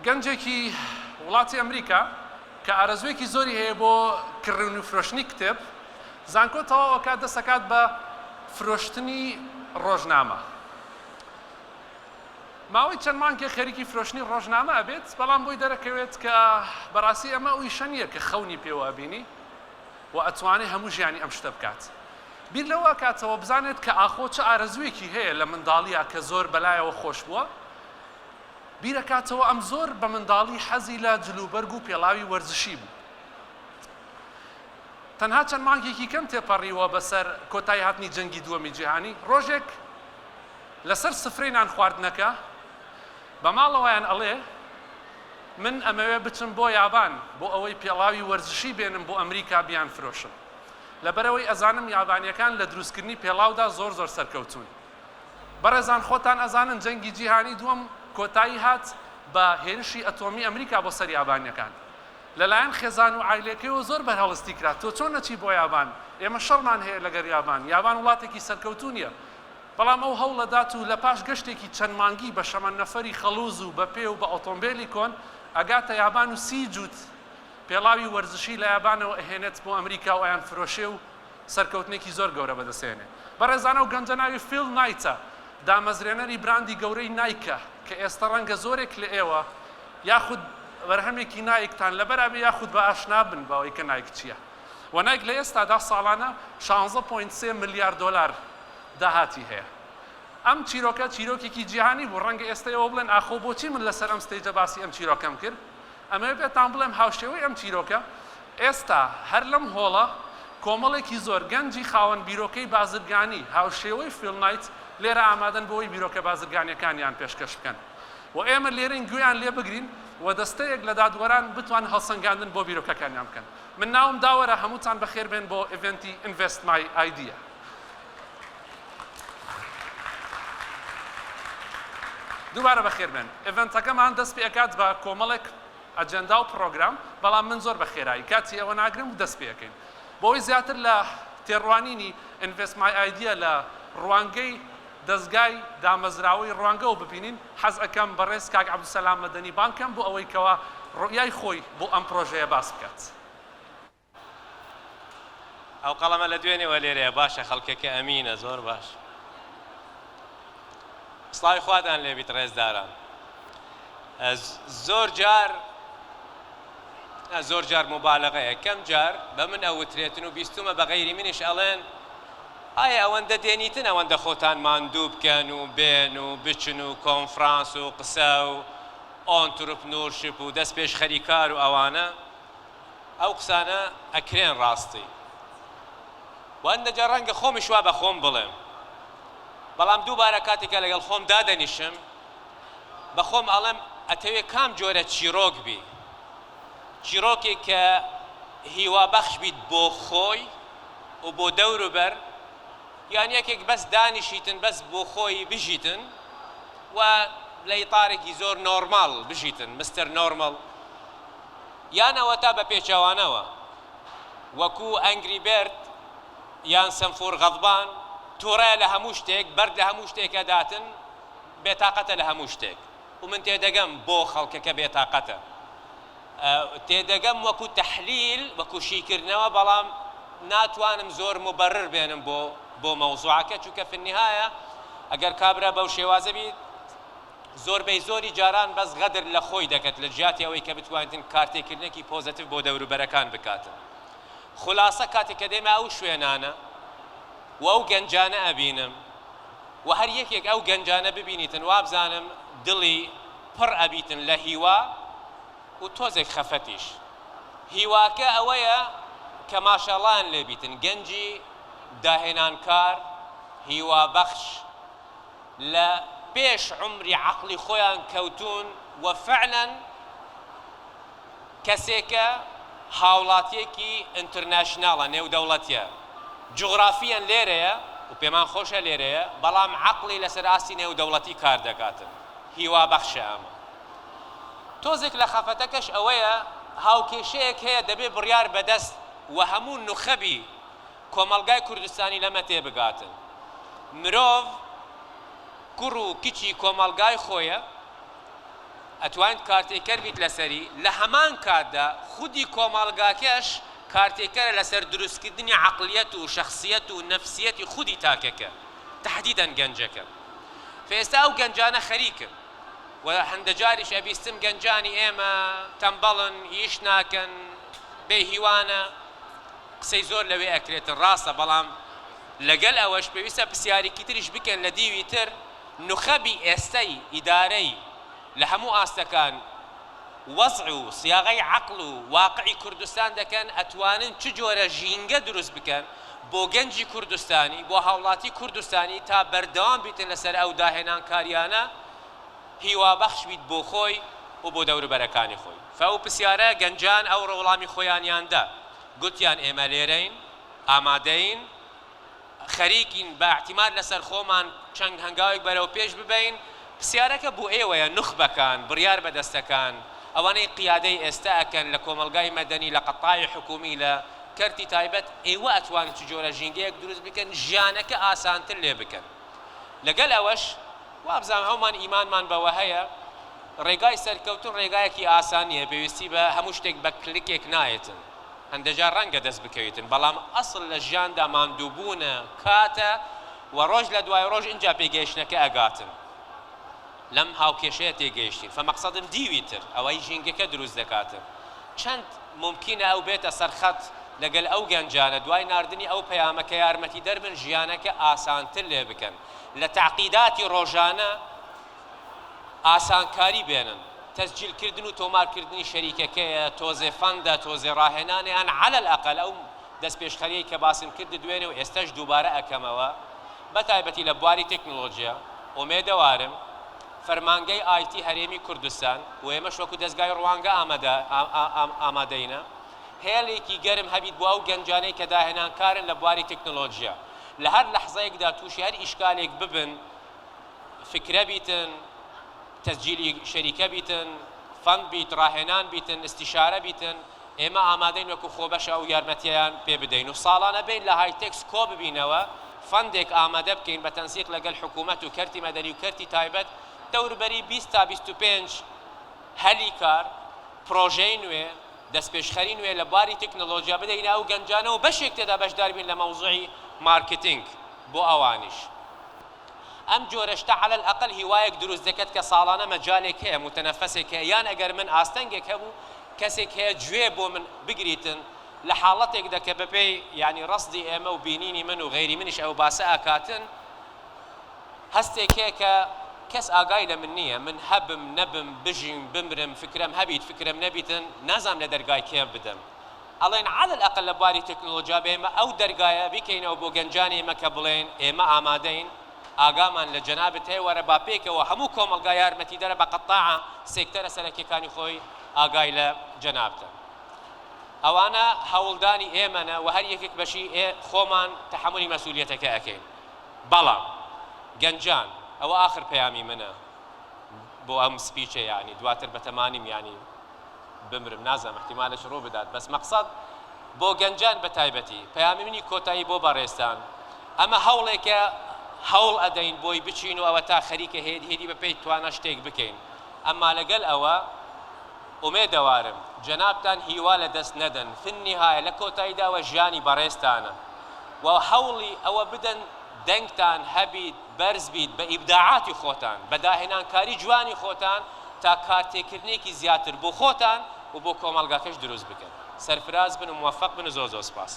گەنجێکی وڵاتی ئەمریکا کە ئارەزوویەکی زۆری هەیە بۆ کڕین و فرۆشتنی کتێب، زانکۆ تەواو ئەکات دەست ئەکات بە فرۆشتنی ڕۆژنامە. ماوەی چەند مانگێک خەریکی فرۆشتنی ڕۆژنامە ئەبێت، بەڵام بۆی دەرەکەوێت کە بەڕاستی ئەمە ئەو ئیشە نییە کە خەونی پێوە ئەبینی و ئەتوانێ هەموو ژیانی ئەم شتە بکات. بیر لەوە ئەکاتەوە بزانێت کە ئاخۆ چ ئارەزوویەکی هەیە لە منداڵیا کە زۆر بەلایەوە خۆش بووە، بیرەکاتەوە ئەم زۆر بە منداڵی حەزی لە جلوبەرگ و پێڵاوی وەرزشی بوو. تەنها چەند مانگێکی کەم تێپەڕیوە بەسەر کۆتایی هاتنی جەنگی دووەمی جیهانی، ڕۆژێک لەسەر سفرەی نان خواردنەکە بە ماڵەوەیان ئەڵێ من ئەمەوێ بچم بۆ یابان بۆ ئەوەی پێڵاوی وەرزشی بێنم بۆ ئەمریکا بیانفرۆشم لەبەرئەوەی ئەزانم یابانیەکان لە دروستکردنی پێڵاودا زۆر زۆر سەرکەوتوون. بەڕێزان خۆتان ئەزانن جەنگی جیهانی دووەم کۆتایی هات بە هێرشی ئەتۆمی ئەمریکا بۆ سەر یابانیەکان لەلایەن خێزان و عایلەکەیەوە زۆر بەرهەڵستی کرا تۆ چۆن ئەچی بۆ یابان ئێمە شەڕمان هەیە لەگەر یابان یابان وڵاتێکی سەرکەوتوو نیە بەڵام ئەو هەوڵەدات و لەپاش گەشتێکی چەند مانگی بە شەمەنەفەری خەڵوز و بە پێ و بە ئۆتۆمبێلی کۆن ئەگاتە یابان و 30 جووت پێڵاوی وەرزشی لە یابانەوە ئەهێنێت بۆ ئەمریکا و ئەیانفرۆشێ و سەرکەوتنێکی زۆر گەورە بەدەستهێنێ. بەڕێزان ئەو گەنجە ناوی فیل نایتە، دامەزرێنەری براندی گەورەی نایکە کە ئێستە ڕەنگە زۆرێک لە ئێوە یاخود بەرهەمێکی نایکتان لەبەرا بێ یاخود بە ئاشنا بن بەوەی کە نایک چییە و نایک لە ئێستادا ساڵانە شانزە point سێ ملیار دۆلار داهاتی هەیە. ئەم چیرۆکە چیرۆکێکی جیهانی بوو، ڕەنگە ئێستە ئێوە بڵێن ئاخۆ بۆچی من لەسەر ئەم stage ە باسی ئەم چیرۆکەم کرد؟ ئەمەوێ پێتان بڵێم هاوشێوەی ئەم چیرۆکە ئێستا هەر لەم هۆڵە کۆمەڵێکی زۆر گەنجی خاوەن بیرۆکەی بازرگانی هاوشێوەی فیل نایت لێرە ئامادەن بۆ ئەوەی بیرۆکە بازرگانیەکانیان پێشکەش بکەن و ئێمە لێرەین گوێیان لێ بگرین و دەستەیەک لە دادوەران بتوان هەڵسەنگاندن بۆ بیرۆکەکانیان بکەن. من ناوم داوەرە هەمووتان بەخێربێن بۆ event ی Invest My Idea. دووبارە بەخێربێن. event ەکەمان دەست پێ ئەکات بە کۆمەڵێک ئەجێندا و پڕۆگرام، بەڵام من زۆر بە خێرایی کاتی ئێوە ناگرم و دەست پێ ئەکەین. بۆ ئەوەی زیاتر لە تێڕوانینی Invest My Idea لە ڕوانگەی دەزگای دامەزراوەی ڕوانگەوە ببینین، حەز ئەکەم بەڕێز کاک عەبدولسەلام مەدەنی بانگ کەم بۆ ئەوەی کەوا ڕوئیای خۆی بۆ ئەم پڕۆژەیە باس بکات. ئەو قەڵەمە لە دوێنێوە لێرەیە باشە خەڵکەکە ئەمینە زۆر باش سڵاوی خواتان لێبیت ڕێزداران زۆر جار زۆر جار مبالغەیە کەم جار بە من ئەوترێتن و بیستومە بە غەیری منیش ئەڵێن ئایا ئەوەندە دێنیتن ئەوەندە خۆتان ماندوو بکەن و بێن و بچن و کۆنفرانس و قسە و entrepreneurship و دەست پێشخەری کار و ئەوانە ئەو قسانە ئەکرێن ڕاستی و هەندێک جار ڕەنگە خۆمیش وا بە خۆم بڵێم بەڵام دووبارە کاتێک کە لەگەڵ خۆم دادەنیشم بە خۆم ئەڵێم ئەتەوێ کام جۆرە چیرۆک بی چیرۆکێک کە هیوابەخش بیت بۆ خۆی و بۆ دەوروبەر یان یەکێک بەس دانیشیتن بەس بۆ خۆی بژیتن و لە ئیتارێکی زۆر نۆرماڵ بژیتن Mister Normal یان ئەوەتا بە پێچەوانەوە وەکو Angry Bird یان سەمفور غەضبان توڕەیە لە هەموو شتێک، بەرد لە هەموو شتێک ئەداتن، بێتاقەتە لە هەموو شتێک و من تێدەگەم بۆ خەڵکەکە بێتاقەتە تێدەگەم وەکو تەحلیل وەکو شیکردنەوە بەڵام ناتوانم زۆر موبەرر بێنم بۆ بۆ مەوزوعەکە چونکە فی النهایە ئەگەر کابرا بەو شێوازە بیت زۆربەی زۆری جاران بەس غەدر لە خۆی دەکەت لە جیاتی ئەوەی کە بتوانیتن کارتێکردنێکی positive بۆ دەوروبەرەکان بکاتن. خولاسە کاتێک کە دێمە ئەو شوێنانە و ئەو گەنجانە ئەبینم و هەر یەکێک ئەو گەنجانە ببینیتن وابزانم دڵی پڕ ئەبیتن لە هیوا و تۆزێک خەفەتیش. هیواکە ئەوەیە کە ماشاڵایان لێ بیتن گەنجی داهێنانکار، هیوابەخش، لە پێش عومری عەقڵی خۆیان کەوتوون و فعلەن کەسێکە هاوڵاتیەکی international ە، نێودەوڵەتیە، جوغرافیەن لێرەیە و پێمان خۆشە لێرەیە، بەڵام عەقڵی لەسەر ئاستی نێودەوڵەتی کار دەکاتن، هیوابەخشە ئەمە. تۆزێک لە خەفەتەکەش ئەوەیە هاوکێشەیەک هەیە دەبێ بڕیار بەدەست و هەموو نوخەبی کۆمەڵگای کوردستانی لەمە تێبگاتن. مرۆڤ کوڕ و کچی کۆمەڵگای خۆیە. ئەتوانیت کارتێکەر بیت لەسەری، لە هەمان کاتدا خودی کۆمەڵگاکەش کارتێکەرە لەسەر دروستکردنی عەقڵیەت و شەخسیەت و نەفسیەتی خودی تاکەکە تەحدیدەن گەنجەکە. فێستا ئەو گەنجانە خەریکن و هەندەجاریش ئەبیستم گەنجانی ئێمە تەمبەڵن، ئیش ناکەن، بێ هیوانە، قسەی زۆر لەوێ ئەکرێتن ڕاستە بەڵام لەگەل ئەوەش پێویستە پسیاریکی تریش بکەن لە دیوی تر نوخەبی ئێستەی ئیدارەی لە هەموو ئاستەکان وەزع و سیاغەی عەقڵ و واقعی کوردستان دەکەن ئەتوانن چ جۆرە ژینگە دروست بکەن بۆ گەنجی کوردستانی بۆ هاوڵاتی کوردستانی تا بەردەوام بیتن لەسەر ئەو داهێنانکاریانە هیوابەخش بیت بۆ خۆی و بۆ دەوروبەرەکانی خۆی. فە ئەو پرسیارە گەنجان ئەوڕۆ وڵامی خۆیانیان دا گوتیان ئێمە لێرەین ئامادەین خەریکین بە ئیعتیماد لەسەر خۆمان چەند هەنگاوێک بەرەو پێش ببەین، پرسیارەکە بۆ ئێوەیە نوخبەکان، بڕیار بەدەستەکان، ئەوانەی قیادەی ئێستا ئەکەن لە کۆمەڵگای مەدەنی، لە قەتاعی حکوومی، لە کەرتی تایبەت، ئێوە ئەتوانن چ جۆرە ژینگەیەک دروست بکەن ژیانەکە ئاسانتر لێ بکەن؟ لەگەل ئەوەش وابزانم هەموومان ئیمانمان بەوە هەیە ڕێگای سەرکەوتن ڕێگایەکی ئاسان نییە، پێویستی بە هەموو شتێک بە کلکێک نایەتن. هەندێجار ڕەنگە دەست بکەویتن بەڵام ئەسڵ لە ژیاندا ماندووبوونە، کاتە و ڕۆژ لە دوای ڕۆژ ئینجا پێگەیشتنەکە ئەگاتن. لەم هاوکێشەیە تێگەیشتین. فەمەقسەدم دیوی تر ئەوەی ژینگەکە دروست دەکاتن. چەند مومکینە ئەو بێتە سەر خەت لەگەل ئەو گەنجانە دوای ناردنی ئەو پەیامە کە یارمەتیدەر بن ژیانەکە ئاسانتر لێ بکەن لە تەعقیداتی ڕۆژانە ئاسانکاری بێنن، تەسجیل کردن و تۆمار کردنی شەریکەکەیە، تۆزێ fund ە، تۆزێ ڕاهێنانە یان علی الاقل ئەو دەستپێشخەریەی کە باسم کرد دوێنێ و ئێستەش دووبارە ئەکەمەوە بە تایبەتی لە بواری تەکنۆلۆجیا ئومێدەوارم فەرمانگەی IT هەرێمی کوردستان و ئێمەش وەکو دەزگای ڕوانگە ئامادە ئامادەینە هێڵێکی گەرم هەبیت بۆ ئەو گەنجانەی کە داهێنانکارن لە بواری تەکنۆلۆجیا لە هەر لەحزەیەکدا تووشی هەر ئیشکالێک ببن فکرە بیتن، تەسجیلی شەریکە بیتن، fund بیت، ڕاهێنان بیتن، ئیستیشارە بیتن، ئێمە ئامادەین وەکو خۆبەشە ئەو یارمەتیەیان پێ بدەین و ساڵانە بێین لە هایتێکس کۆ ببینەوە fund ێک ئامادە بکەین بە تەنسیق لەگەل حکوومەت و کەرتی مەدەنی و کەرتی تایبەت دەوربەری 20 تا 25 هەلی کار، پرۆژەی نوێ، دەستپێشخەری نوێ لە بواری تەکنۆلۆژیا بدەینە ئەو گەنجانە و بەشێک تێدا بەشدار بین لە مەوزوعی مارکتینگ بۆ ئەوانیش. ئەم جۆرە شتە علی الاقل هیوایەک دروست دەکەت کە ساڵانە مەجالێک هەیە، موتەنەفەسێک هەیە، یان ئەگەر من ئاستەنگێک هەبوو کەسێک هەیە گوێ بۆ من بگریتن لە حاڵەتێکدا کە بەپێی یانی ڕەسدی ئێمە و بینینی من و غەیری منیش ئەو باسە ئەکاتن هەستێک هەیە کە کەس ئاگای لە من نییە، من هەبم نەبم بژیم بمرم فکرەم هەبیت فکرەم نەبیتن نازانم لە دەرگای کێ بدەم. ئەڵێن علی الاقل لە بواری تەکنۆلۆجیا بە ئێمە ئەو دەرگایە بیکەینەوە بۆ گەنجانی ئێمە کە بڵێن ئێمە ئامادەین ئاگامان لە جەنابت هەیە وەرە با پێکەوە هەموو کۆمەڵگا یارمەتیدەرە بە قەتاعە سێکتەرە سەرەکیەکانی خۆی ئاگای لە جەنابتە ئەوانە هەوڵدانی ئێمەنە و هەر یەکێک بەشی ئێ خۆمان تەحەمولی مەسئولیەتەکە ئەکەین بەڵام گەنجان ئەوە ئاخر پەیامی منە بۆ ئەم speech ە یانی دواتر بەتەمانیم یانی بمرم نازانم احتیمالش ڕوو بدات بەس مەقسەد بۆ گەنجان بە تایبەتی پەیامی منی کۆتایی بۆ بەڕێزتان ئەمە هەوڵێکە هەوڵ ئەدەین بۆی بچین و ئەوەتا خەریکە هێدی هێدی بە پێی توانا شتێک بکەین ئەمما لەگەل ئەوە ئومێدەوارم جەنابتان هیوا لە دەست نەدەن فی النهایە لە کۆتاییدا ئەوە ژیانی بەڕێزتانە و هەوڵی ئەوە بدەن دەنگتان هەبیت بەرز بیت بە ئیبداعاتی خۆتان، بە داهێنانکاری جوانی خۆتان تا کارتێکردنێکی زیاتر بۆ خۆتان و بۆ کۆمەڵگاکەش دروست بکەن. سەرفراز بن و موەفەق بن و زۆر زۆر سپاس.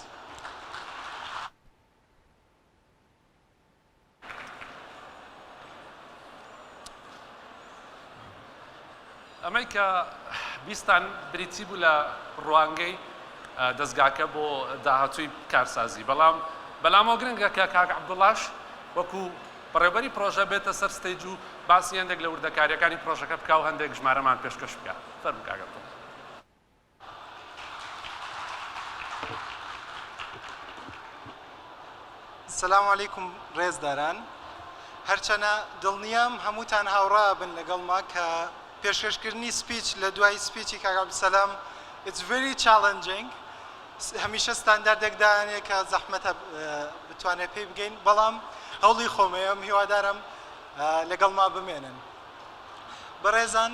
ئەمەی کە بیستان بریتی بوو لە ڕوانگەی دەزگاکە بۆ داهاتووی کارسازی، بەڵام بەلامەوە گرنگە کە کاک عەبدوڵاش وەکو بەڕێوبەری پرۆژە بێتە سەر stage و باسی هەندێک لە وردەکارییەکانی پرۆژەکە بکا و هەندێک ژمارەمان پێشکەش بکا. فەرموو کاک عەبدوڵا. سلام علیکم ڕێزداران هەرچەنە دڵنیام هەمووتان هاوڕا بن لەگەڵما کە پێشکەشکردنی speech لە دوای speech ی کاک عەبدولسەلام it's very challenging هەمیشە ستانداردێک دانێ کە زەحمەتە بتوانێت پێی بگەین بەڵام هەوڵی خۆمەیەم هیوادارم لەگەڵما بمێنن بەڕێزان.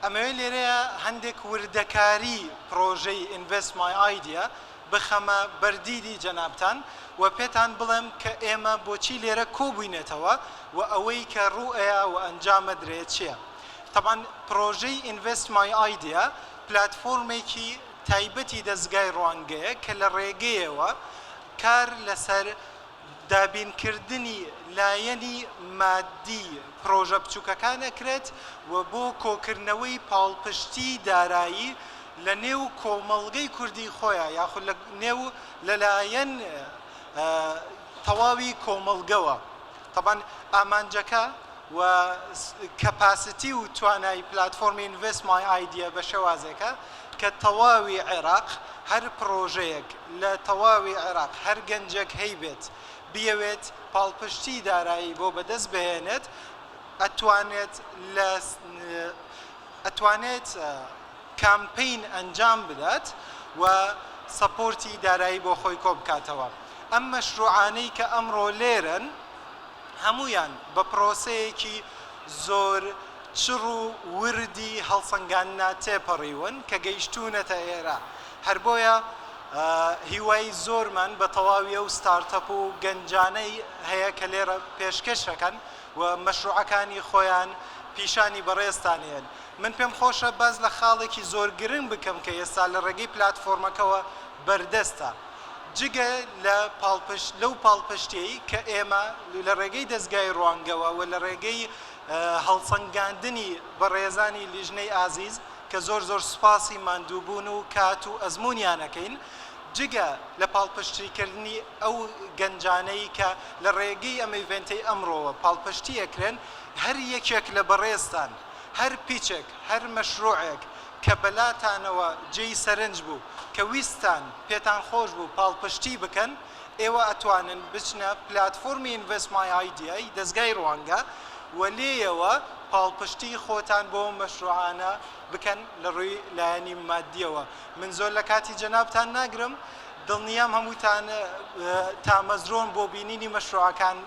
ئەمەوێ لێرەیا هەندێک وردەکاری پڕۆژەی Invest My Idea بخەمە بەر دیدی جەنابتان و پێتان بڵێم کە ئێمە بۆچی لێرە کۆبووینەتەوە و ئەوەی کە ڕووئەیا و ئەنجامەدرێ چیە. تەبعەن پڕۆژەی Invest My Idea پلاتفۆرمێکی تایبەتی دەزگای ڕوانگەیە کە لە ڕێگەیەوە کار لەسەر دابینکردنی لایەنی مادی پڕۆژە بچووکەکان ئەکرێت و بۆ کۆکردنەوەی پاڵپشتی دارایی لە نێو کۆمەڵگەی کوردی خۆیا یاخود لە نێو لەلایەن تەواوی کۆمەڵگەوە. تەبعەن ئامانجەکە و capacity و توانای پلاتفۆرمی Invest My Idea بە شێوازێکە کە تەواوی عێراق هەر پڕۆژەیەک لە تەواوی عێراق هەر گەنجێک هەیبێت بیەوێت پاڵپشتی دارایی بۆ بەدەست بهێنێت ئەتوانێت لە ئەتوانێت کامپەین ئەنجام بدات و support ی دارایی بۆ خۆی کۆبکاتەوە. ئەم مەشروعانەی کە ئەمڕۆ لێرەن هەموویان بە پرۆسەیەکی زۆر چڕ و وردی هەڵسەنگاندنا تێپەڕیون کە گەیشتوونەتە ئێرە. هەر بۆیە هیوای زۆرمان بە تەواوی ئەو startup و گەنجانەی هەیە کە لێرە پێشکەش ئەکەن و مەشروعەکانی خۆیان پیشانی بەڕێزتان ئەیەن. من پێم خۆشە باس لە خاڵێکی زۆر گرنگ بکەم کە ئێستا لە ڕێگەی پلاتفۆرمەکەوە بەردەستە. جگە لە پاڵپشت لەو پاڵپشتیەی کە ئێمە لە ڕێگەی دەزگای ڕوانگەوە و لە ڕێگەی هەڵسەنگاندنی بەڕێزانی لیژنەی ئازیز کە زۆر زۆر سوپاسی ماندووبوون و کات و ئەزموونیان ئەکەین جگە لە پاڵپشتیکردنی ئەو گەنجانەی کە لە ڕێگەی ئەم event ەی ئەمڕۆوە پاڵپشتی ئەکرێن هەر یەکێک لە بەڕێزتان هەر pitch ێک هەر مەشروعێک کە بەلاتانەوە جێی سەرنج بوو کە ویستتان پێتان خۆش بوو پاڵپشتی بکەن، ئێوە ئەتوانن بچنە پلاتفۆرمی Invest My Idea ی دەزگای ڕوانگە و لێیەوە پاڵپشتی خۆتان بۆ مەشروعانە بکەن لە ڕووی لایەنی مادیەوە. من زۆر لە کاتی جەنابتان ناگرم، دڵنیام هەمووتان تامەزرۆن بۆ بینینی مەشروعەکان.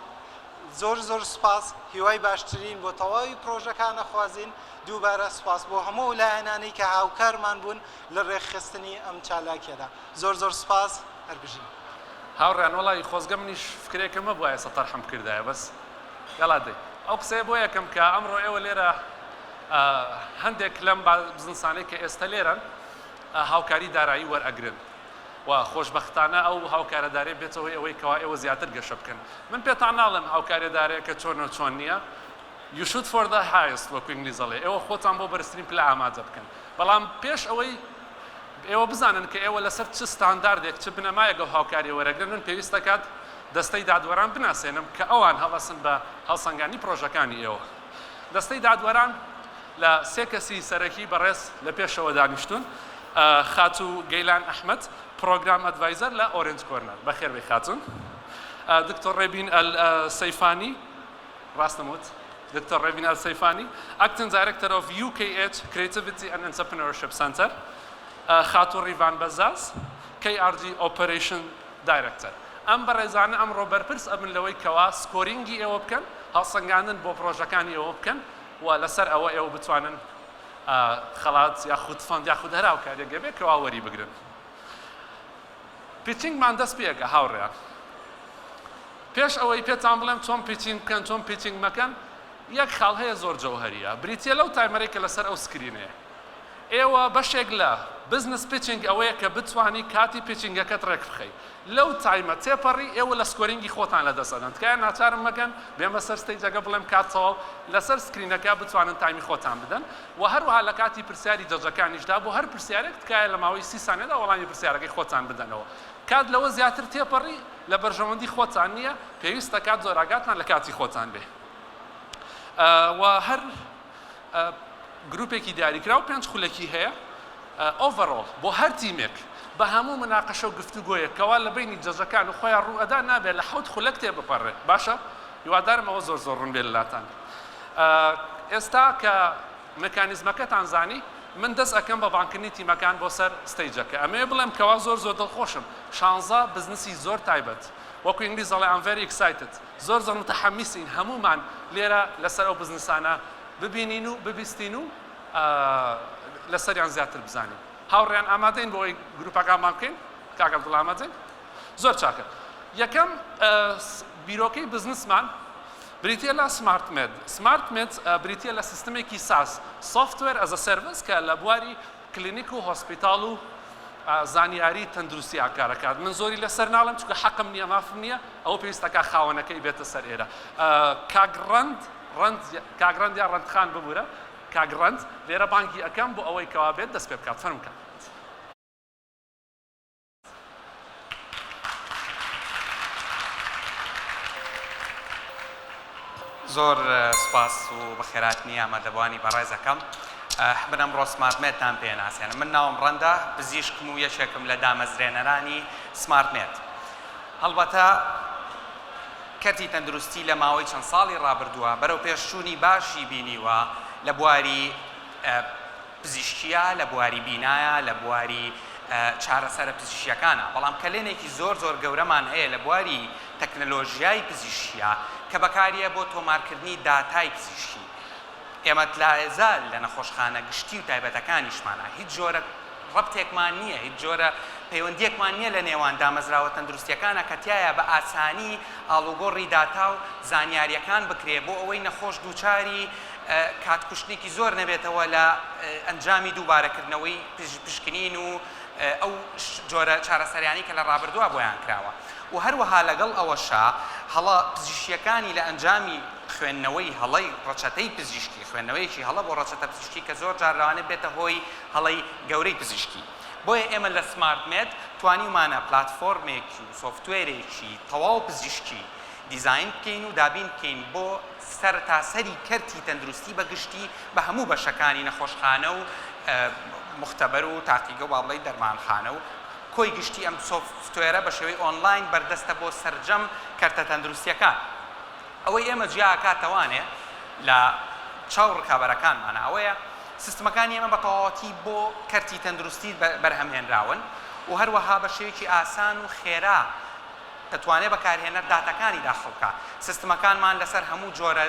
زۆر زۆر سوپاس، هیوای باشترین بۆ تەواوی پرۆژەکان ئەخوازین، دووبارە سوپاس بۆ هەموو ئەو لایەنانەی کە هاوکارمان بوون لە ڕێکخستنی ئەم چالاکیەدا زۆر زۆر سوپاس هەر بژین. هاوڕێیان وەڵایی خۆزگە منیش فکرێکم هەبوایە ئێستا تەرحم بکردایە بەس یەڵا دەی ئەو قسەیە بۆ یەکەم کە ئەمڕۆ ئێوە لێرە هەندێک لەم بزنسانەی کە ئێستا لێرەن هاوکاری دارایی وەرئەگرن و خۆشبەختانە ئەو هاوکارە دارەیە بێتە هۆی ئەوەی کەوا ئێوە زیاتر گەشە بکەن من پێتان ناڵێم هاوکاریە دارەیەکە چۆن و چۆن نییە You shoot for the highest وەکو ئینگلیز ئەڵێ ئێوە خۆتان بۆ بەرزترین پلە ئامادە بکەن بەڵام پێش ئەوەی ئێوە بزانن کە ئێوە لەسەر چ ستانداردێک چ بنەمایەک ئەو هاوکاریە وەرەگرن من پێویست دەکات دەستەی دادوەران بناسێنم کە ئەوان هەڵەسن بە هەڵسەنگاندنی پرۆژەکانی ئێوە دەستەی دادوەران لە سێ کەسی سەرەکی بەڕێز لە پێشەوە دانیشتوون خاتوو گەیلان ئەحمەد program advisor لە Orange Corner بەخێربێی خاتوون دکتۆر ڕێبین ئەل سەیفانی ڕاستم وت؟ دکتۆر ڕێبین ئەلسەیفانی، Acting Director of UKH Creativity and Entrepreneurship Center، خاتوو ڕیڤان بەزاز، KRG Operation Director. ئەم بەڕێزانە ئەمڕۆ بەرپرس ئەبن لەوەی کەوا scoring ی ئێوە بکەن، هەڵسەنگاندن بۆ پڕۆژەکانی ئێوە بکەن و لەسەر ئەوە ئێوە بتوانن خەڵات یاخود fund یاخود هەر هاوکاریەک هەبێ کەوا وەری بگرن. pitching مان دەست پێ ئەکا هاوڕێیان. پێش ئەوەی پێتان بڵێم چۆن pitching بکەن چۆن pitching مەکەن یەک خاڵ هەیە زۆر جەوهەریە بریتیە لەو timer ەی کە لەسەر ئەو screen ەیە ئێوە بەشێک لە business pitching ئەوەیە کە بتوانی کاتی pitching ەکەت ڕێک بخەی لەو time ە تێپەڕی ئێوە لە scoring ی خۆتان لە دەست ئەدەن تکایە ناچارم مەکەن بێمە سەر stage ەکە بڵێم کات تەواو لەسەر screen ەکە بتوانن time ی خۆتان بدەن وە هەروەها لە کاتی پرسیاری judge ەکانیشدا بۆ هەر پرسیارێک تکایە لە ماوەی 30 سانیەدا وەڵامی پرسیارەکەی خۆتان بدەنەوە کات لەوە زیاتر تێپەڕی لە بەرژەوەندی خۆتان نییە، پێویست دەکات زۆر ئاگاتان لە کاتی خۆتان بێ و هەر گروپێکی دیاریکراو پێنج خولەکی هەیە overall بۆ هەر تیمێک بە هەموو مناقەشە و گفتوگۆیەک کەوا لە بەینی judge ەکان و خۆیان ڕوو ئەدا نابێت لە حەوت خولەک تێ بپەڕێ باشە هیوادارم ئەوە زۆر زۆر ڕوون بێ لەلاتان ئێستا کە مکانیزمەکەتان زانی من دەست ئەکەم بە بانگکردنی تیمەکان بۆ سەر stage ەکە ئەمەوێ بڵێم کەوا زۆر زۆر دڵخۆشم شانزە بزنسی زۆر تایبەت وەکو ئینگلیز ئەڵێ I'm very excited زۆر زۆر متحمسین هەموومان لێرە لەسەر ئەو بزنسانە ببینین و ببیستین و. لەسەریان زیاتر بزانین. هاوڕێیان ئامادەین بۆ ئەوەی گروپەکانمان بکەین؟ کاک عەبدوڵا ئامادەین؟ زۆر چاکە. یەکەم بیرۆکەی بزنسمان بریتییە لە سمارت مێد. سمارت مێد بریتییە لە سیستمێکی SaaS، Software as a Service، کە لە بواری کلینیک و hospital و زانیاری تەندروستی کارەکات. من زۆری لەسەر ناڵێم چونکە حەقم نییە مافم نییە، ئەوە پێویستەکا خاوەنەکەی بێتە سەر ئێرە. کاک ڕەند، ڕەند، کاک ڕەند یا ڕەند خان ببورە، کاک ڕەند لێرە بانگی ئەکەم بۆ ئەوەی کەوا بێت دەست پێ بکات. فەرموو کاک ڕەند. زۆر سوپاس و بەخێرهاتنی ئامادەبووانی بەڕێز ئەکەم. من ئەمڕۆ سمارت مێدتان پێ ناسێنم. من ناوم ڕەندە، پزیشکم و یەکێکم لە دامەزرێنەرانی سمارت مێد. هەڵبەتە کەرتی تەندروستی لە ماوەی چەند ساڵی ڕابردووە بەرەوپێشچوونی باشی بینیوە لە بواری پزیشکییە، لە بواری بینایە، لە بواری چارەسەرە پزیشکییەکانە، بەڵام کەلێنێکی زۆر زۆر گەورەمان هەیە لە بواری تەکنەلۆژیای پزیشکییە کە بەکاریە بۆ تۆمارکردنی داتای پزیشکی. ئێمە لایەزال لە نەخۆشخانە گشتی و تایبەتەکانیشمانا هیچ جۆرە ڕەبتێکمان نییە، هیچ جۆرە پەیوەندییەکمان نییە لە نێوان دامەزراوە تەندروستییەکانا کە تیایا بە ئاسانی ئاڵوگۆڕی داتا و زانیارییەکان بکرێ بۆ ئەوەی نەخۆش دووچاری کات کوشتنێکی زۆر نەبێتەوە لە ئەنجامی دووبارەکردنەوەی پشکنین و ئەو جۆرە چارەسەریانەی کە لە ڕابردووە بۆیان کراوە و هەروەها لەگەڵ ئەوەشا هەڵە پزیشکییەکانی لە ئەنجامی خوێندنەوەی هەڵەی ڕەچەتەی پزیشکی، خوێندنەوەیەکی هەڵە بۆ ڕەچەتە پزیشکی کە زۆر جار لەوانەیە ببێتە هۆی هەڵەی گەورەی پزیشکی. بۆیە ئێمە لە سمارت مێد توانیومانە پلاتفۆرمێکی و سۆفتوێرێکی تەواو پزیشکی دیزاین بکەین و دابین بکەین بۆ سەرتاسەری کەرتی تەندروستی بە گشتی بە هەموو بەشەکانی نەخۆشخانە و موختەبەر و تاقیگە و با بڵێین دەرمانخانە و کۆی گشتی ئەم سۆفتوێرە بە شێوەی ئۆنلاین بەردەستە بۆ سەرجەم کەرتە تەندروستیەکان. ئەوەی ئێمە جیا ئەکاتەوانێ لە چاو ڕکابەرەکانمانە ئەوەیە سیستمەکانی ئێمە بە تەواوەتی بۆ کەرتی تەندروستی بەرهەم هێنراون و هەروەها بە شێوەیەکی ئاسان و خێرا دەتوانێت بەکارهێنەر داتاکانی داخڵ بکات. سیستمەکانمان لەسەر هەموو جۆرە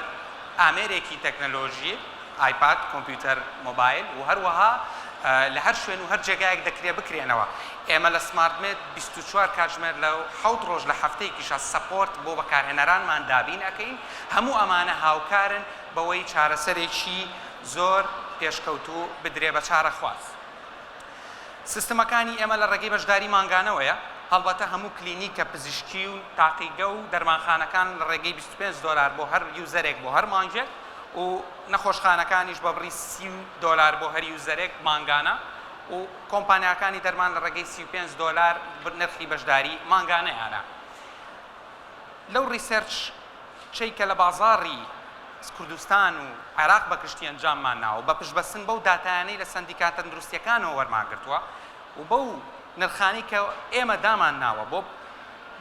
ئامێرێکی تەکنەلۆژی، ئایپاد، کۆمپیوتەر، مۆبایل و هەروەها لە هەر شوێن و هەر جێگایەک دەکرێت بکرێنەوە. ئێمە لە سمارت مێد 24 کاتژمێر لە حەوت ڕۆژ لە هەفتەیەکیشا support بۆ بەکارهێنەرانمان دابین ئەکەین. هەموو ئەمانە هاوکارن بەوەی چارەسەرێکی زۆر پێشکەوتوو بدرێ بە چارەخواز. سیستمەکانی ئێمە لە ڕێگەی بەشداری مانگانەوەیە، هەڵبەتە هەموو کلینیکە پزیشکی و تاقیگە و دەرمانخانەکان لە ڕێگەی 25 دۆلار بۆ هەر user ێک بۆ هەر مانگێک و نەخۆشخانەکانیش بە بڕی 30 دۆلار بۆ هەر user ێک مانگانە و کۆمپانیاکانی دەرمان لە ڕێگەی 35 دۆلار نرخی بەشداری مانگانەیانە. لەو research ەی کە لە بازاڕی کوردستان و عێراق بە گشتی ئەنجاممان ناوە و بە پشتبەستن بەو داتایانەی لە سەندیکا تەندروستییەکانەوە وەرمانگرتووە و بەو نرخانەی کە ئێمە دامانناوە بۆ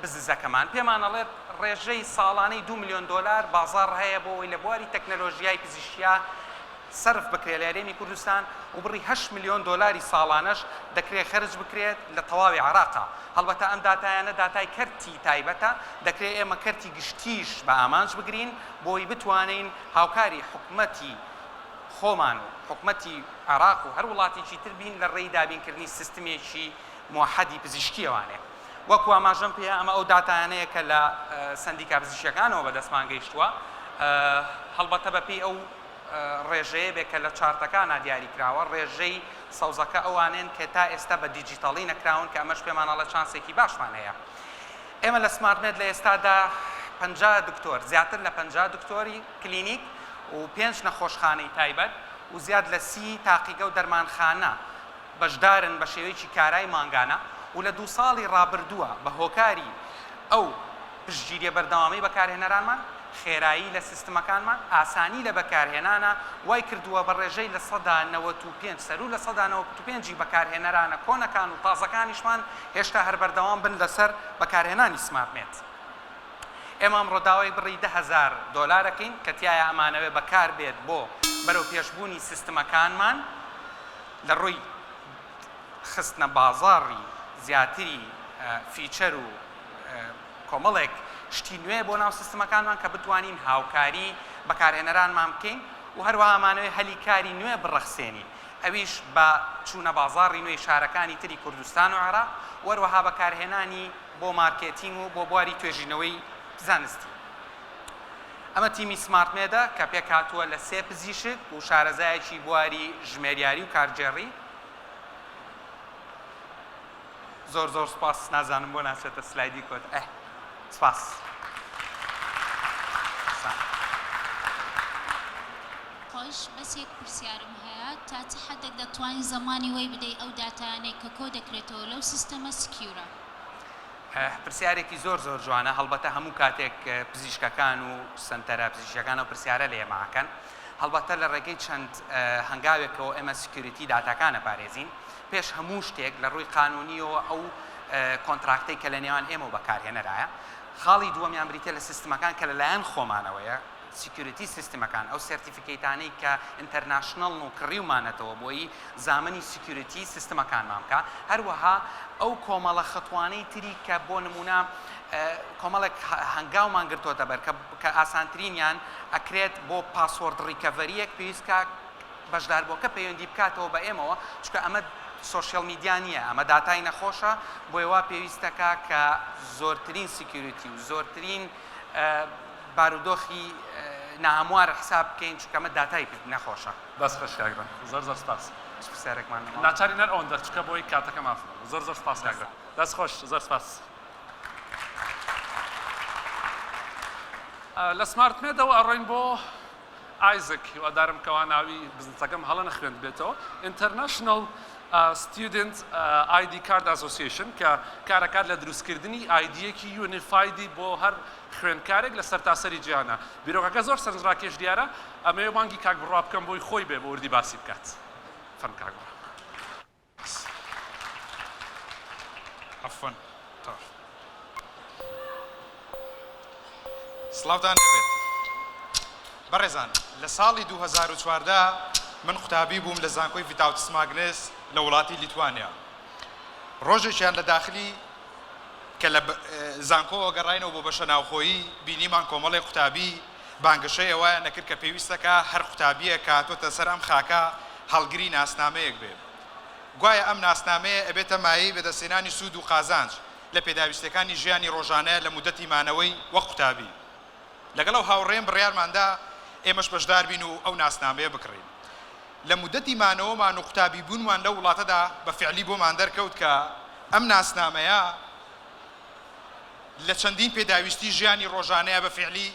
بزنسەکەمان پێمان ئەڵێت ڕێژەی ساڵانەی دوو ملیۆن دۆلار بازاڕ هەیە بۆ ئەوەی لە بواری تەکنەلۆژیای پزیشکیا سەرف بکرێت لە هەرێمی کوردستان و بڕی هەشت ملیۆن دۆلاری ساڵانەش دەکرێت خەرج بکرێت لە تەواوی عێراقا. هەڵبەتە ئەم داتایانە داتای کەرتی تایبەتە، دەکرێت ئێمە کەرتی گشتیش بە ئامانج بگرین بۆی بتوانین هاوکاری حکومەتی خۆمان و حکومەتی عێراق و هەر وڵاتێکی تر بین لە ڕێی دابینکردنی سیستمێکی موەحەدی پزیشکییەوانێ. وەکو ئاماژەم پێیا ئەمە ئەو داتایانەیە کە لە سەندیکا پزیشکییەکانەوە بەدەستمان گەیشتووە، هەڵبەتە بەپێی ئەو ڕێژەیە بێت کە لە چارتەکانا دیاری کراوە، ڕێژەی سەوزەکە ئەوانەن کە تا ئێستا بە دیجیتاڵی نەکراون کە ئەمەش پێمان ئەڵێ چانسێکی باشمان هەیە. ئێمە لە سمارت مێد لە ئێستادا 50 دکتۆر، زیاتر لە 50 دکتۆری کلینیک و پێنج نەخۆشخانەی تایبەت و زیاد لە 30 تاقیگە و دەرمانخانە بەشدارن بە شێوەیەکی کارای مانگانە و لە دوو ساڵی ڕابردووە بە هۆکاری ئەو پشتگیریە بەردەوامەی بەکارهێنەرانمان، خێرایی لە سیستمەکانمان، ئاسانی لە بەکارهێنانە، وای کردووە بە ڕێژەی 95% سەروو 95% ی بەکارهێنەرانە کۆنەکان و تازەکانیشمان هێشتا هەر بەردەوام بن لەسەر بەکارهێنانی سمارت مێد. ئێمە ئەمڕۆ داوای بڕی 10,000 دۆلار ئەکەین کە تیایا ئەمانەوێت بەکاربێت بۆ بەرەوپێشبوونی سیستمەکانمان لە ڕووی خستنە بازاڕی زیاتری feature و کۆمەڵێک شتی نوێ بۆ ناو سیستمەکانمان کە بتوانین هاوکاری بەکارهێنەرانمان بکەین. و هەروەها ئەمانەوێ هەلی کاری نوێ بڕەخسێنین ئەویش بە چوونە بازاڕی نوێی شارەکانی تری کوردستان و عێراق و هەروەها بەکارهێنانی بۆ مارکێتینگ و بۆ بواری توێژینەوەی زانستی. ئەمە تیمی سمارت مێدە کە پێکهاتووە لە سێ پزیشک و شارەزایەکی بواری ژمێریاری و کارگێڕی. زۆر زۆر سوپاس نازانم بۆ ناچێتە سلایدی کۆت ئه سوپاس. خۆش بەس یەک پرسیارم هەیە تا چ حەدێک دەتوانی زەمانی وەی بدەی ئەو داتایانەی کە کۆ دەکرێتەوە لەو سیستەمە secure ە؟ پرسیارێکی زۆر زۆر جوانە هەڵبەتە هەموو کاتێک پزیشکەکان و سەنتەرە پزیشکیەکان ئەو پرسیارە لە ئێمە ئەکەن هەڵبەتە لە ڕێگەی چەند هەنگاوێکەوە ئێمە security داتاکان ئەپارێزین پێش هەموو شتێک لە ڕووی قانونیەوە ئەو contract ەی کە لە نێوان ئێمە و بەکارهێنەرایە خاڵی دووەمیان بریتیە لە سیستمەکان کە لەلایەن خۆمانەوەیە security سیستمەکان، ئەو certificate انەی کە international ن و کڕیومانەتەوە بۆی زامنی security سیستمەکانمان بکا، هەروەها ئەو کۆمەڵە خەتوانەی تری کە بۆ نموونە کۆمەڵێک هەنگاومان گرتۆتە بەر کە کە ئاسانترینیان ئەکرێت بۆ password recovery یەک پێویست کا بەشداربووەکە پەیوەندی بکاتەوە بە ئێمەوە چونکە ئەمە social media نییە ئەمە داتای نەخۆشە بۆیە وا پێویستەکا کە زۆرترین security و زۆرترین بارودۆخی ناهەموار حساب بکەین چونکە ئەمە داتای نەخۆشە. دەست خۆش کاک رەند زۆر زۆر سپاس. هیچ پرسیارێکمان نەماوە. ناچارین هەر ئەوەندە چونکە بۆی کاتەکە ماف زۆر زۆر سپاس کاک رەند دەست خۆش زۆر سپاس. لە سمارت مێدەوە ئەڕۆین بۆ ئایزک هیوادارم کەوا ناوی بزنسەکەم هەڵە نەخوێندبێتەوە International Student ID Card Association کە کارەکات لە دروستکردنی ID یەکی unified ی بۆ هەر خوێندکارێک لە سەرتاسەری جیهانا. بیرۆکەکە زۆر سەرنجڕاکێش دیارە، ئەمەوێ بانگی کاک بڕوا بکەم بۆی خۆی بێ بە وردی باسی بکات. فەرموو کاک بڕوا. عەفوەن تەواو. سڵاوتان لێبێت بەڕێزان لە ساڵی 2014 من قوتابی بووم لە زانکۆی ڤیتاوتس ماگنس لە وڵاتی لیتوانیا ڕۆژێکیان لە داخلی کە لە زانکۆوە گەڕاینەوە بۆ بەشە ناوخۆیی، بینیمان کۆمەڵێک قوتابی بانگەشەی ئەوەیان ئەکرد کە پێویستەکە هەر قوتابییەک کە هاتووەتە سەر ئەم خاکە هەڵگری ناسنامەیەک بێ. گوایە ئەم ناسنامەیە ئەبێتە مایەی بەدەستهێنانی سوود و قازانج لە پێداویستیەکانی ژیانی ڕۆژانە لە مودەتی مانەوەی وەک قوتابی. لەگەڵ ئەو هاوڕێیەم بڕیارمان دا ئێمەش بەشدار بین و ئەو ناسنامەیە بکڕین. لە مودەتی مانەوەمان و قوتابی بوونمان لەو وڵاتەدا بە فیعلی بۆمان دەرکەوت کە ئەم ناسنامەیە لە چەندین پێداویستی ژیانی ڕۆژانەیا بە فیعلی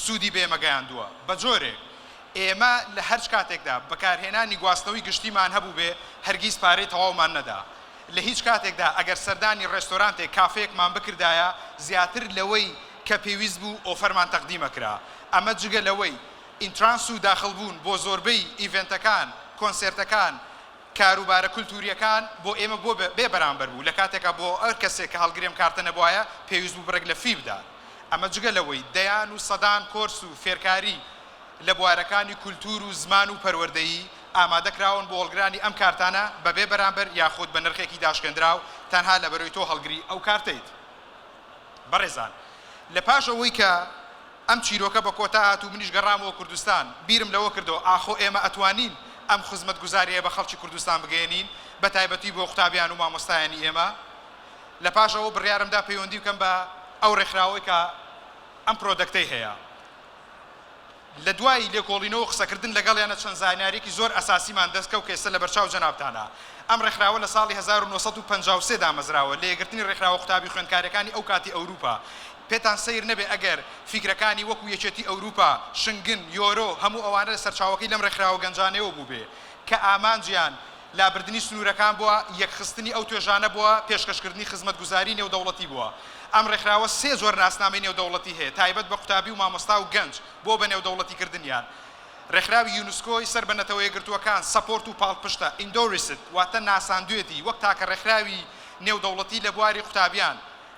سوودی بە ئێمە گەیاندووە بە جۆرێک ئێمە لە هەرچ کاتێکدا بەکارهێنانی گواستنەوەی گشتیمان هەبووبێ هەرگیز پارەی تەواومان نەدا لە هیچ کاتێکدا ئەگەر سەردانی ڕێستۆرانتێک کافێیەکمان بکردایە زیاتر لەوەی کە پێویست بوو offer مان تەقدیم ئەکرا ئەمە جگە لەوەی entrance و داخڵ بوون بۆ زۆربەی event ەکان، کۆنسێرتەکان، کاروبارە کولتوورییەکان بۆ ئێمە بۆ بێ بەرامبەر بوو، لە کاتێکا بۆ هەر کەسێک کە هەڵگری ئەم کارتە نەبوایە پێویست بوو بڕێک لە fee بدات. ئەمە جگە لەوەی دەیان و سەدان کۆرس و فێرکاری لە بوارەکانی کولتوور و زمان و پەروەردەیی ئامادە کراون بۆ هەڵگرانی ئەم کارتانە بە بێ بەرامبەر یاخود بە نرخێکی داشکێندراو تەنها لەبەرئەوەی تۆ هەڵگری ئەو کارتەیت. بەڕێزان لە پاش ئەوەی کە ئەم چیرۆکە بە کۆتا هات و منیش گەڕامەوە کوردستان، بیرم لەوە کردەوە ئاخۆ ئێمە ئەتوانین ئەم خزمەتگوزارییە بە خەڵکی کوردستان بگەیەنین، بە تایبەتی بۆ قوتابیان و مامۆستایانی ئێمە. لە پاش ئەوە بڕیارم دا پەیوەندی بکەم بە ئەو ڕێکخراوەی کە ئەم product ەی هەیە. لە دوای لێکۆڵینەوە و قسەکردن لەگەڵیانە چەند زانیارییەکی زۆر ئەساسیمان دەست کەوت کە ئێستا لەبەرچاو جەنابتانە. ئەم ڕێکخراوە لە ساڵی 1953 دامەزراوە لە یەکگرتنی ڕێکخراوە قوتابی خوێندکارییەکانی ئەو کاتی ئەوروپا. پێتان سەیر نەبێ ئەگەر فیکرەکانی وەکو یەکێتی ئەوروپا، شنگن، یۆرۆ، هەموو ئەوانە لە سەرچاوەکەی لەم ڕێکخراوە گەنجانەیەوە بووبێ کە ئامانجیان لابردنی سنوورەکان بووە، یەکخستنی ئەو توێژانە بووە، پێشکەشکردنی خزمەتگوزاری نێودەوڵەتی بووە. ئەم ڕێکخراوە سێ جۆر ناسنامەی نێودەوڵەتی هەیە، تایبەت بە قوتابی و مامۆستا و گەنج بۆ بەنێودەوڵەتیکردنیان. ڕێکخراوی یونسکۆی سەر بە نەتەوەیەکگرتووەکان support و پاڵپشتە، endorsed، واتە ناساندوێتی وەک تاکە ڕێکخراوی نێودەوڵەتی لە بواری قوتابیان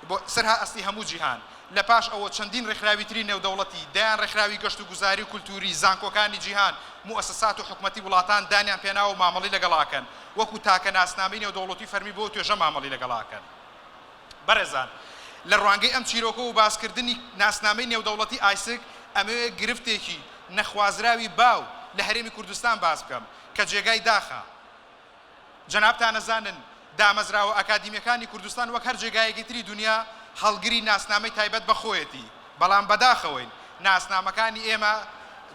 بۆ سەر ئاستی هەموو جیهان. لە پاش ئەوە چەندین ڕێکخراوی تری نێودەوڵەتی، دەیان ڕێکخراوی گەشتوگوزاری و کولتووری، زانکۆکانی جیهان، موئەسەسات و حکومەتی وڵاتان دانیان پێناوە و مامەڵەی لەگەڵ ئەکەن، وەکو تاکە ناسنامەی نێودەوڵەتی فەرمی بۆ توێژە مامەڵەی لەگەڵ ئەکەن. بەڕێزان، لە ڕوانگەی ئەم چیرۆکە و باسکردنی ناسنامەی نێودەوڵەتی ئایسک، ئەمەوێ گرفتێکی نەخوازراوی باو. لە هەرێمی کوردستان باس بکەم کە جێگای داخە. جەنابتان ئەزانن دامەزراوە ئەکادیمیەکانی کوردستان وەک هەر جێگایەکی تری دونیا هەڵگری ناسنامەی تایبەت بە خۆیەتی، بەڵام بەداخەوەین ناسنامەکانی ئێمە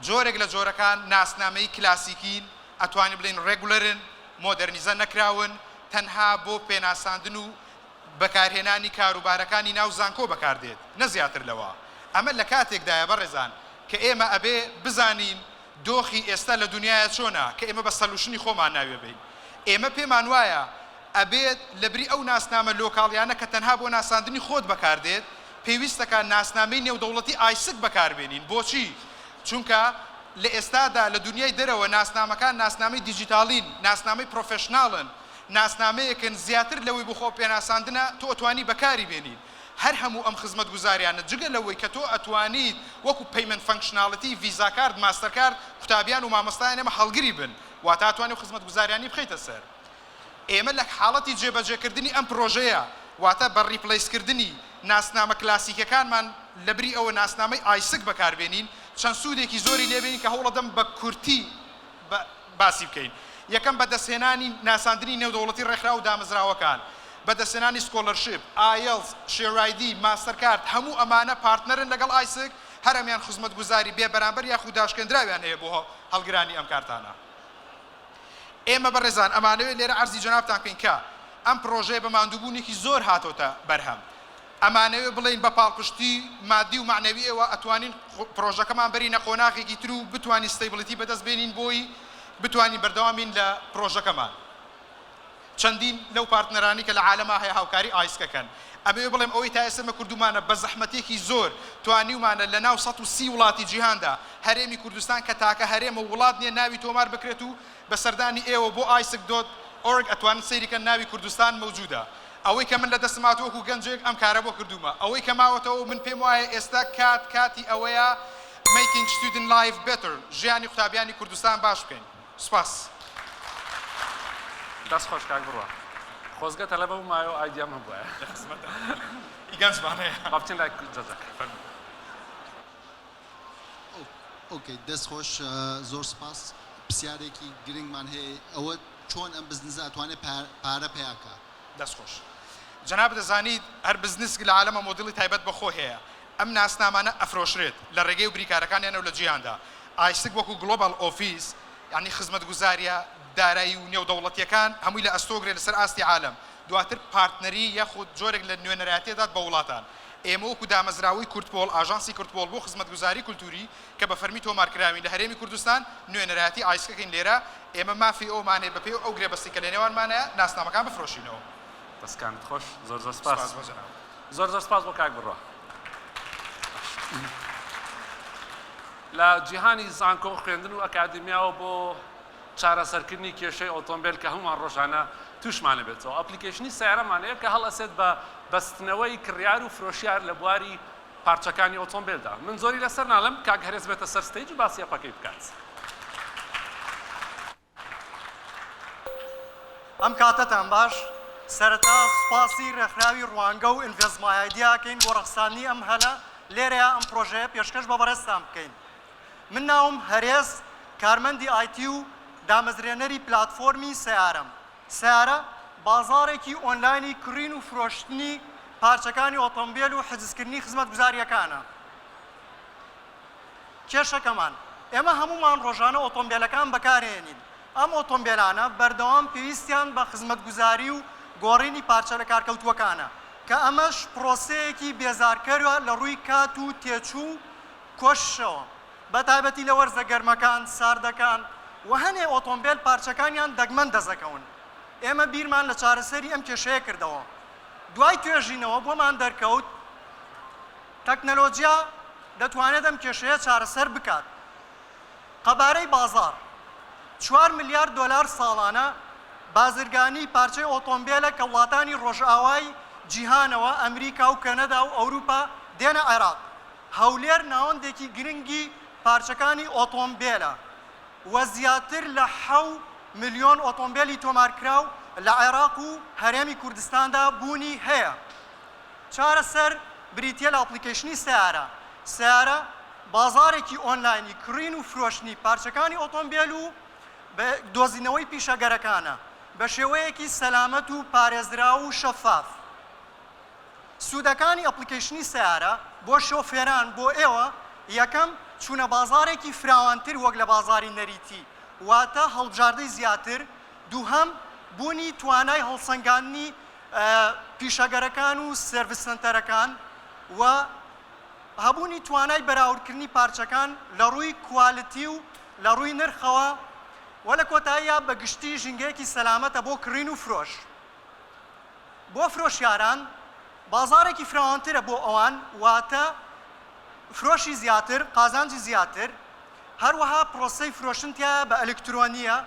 جۆرێک لە جۆرەکان ناسنامەی کلاسیکین، ئەتوانین بڵێین regular ن، مۆدێرنیزە نەکراون، تەنها بۆ پێناساندن و بەکارهێنانی کاروبارەکانی ناو زانکۆ بەکاردێت نە زیاتر لەوە. ئەمە لە کاتێکدایە بەڕێزان کە ئێمە ئەبێ بزانین دۆخی ئێستا لە دونیایا چۆنە کە ئێمە بە solution ی خۆمان ناوی بەین. ئێمە پێمان وایە ئەبێت لەبری ئەو ناسنامە local یانە کە تەنها بۆ ناساندنی خۆت بەکاردێت، پێویستەکا ناسنامەی نێودەوڵەتی ئایسک بەکاربێنین. بۆچی؟ چونکە لە ئێستادا لە دونیای دەرەوە ناسنامەکان ناسنامەی دیجیتاڵین، ناسنامەی professional ن، ناسنامەیەکن زیاتر لەوەی بۆ خۆ پێناساندنە تۆ ئەتوانی بەکاری بێنیت. هەر هەموو ئەم خزمەتگوزاریانە جگە لەوەی کە تۆ ئەتوانیت وەکو payment functionality ڤیزا کارت ماستەر کارت قوتابیان و مامۆستایان ئێمە هەڵگری بن واتە ئەتوانی ئەو خزمەتگوزاریانەی بخەیتە سەر ئێمە لە حاڵەتی جێبەجێکردنی ئەم پرۆژەیە واتە بە replace کردنی ناسنامە کلاسیکەکانمان لەبری ئەوە ناسنامەی ئایسک بەکاربێنین چەند سوودێکی زۆری لێبینین کە هەوڵەدەم بە کورتی باسی بکەین، یەکەم بەدەستهێنانی ناساندنی نێودەوڵەتی ڕێکخراو و دامەزراوەکان، بەدەستهێنانی scholarship، ئایێڵتس، SheerID، ماستەرکارت، هەموو ئەمانە partner ن لەگەڵ ئایسک، هەرەمیان خزمەتگوزاری بێ بەرامبەر یاخود داشکێندراویان هەیە بۆ هەڵگرانی ئەم کارتانە. ئێمە بەڕێزان ئەمانەوێت لێرە عەرزی جەنابتان بکەین کە ئەم پڕۆژەیە بە ماندووبوونێکی زۆر هاتۆتە بەرهەم، ئەمانەوێ بڵێین بە پاڵپشتی مادی و مەعنەوی ئێوە ئەتوانین پرۆژەکەمان بەرینە قۆناغێکی تر و بتوانین stability بەدەست بێنین بۆی بتوانین بەردەوام بین لە پرۆژەکەمان. چەندین لەو partner انەی کە لە عالەما هەیە هاوکاری ئایسکەکەن. ئەمەوێ بڵێم ئەوەی تا ئێستا ئێمە کردوومانە بە زەحمەتێکی زۆر توانیومانە لە ناو 130 وڵاتی جیهاندا هەرێمی کوردستان کە تاکە هەرێمە و وڵات نیە ناوی تۆمار بکرێت و بە سەردانی ئێوە بۆ ئایسک dot org ئەتوانن سەیری کەن ناوی کوردستان مەوجودە. ئەوەی کە من لە دەستم هاتووە وەکو گەنجێک ئەم کارە بۆ کردوومە. ئەوەی کە ماوەتەوە من پێم وایە ئێستا کات کاتی ئەوەیە Making Student Life Better ژیانی قوتابیانی کوردستان باش بکەین. سوپاس. دەست خۆش کاک بڕوا. خۆزگە تەلەبە بوومایە و ئایدیام هەبوایە. لە خزمەتان. ئی گەنجمان هەیە. با بچین لای judge ەکە. فەرموو. okay دەست خۆش زۆر سپاس پرسیارێکی گرنگمان هەیە ئەوە چۆن ئەم بزنسە ئەتوانێت پارە پەیا کا؟ دەست خۆش. جەنابت دەزانیت هەر بزنسک لە عالەما مۆدیڵی تایبەت بە خۆی هەیە ئەم ناسنامانە ئەفرۆشرێت لە ڕێگەی و بریکارەکانیانەوە لە جیهاندا ئایسک وەکو global office یانی خزمەتگوزاریە دارایی و نێودەوڵەتیەکان هەمووی لە ئەستۆگرێ لەسەر ئاستی عالەم دواتر partner ی یاخود جۆرێک لە نوێنەرایەتی دات بە وڵاتان ئێمە وەکو دامەزراوەی کوردپۆڵ، ئاژانسی کوردپۆڵ بۆ خزمەتگوزاری کولتووری کە بە فەرمی تۆمارکراوین لە هەرێمی کوردستان، نوێنەرایەتی ئایسکەکەین لێرە، ئێمە مافی ئەوەمان هەیە بەپێی ئەو گرێبەستەی کە لەنێوانمانایە ناسنامەکان بفرۆشینەوە. دەستکانت خۆش زۆر زۆر سپاس. سپاس بۆ جەنابت. زۆر زۆر سپاس بۆ کاک بڕوا. لە جیهانی زانکۆ و خوێندن و ئەکادیمیاوە بۆ چارەسەرکردنی کێشەی ئۆتۆمبێل کە هەموومان ڕۆژانە تووشمان ئەبێتەوە application ی سەیارەمان هەیە کە هەڵئەسێت بە بەستنەوەی کڕیار و فرۆشیار لە بواری پارچەکانی ئۆتۆمبێلدا من زۆری لەسەر ناڵێم کاک هەرێس بێتە سەر stage و باسی app ەکەی بکات. ئەم کاتەتان باش، سەرەتا سوپاسی ڕێکخراوی ڕوانگە و Invest My Idea ئەکەین بۆ ڕەخساندنی ئەم هەلە لێرەیا ئەم پڕۆژەیە پێشکەش بە بەڕێزتان بکەین. من ناوم هەرێز، کارمەندی ئایتی و دامەزرێنەری پلاتفۆرمی سەیارەم. سەیارە بازاڕێکی ئۆنلاینی کڕین و فرۆشتنی پارچەکانی ئۆتۆمبێل و حجزکردنی خزمەتگوزارییەکانە. کێشەکەمان، ئێمە هەموومان ڕۆژانە ئۆتۆمبێلەکان بەکارهێنین، ئەم ئۆتۆمبێلانە بەردەوام پێویستیان بە خزمەتگوزاری و گۆڕینی پارچە لەکارکەوتووەکانە، کە ئەمەش پرۆسەیەکی بێزارکەرە لە ڕووی کات و تێچوو و کۆششەوە، بەتایبەتی لە وەرزە گەرمەکان، ساردەکان و هەنێ ئۆتۆمبێل پارچەکانیان دەگمەن دەستدەکەون. ئێمە بیرمان لە چارەسەری ئەم کێشەیە کردەوە. دوای توێژینەوە بۆمان دەرکەوت تەکنەلۆجیا دەتوانێت ئەم کێشەیە چارەسەر بکات. قەبارەی بازاڕ، چوار ملیار دۆلار ساڵانە بازرگانی پارچەی ئۆتۆمبێلە کە وڵاتانی ڕۆژئاوای جیهانەوە، ئەمریکا و کەنەدا و ئەوروپا، دێنە عێراق. هەولێر ناوەندێکی گرنگی پارچەکانی ئۆتۆمبێلە و زیاتر لە حەو ملیۆن ئۆتۆمبێلی تۆمارکراو لە عێراق و هەرێمی کوردستاندا بوونی هەیە. چارەسەر بریتییە لە application ی سەیارە. سەیارە. بازاڕێکی ئۆنلاینی کڕین و فرۆشتنی پارچەکانی ئۆتۆمبێل و دۆزینەوەی پیشەگەرەکانە بە شێوەیەکی سەلامەت و پارێزراو و شەفاف. سوودەکانی ئەپڵیکەیشنی سەیارە بۆ شۆفێران بۆ ئێوە، یەکەم، چوونە بازاڕێکی فراوانتر وەک لە بازاڕی نەریتی، واتە هەڵبژاردەی زیاتر، دووهەم، بوونی توانای هەڵسەنگاندنی پیشەگەرەکان و سێرڤس سەنتەرەکان و هەبوونی توانای بەراوردکردنی پارچەکان لە ڕووی quality و لە ڕووی نرخەوە و لە کۆتاییا بە گشتی ژینگەیەکی سەلامەتە بۆ کڕین و فرۆش. بۆ فرۆشیاران بازاڕێکی فراوانترە بۆ ئەوان واتە فرۆشی زیاتر، قازانجی زیاتر، هەروەها پرۆسەی فرۆشتن تیایا بە ئەلکترۆنییە،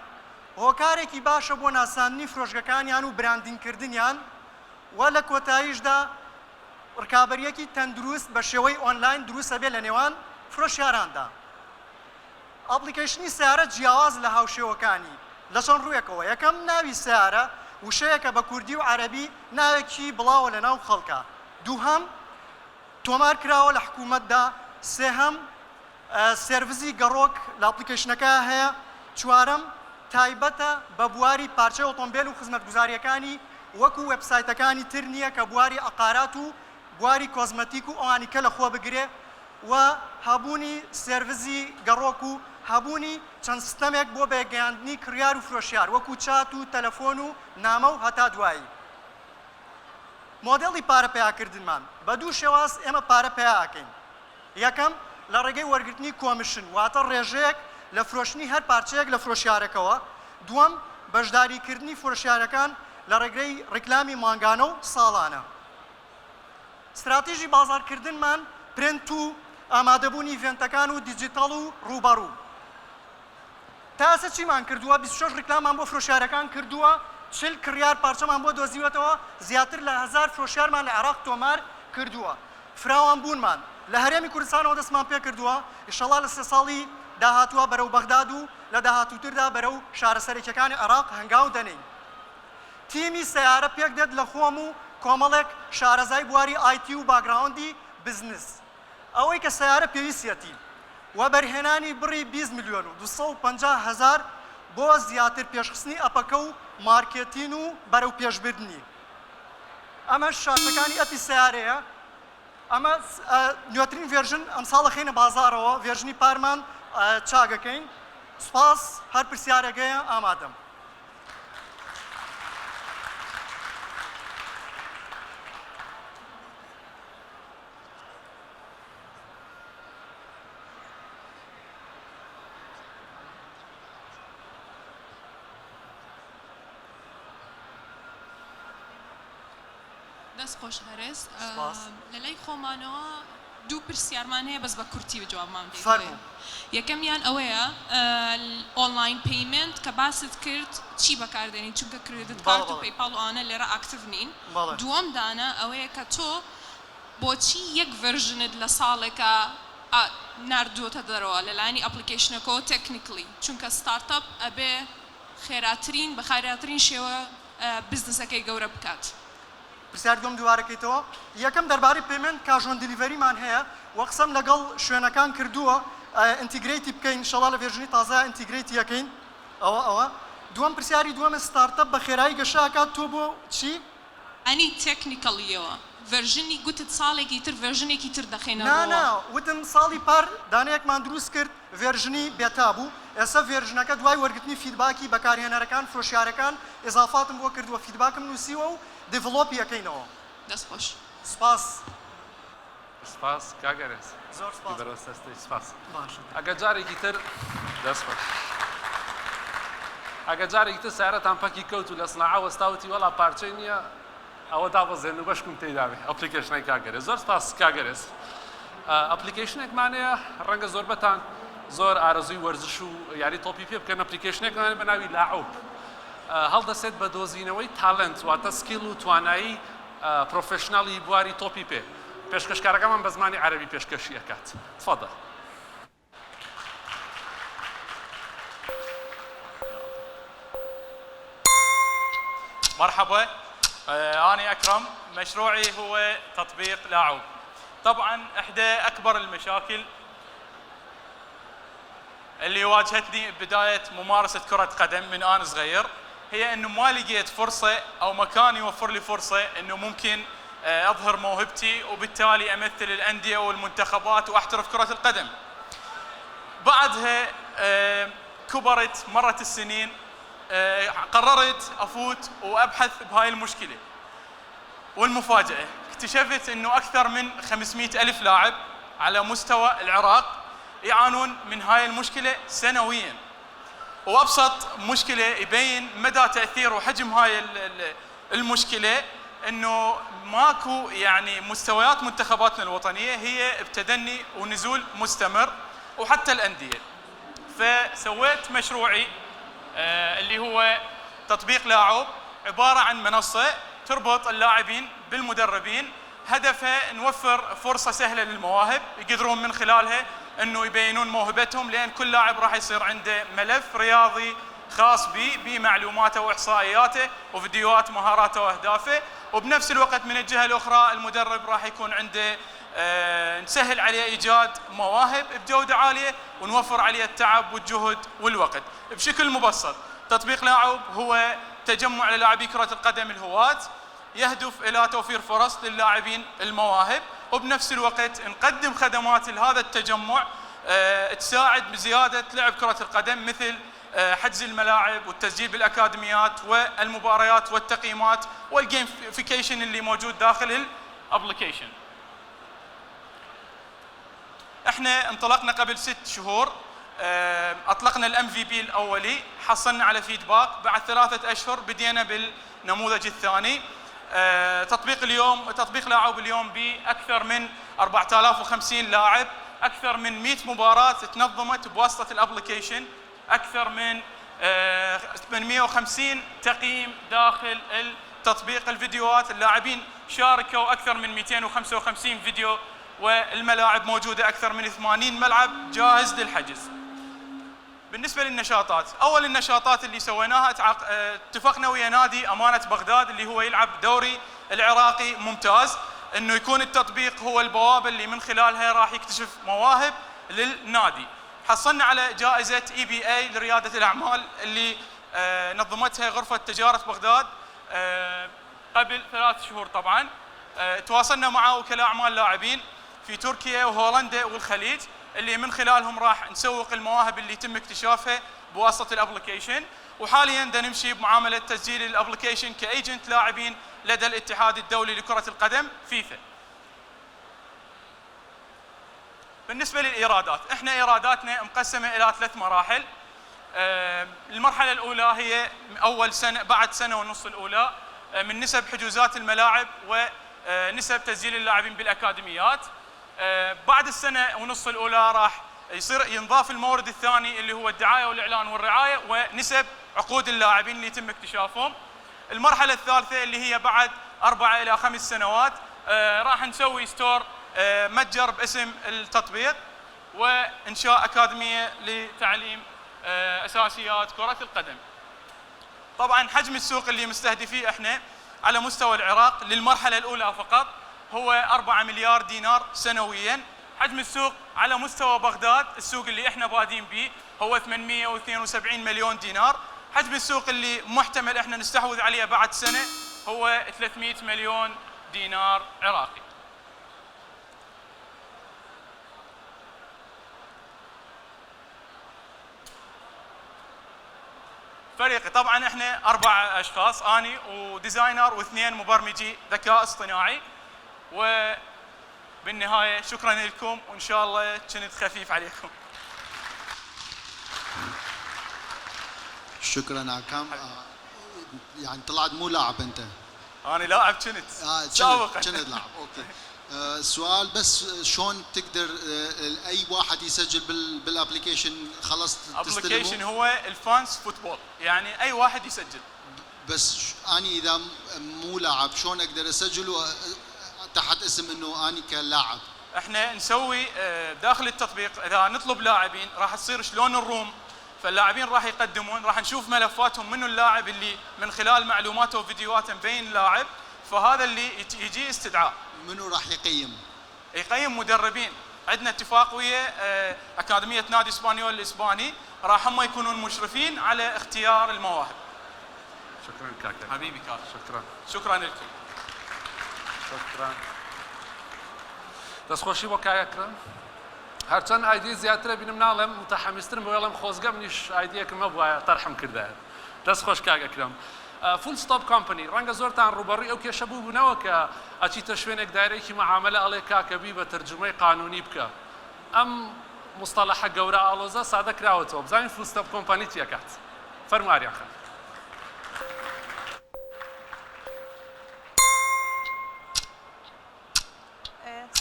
هۆکارێکی باشە بۆ ناساندنی فرۆشگەکانیان و branding کردنیان و لە کۆتاییشدا ڕکابەرییەکی تەندروست بە شێوەی ئۆنلاین دروست ئەبێت لە نێوان فرۆشیاراندا. ئەپڵیکەیشنی سەیارە جیاواز لە هاوشێوەکانی لە چەند ڕووێکەوە، یەکەم، ناوی سەیارە وشەیەکە بە کوردی و عەرەبی ناوێکی بڵاوە لە ناو خەڵکا، دووهەم، تۆمار کراوە لە حکوومەتدا، سێهەم، سێرڤزی گەڕۆک لە ئەپڵیکەیشنەکە هەیە، چوارەم، تایبەتە بە بواری پارچەی ئۆتۆمبێل و خزمەتگوزارییەکانی وەکو وێبسایتەکانی تر نییە کە بواری عەقارات و بواری کۆزمەتیک و ئەوانی کە لە خۆ بگرێ و هەبوونی سێرڤزی گەڕۆک و هەبوونی چەند ستەمێک بۆ بەیەکگەیاندنی کڕیار و فرۆشیار وەکو چات و تەلەفۆن و نامە و هەتا دوایی. مۆدێڵی پارە پەیاکردنمان، بە دوو شێواز ئێمە پارە پەیا ئەکەین. یەکەم، لە ڕێگەی وەرگرتنی کۆمشن، واتە ڕێژەیەک لە فرۆشتنی هەر پارچەیەک لە فرۆشیارەکەوە. دووەم، بەشداریکردنی فرۆشیارەکان لە ڕێگەی ڕیکلامی مانگانە و ساڵانە. ستراتیژی بازاڕکردنمان print و ئامادەبوونی event ەکان و دیجیتاڵ و ڕووبەڕوو. تا ئێستا چیمان کردووە؟ 26 ڕیکلاممان بۆ فرۆشیارەکان کردووە، 40 کڕیار پارچەمان بۆ دۆزیوەتەوە، زیاتر لە هەزار فرۆشیارمان لە عێراق تۆمار کردووە. فراوانبوونمان لە هەرێمی کوردستانەوە دەستمان پێکردووە، ئیشەڵا لە سێ ساڵی داهاتووە بەرەو بەغداد و لە داهاتووتردا بەرەو شارە سەرەکییەکانی عێراق هەنگاو دەنێین. تیمی سەیارە پێکدێت لە خۆم و کۆمەڵێک شارەزای بواری ئایتی و background ی بزنس. ئەوەی کە سەیارە پێویستیەتی وەبەرهێنانی بڕی 20 ملیۆن و 250 هەزار بۆ زیاتر پێشخستنی ئەپەکە و مارکێتین و بەرەو پێشبردنی. ئەمەش شاشەکانی ئەپی سەیارەیە. ئەمە نوێترین version ئەمساڵ ئەخەینە بازاڕەوە، version ی پارمان چاک ئەکەین. سوپاس، هەر پرسیارێک هەیە ئامادەم. دەست خۆش هەرێز. سپاس. لەلای خۆمانەوە دوو پرسیارمان هەیە بەس بە کورتی جوابمان بدەیتەوە. فەرموو. یەکەمیان ئەوەیە online payment کە باست کرد چی بەکاردێنی چونکە credit بەڵێ کارت و بەڵێ. PayPal و ئەوانە لێرە active نین. بەڵێ. دووەم دانە ئەوەیە کە تۆ بۆچی یەک version ت لە ساڵێکا ناردووەتە دەرەوە لەلایەنی application ەکەوە technically چونکە startup ئەبێ خێراترین بە خێراترین شێوە بزنسەکەی گەورە بکات. پرسیاری دووەم دووبارە کەیتەوە. یەکەم دەربارەی payment cash on delivery مان هەیە وە قسەم لەگەڵ شوێنەکان کردووە integrate ی بکەین ئیشەڵا لە version ی تازە integrate ی ئەکەین ئەوە ئەوە دووەم پرسیاری دووەم startup بە خێرایی گەشە ئەکات تۆ بۆ چی؟ ئەنی technical یەوە version ی گوتت ساڵێکی تر version ێکی تر دەخەینە نا ڕووەوە. نا وتم ساڵی پار دانەیەکمان دروست کرد version ی beta بوو ئێستا version ەکە دوای وەرگرتنی feedback ی بەکارهێنەرەکان فرۆشیارەکان ئیزافاتم بۆ کردووە feedback م نووسیوە و develop ی ئەکەینەوە. دەست خۆش. سپاس. سپاس کاک ئەرێز. زۆر سپاس. بەرەو سەر stage سپاس. باشە. ئەگەر جارێکی تر دەست خۆش. ئەگەر جارێکی تر سەیارەتان پەکی کەوت و لە سناعە وەستا وتی وەڵا پارچەی نییە ئەوە دابەزێن و بەشکم تێیدا بێ application ەی کاک ئەرێز. زۆر سپاس کاک ئەرێز. application ێکمان هەیە ڕەنگە زۆربەتان زۆر ئارەزووی وەرزش و یاری تۆپی پێ بکەن application ێکمان هەیە بە ناوی لاعوب هەڵدەسێت بە دۆزینەوەی talent واتە skill و توانایی professional ی بواری تۆپی پێ پێشکەشکارەکەمان بە زمانی عەرەبی پێشکەشی ئەکات تفضل. مرحبا أنا أكرم مشروعي هو تطبيق لاعوب طبعا إحدى أكبر المشاكل اللي واجهتني بداية ممارسة كرة قدم من أنا صغير هي أنه ما لقيت فرصة أو مكان يوفر لي فرصة أنه ممكن أظهر موهبتي وبالتالي أمثل الأندية والمنتخبات وأحترف كرة القدم. بعدها كبرت، مرت السنين، قررت أفوت وأبحث بهاي المشكلة. والمفاجأة اكتشفت أنه أكثر من 500 ألف لاعب على مستوى العراق يعانون من هاي المشكلة سنويا. وأبسط مشكلة يبين مدى تأثير وحجم هاي المشكلة أنه ماكو يعني مستويات منتخباتنا الوطنية هي بتدني ونزول مستمر، وحتى الأندية. فسويت مشروعي اللي هو تطبيق لاعب، عبارة عن منصة تربط اللاعبين بالمدربين، هدفها نوفر فرصة سهلة للمواهب يقدرون من خلالها انه يبينون موهبتهم، لان كل لاعب راح يصير عنده ملف رياضي خاص به بمعلوماته واحصائياته وفيديوهات مهاراته واهدافه. وبنفس الوقت من الجهة الاخرى المدرب راح يكون عنده نسهل عليه ايجاد مواهب بجوده عالية ونوفر عليه التعب والجهد والوقت. بشكل مبسط، تطبيق لاعب هو تجمع للاعبي كره القدم الهواة، يهدف الى توفير فرص للاعبين المواهب، وبنفس الوقت نقدم خدمات لهذا التجمع تساعد بزيادة لعب كره القدم، مثل حجز الملاعب والتسجيل بالاكاديميات والمباريات والتقييمات وال gamification اللي موجود داخل ال application. احنا انطلقنا قبل 6 شهور، اطلقنا ال MVP الاولي، حصلنا على feedback، بعد 3 اشهر بدينا بالنموذج الثاني. تطبيق اليوم، تطبيق لاعب اليوم باكثر من 4050 لاعب، اكثر من 100 مباراة تنظمت بواسطة ال application، اكثر من 850 تقييم داخل التطبيق، الفيديوهات اللاعبين شاركوا اكثر من 255 فيديو، والملاعب موجودة اكثر من 80 ملعب جاهز للحجز. بالنسبة للنشاطات، اول النشاطات اللي سويناها اتفقنا ويا نادي امانه بغداد اللي هو يلعب دوري العراقي ممتاز، انه يكون التطبيق هو البوابة اللي من خلالها راح يكتشف مواهب للنادي. حصلنا على جائزة EBA لريادة الاعمال اللي نظمتها غرفة تجارة بغداد قبل 3 شهور. طبعا تواصلنا مع وكلاء اعمال لاعبين في تركيا وهولندا والخليج اللي من خلالهم راح نسوق المواهب اللي يتم اكتشافها بواسطة ال application. وحاليا دا نمشي بمعاملة تسجيل ال application ك agent لاعبين لدى الاتحاد الدولي لكرة القدم فيفا. بالنسبة للايرادات، احنا ايراداتنا مقسمة الى ثلاث مراحل. المرحلة الاولى هي اول سنه، بعد سنة ونص الاولى، من نسب حجوزات الملاعب ونسب تسجيل اللاعبين بالاكاديميات. بعد السنة ونص الاولى راح يصير ينضاف المورد الثاني اللي هو الدعاية والاعلان والرعاية ونسب عقود اللاعبين اللي يتم اكتشافهم. المرحلة الثالثة اللي هي بعد 4 الى 5 سنوات راح نسوي store، متجر باسم التطبيق، وانشاء اكاديمية لتعليم اساسيات كره القدم. طبعا حجم السوق اللي مستهدفيه احنا على مستوى العراق للمرحلة الاولى فقط هو 4 مليار دينار سنويا. حجم السوق على مستوى بغداد، السوق اللي احنا بادين به، هو 872 مليون دينار. حجم السوق اللي محتمل احنا نستحوذ عليه بعد سنة هو 300 مليون دينار عراقي. فريقي طبعا احنا اربع اشخاص، اني و designer واثنين مبرمجي ذكاء اصطناعي. وبالنهاية شكرا لكم، وان شاء الله كنت خفيف عليكم. شكرا عكام. يعني طلعت مو لاعب انت. انا لاعب كنت سابقا. كنت لاعب، okay. سؤال بس، شلون تقدر اي واحد يسجل بال application خلص؟ application تستلمه؟ هو ال fans football، يعني اي واحد يسجل. بس اني اذا مو لاعب شلون اقدر اسجل تحت اسم انه اني كلاعب؟ احنا نسوي داخل التطبيق، اذا نطلب لاعبين راح تصير شلون ال room، فاللاعبين راح يقدمون، راح نشوف ملفاتهم، منو اللاعب اللي من خلال معلوماته وفيديوهاته مبين لاعب، فهذا اللي يجي استدعاء. منو راح يقيم؟ يقيم مدربين. عندنا اتفاق ويا اكاديميه نادي اسبانيول الاسباني راح هم يكونون مشرفين على اختيار المواهب. شكرا کاکە. حبيبي کاک. شكرا. شكرا لكم. شكرا. دەستخۆشی بۆ کاک ئەکرەم. هەرچەند idea زیاترە بینم ناڵێم متحەمیسترم بۆ ئەڵێم خۆزگە منیش idea یەکم هەبوایە تەرحم کردایە. دەست خۆش کاک ئەکرەم. Full Stop Company ڕەنگە زۆرتان ڕووبەڕووی ئەو کێشە بووبنەوە کە ئەچیتە شوێنێک دایرەیەکی مەعامەلە ئەڵێ کاکە بی بە تەرجومەی قانونی بکە ئەم موستەڵەحە گەورە ئاڵۆزە سادە کراوەتەوە بزانین Full Stop Company چی ئەکات فەرموو ئاریان خان.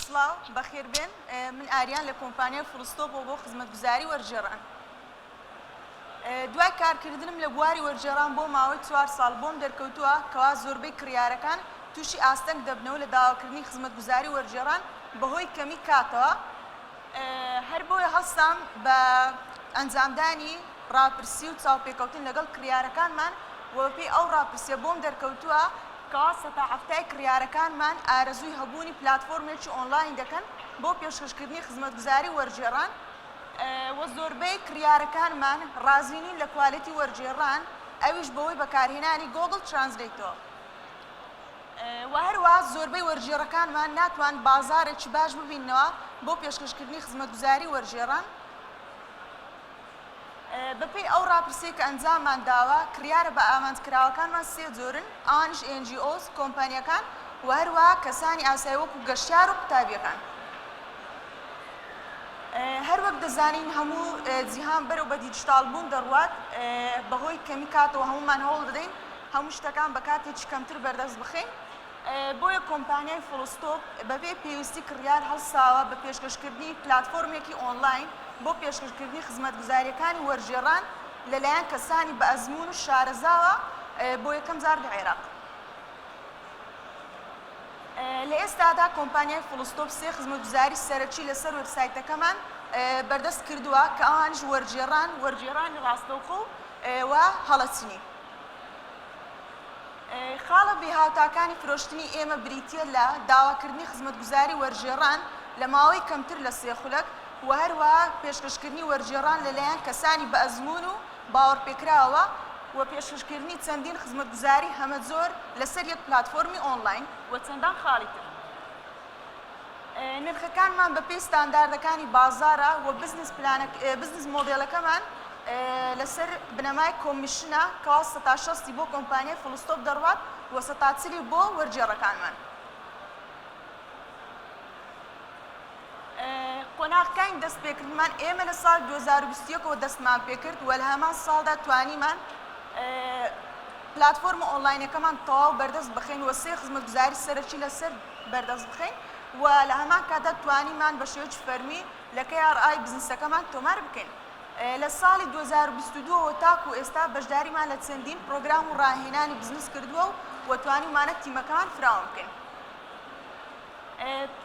سڵاو، بەخێربێن، من ئاریان لە کۆمپانیای Full Stop ەوە بۆ خزمەتگوزاری وەرگێڕان. دوای کارکردنم لە بواری وەرگێڕان بۆ ماوەی چوار ساڵ بۆم دەرکەوتووە کەوا زۆربەی کڕیارەکان تووشی ئاستەنگ دەبنەوە لە داواکردنی خزمەتگوزاری وەرگێڕان بەهۆی کەمی کاتەوە، هەر بۆیە هەڵسام بە ئەنجامدانی ڕاپرسی و چاوپێکەوتن لەگەڵ کڕیارەکانمان و بەپێی ئەو ڕاپرسیە بۆم دەرکەوتووە کەوا سەتا حەفتای کڕیارەکانمان ئارەزووی هەبوونی پلاتفۆرمێکی ئۆنلاین دەکەن بۆ پێشکەشکردنی خزمەتگوزاری وەرگێڕان و زۆربەی کڕیارەکانمان ڕازی نین لە quality وەرگێڕان ئەویش بەهۆی بەکارهێنانی Google Translate ەوە و هەروەها زۆربەی وەرگێڕەکانمان ناتوان بازاڕێکی باش ببیننەوە بۆ پێشکەشکردنی خزمەتگوزاری وەرگێڕان. بەپێی ئەو ڕاپرسیەی کە ئەنجاممان داوە، کڕیارە بە ئامانجکراوەکانمان سێ جۆرن، ئەوانیش NGOs، کۆمپانیاکان و هەروەها کەسانی ئاسایی وەکو گەشتیار و قوتابیەکان. هەروەک دەزانین هەموو جیهان بەرەو بە دیجیتاڵ بوون دەڕوات، بەهۆی کەمی کاتەوە هەموومان هەوڵ دەدەین هەموو شتەکان بە کاتێکی کەمتر بەردەست بخەین، بۆیە کۆمپانیای Full Stop بەپێی پێویستی کڕیار هەڵساوە بە پێشکەشکردنی پلاتفۆرمێکی ئۆنلاین بۆ پێشکەشکردنی خزمەتگوزارییەکانی وەرگێڕان لەلایەن کەسانی بەئەزموون و شارەزاوە بۆ یەکەم جار لە عێراق. لە ئێستادا کۆمپانیای Full Stop سێ خزمەتگوزاری سەرەکی لەسەر وێبسایتەکەمان بەردەست کردووە کە ئەوانیش وەرگێڕان، وەرگێڕانی ڕاستەوخۆ و هەڵەچنی. خاڵە بێهاوتاکانی فرۆشتنی ئێمە بریتییە لە داواکردنی خزمەتگوزاری وەرگێڕان لە ماوەی کەمتر لە سێ خولەک و هەروەها پێشکەشکردنی وەرگێڕان لەلایەن کەسانی بەئەزموون و باوەڕپێکراوەوە و پێشکەشکردنی چەندین خزمەتگوزاری هەمەجۆر لەسەر یەک پلاتفۆرمی ئۆنلاین و چەندان خاڵی تر. نرخەکانمان بەپێی ستانداردەکانی بازاڕە و بزنس پلانە بزنس مۆدێلەکەمان لەسەر بنەمای commission ە کەوا سەتا شەستی بۆ کۆمپانیای Full Stop دەڕوات و سەتا چلی بۆ وەرگێڕەکانمان. قۆناغەکانی دەستپێکردنمان، ئێمە لە ساڵی 2021 ەوە دەستمان پێکرد و لە هەمان ساڵدا توانیمان پلاتفۆرمە ئۆنلاینەکەمان تەواو بەردەست بخەین و سێ خزمەتگوزاری سەرەکی لەسەر بەردەست بخەین و لە هەمان کاتدا توانیمان بە شێوەیەکی فەرمی لە KRI بزنسەکەمان تۆمار بکەین. لە ساڵی 2022 ەوە تاکو ئێستا بەشداریمان لە چەندین پرۆگرام و ڕاهێنانی بزنس کردووە و توانیومانە تیمەکەمان فراوان بکەین.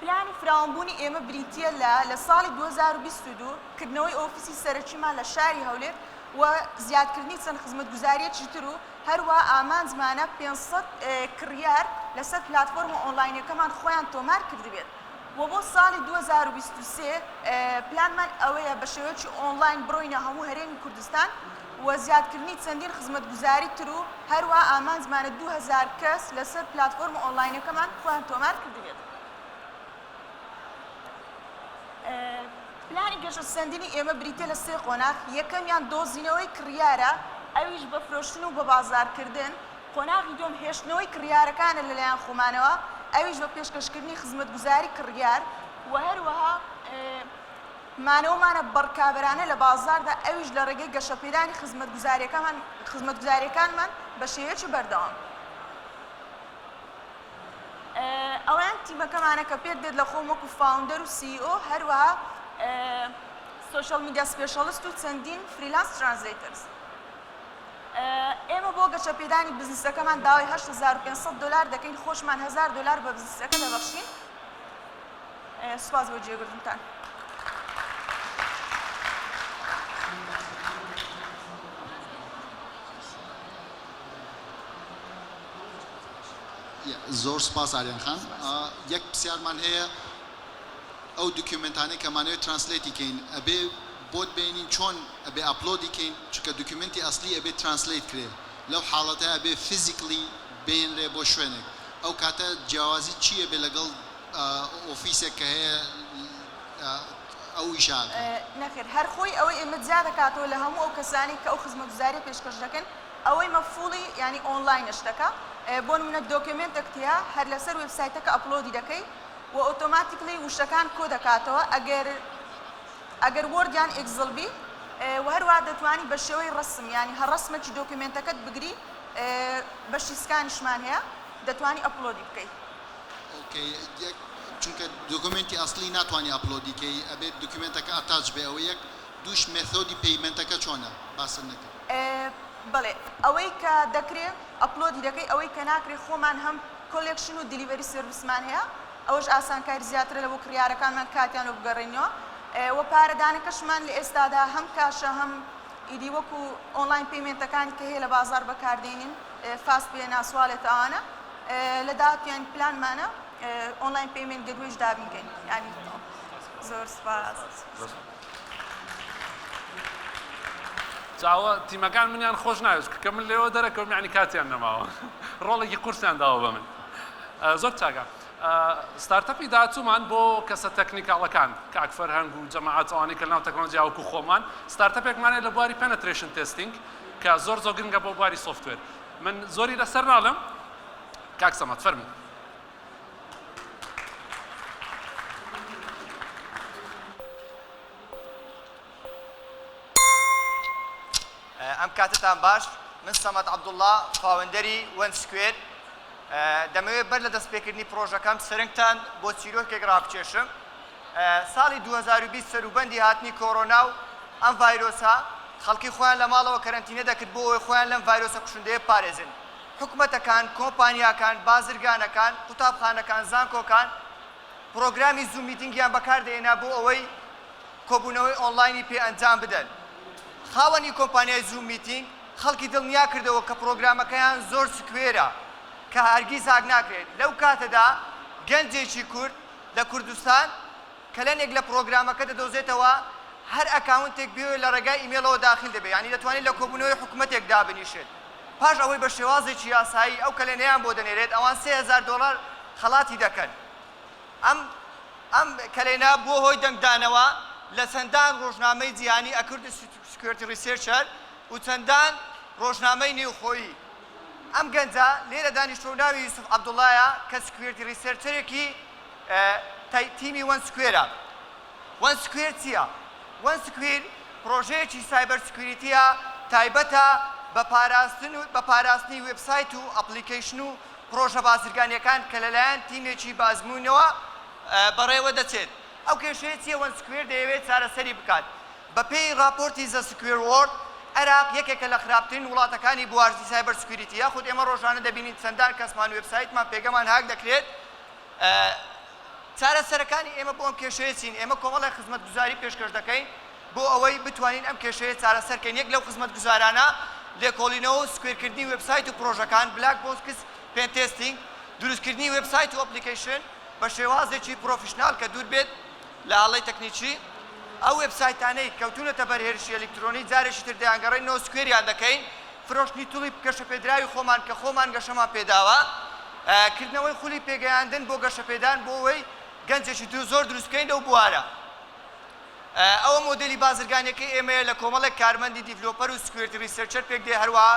پلانی فراوانبوونی ئێمە بریتییە لە لە ساڵی 2022 کردنەوەی ئۆفیسی سەرەکیمان لە شاری هەولێر و زیادکردنی چەند خزمەتگوزارییەکی تر و هەروەها ئامانجمانە 500 کڕیار لەسەر پلاتفۆرمە ئۆنلاینەکەمان خۆیان تۆمار کردبێت و بۆ ساڵی 2023 پلانمان ئەوەیە بە شێوەیەکی ئۆنلاین بڕۆینە هەموو هەرێمی کوردستان و زیادکردنی چەندین خزمەتگوزاری تر و هەروەها ئامانجمانە 2000 کەس لەسەر پلاتفۆرمە ئۆنلاینەکەمان خۆیان تۆمار کردبێت. پلانی گەشەسەندنی ئێمە بریتیە لە سێ قۆناغ، یەکەمیان دۆزینەوەی کڕیارە، ئەویش بە فرۆشتن و بە بازاڕکردن، قۆناغی دووەم هێشتنەوەی کڕیارەکانە لەلایەن خۆمانەوە، ئەویش بە پێشکەشکردنی خزمەتگوزاری کڕیار و هەروەها مانەوەمانە بە ڕکابەرانە لە بازاڕدا، ئەویش لە ڕێگەی گەشەپێدانی خزمەتگوزارییەکانمان خزمەتگوزارییەکانمان بە شێوەیەکی بەردەوام. ئەوەیان تیمەکەمانە کە پێک دێت لە خۆم وەکو founder و CEO، هەروەها social media specialist و چەندین freelance translators. ئێمە بۆ گەشەپێدانی بزنسەکەمان داوای 8500 دۆلار دەکەین، خۆشمان 1000 دۆلار بە بزنسەکە دەبەخشین. سوپاس بۆ گوێگرتنتان. زۆر سوپاس ئاریان خان. یەک پرسیارمان هەیە. ئەو document انەی کە مانەوێت translate ی کەین ئەبێ بۆت بێنین چۆن ئەبێ upload ی کەین چونکە document ی ئەسلی ئەبێ translate کرێ لەو حاڵەتە ئەبێ physically بێنرێ بۆ شوێنێک ئەو کاتە جیاوازی چی ئەبێ لەگەڵ ئۆفیسێک کە هەیە ئەو ئیشە ئەکا؟ نەخێر هەر خۆی ئەوەی ئێمە جیا دەکاتەوە لە هەموو ئەو کەسانەی کە ئەو خزمەتگوزاریە پێشکەش دەکەن ئەوەی مە fully یانی ئۆنلاینە شتەکە بۆ نمونە document ێکت هەیە هەر لەسەر وێبسایتەکە upload ی دەکەی و automatically وشەکان کۆ دەکاتەوە ئەگەر ئەگەر Word یان Excel بی وە هەروەها دەتوانی بە شێوەی ڕەسم یانی هەر ڕەسمێکی document ەکەت بگری بەشی scan یشمان هەیە دەتوانی upload ی بکەی. okay یەک چونکە document ی ئەسڵی ناتوانی upload ی کەی ئەبێت document ەکە attach بێ ئەوە یەک دووش method ی payment ەکە چۆنە باست نەکرد. بەڵێ ئەوەی کە دەکرێ upload ی دەکەی ئەوەی کە ناکرێ خۆمان هەم collection و delivery service مان هەیە ئەوەش ئاسانکاری زیاترە لە بۆ کڕیارەکانمان کاتیان لۆ بگەڕێنینەوە وە پارەدانەکەشمان لە ئێستادا هەم کاشە هەم ئیدی وەکو online payment ەکانی کە هەیە لە بازاڕ بەکاردێنین FastPay ناس wallet ئەوانە لە داهاتوو یانی پلانمانە online payment gateway ش دابین کەین یانی زۆر سوپاس. جا ئەوە تیمەکان منیان خۆش ناوێت چونکە کە من لێوە دەرەکەوم یانی کاتیان نەماوە ڕۆڵێکی قورسیان داوە بە من زۆر چاکە startup ی داهاتوومان بۆ کەسە technical ەکان کاک فەرهەنگ و جەماعەت ئەوانەی کە لەناو تەکنۆلۆژیا وەکو خۆمان startup ێکمان هەیە لە بواری penetration testing کە زۆر زۆر گرنگە بۆ بواری software من زۆری لەسەر ناڵێم کاک سەمەد فەرموو. ئەم کاتەتان باش من سەمەد عەبدوڵڵا founder ی One Square دەمەوێت بەر لە دەستپێکردنی پڕۆژەکەم سەرنجتان بۆ چیرۆکێک ڕابکێشم ساڵی 2020 سەروبەندی هاتنی کۆرۆنا و ئەم ڤایرۆسە خەڵکی خۆیان لە ماڵەوە کەرەنتینە دەکرد بۆ ئەوەی خۆیان لەم ڤایرۆسە کوشندەیە بپارێزن حکومەتەکان کۆمپانیاکان بازرگانەکان قوتابخانەکان زانکۆکان پڕۆگرامی Zoom Meeting یان بەکاردەهێنا بۆ ئەوەی کۆبوونەوەی ئۆنلاینی پێ ئەنجام بدەن. خاوەنی کۆمپانیای Zoom Meeting خەڵکی دڵنیا کردەوە کە پڕۆگرامەکەیان زۆر secure ە کە هەرگیز هاک ناکرێت. لەو کاتەدا گەنجێکی کورد لە کوردستان کەلێنێک لە پڕۆگرامەکە دەدۆزێتەوە، هەر account ێک بیەوێت لە ڕێگای ئیمێڵەوە داخیل دەبێت، یانی دەتوانێت لە کۆبوونەوەی حکومەتێک دابنیشێت. پاش ئەوەی بە شێوازێکی یاسایی ئەو کەلێنەیان بۆ دەنێرێت، ئەوان 3000 دۆلار خەڵاتی دەکەن. ئەم ئەم کەلێنە بووە هۆی دەنگدانەوە لە چەندان ڕۆژنامەی جیهانی According Security Researcher و چەندان ڕۆژنامەی نێوخۆیی. ئەم گەنجە لێرە دانیشتووە و ناوی یوسف عەبدوڵایە کە security researcher ێکی تیمی One Square ە. One Square چییە؟ One Square پڕۆژەیەکی cyber security یە تایبەتە بە پاراستن و بە پاراستنی وێبسایت و application و پڕۆژە بازرگانییەکان کە لەلایەن تیمێکی بە ئەزموونەوە بەڕێوە دەچێت. ئەو کێشەیە چییە One Square دەیەوێت چارەسەری بکات؟ بەپێی ڕاپۆرتی The Secure World، عێراق یەکێکە لە خراپترین وڵاتەکانی بواری cyber security، یاخود ئێمە ڕۆژانە دەبینین چەندان کەسمان وێبسایتمان پێگەمان هاک دەکرێت، چارەسەرەکانی ئێمە بۆ ئەم کێشەیە چین؟ ئێمە کۆمەڵێک خزمەتگوزاری پێشکەش دەکەین بۆ ئەوەی بتوانین ئەم کێشەیە چارەسەر کەین، یەک لەو خزمەتگوزارانە لێکۆڵینەوە و secure کردنی وێبسایت و پڕۆژەکان، black box pentesting، دروستکردنی وێبسایت و application بە شێوازێکی professional کە دوور بێت لە هەڵەی تەکنیکی، ئەو وێبسایتانەی کەوتوونەتە بەر هێرشی ئەلیکترۆنی جارێکی تر دەیانگەڕێنەوە secure یان دەکەین، فرۆشتنی tool ی گەشەپێدراوی خۆمان کە خۆمان گەشەمان پێداوە، کردنەوەی خولی پێگەیاندن بۆ گەشەپێدان بۆ ئەوەی گەنجێکی زۆر دروست بکەین لەو بوارە. ئەوە مۆدێلی بازرگانیەکەی ئێمەیە لە کۆمەڵێک کارمەندی developer و security researcher پێکدێ هەروەها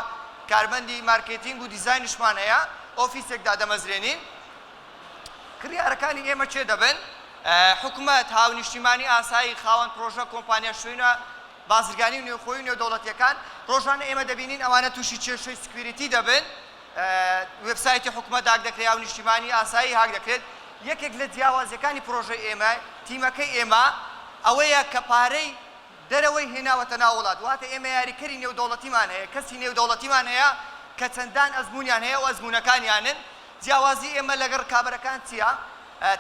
کارمەندی مارکێتینگ و دیزاینیشمان هەیە ئۆفیسێک دادەمەزرێنین. کڕیارەکانی ئێمە کێ دەبن؟ حکومەت، هاونیشتیمانی ئاسایی، خاوەن پرۆژە، کۆمپانیا، شوێنە بازرگانی و نێوخۆیی و نێودەوڵەتییەکان، ڕۆژانە ئێمە دەبینین ئەوانە تووشی کێشەی security دەبن، وێبسایتی حکومەت هاک دەکرێت، هاونیشتیمانی ئاسایی هاک دەکرێت، یەکێک لە جیاوازییەکانی پرۆژەی ئێمە، تیمەکەی ئێمە ئەوەیە کە پارەی دەرەوەی هێناوەتە ناو وڵات، واتە ئێمە یاریکەری نێودەوڵەتیمان هەیە، کەسی نێودەوڵەتیمان هەیە کە چەندان ئەزموونیان هەیە و ئەزموونەکانیانن، جیاوازی ئێمە لەگەڵ ڕکابەرەکان چییە؟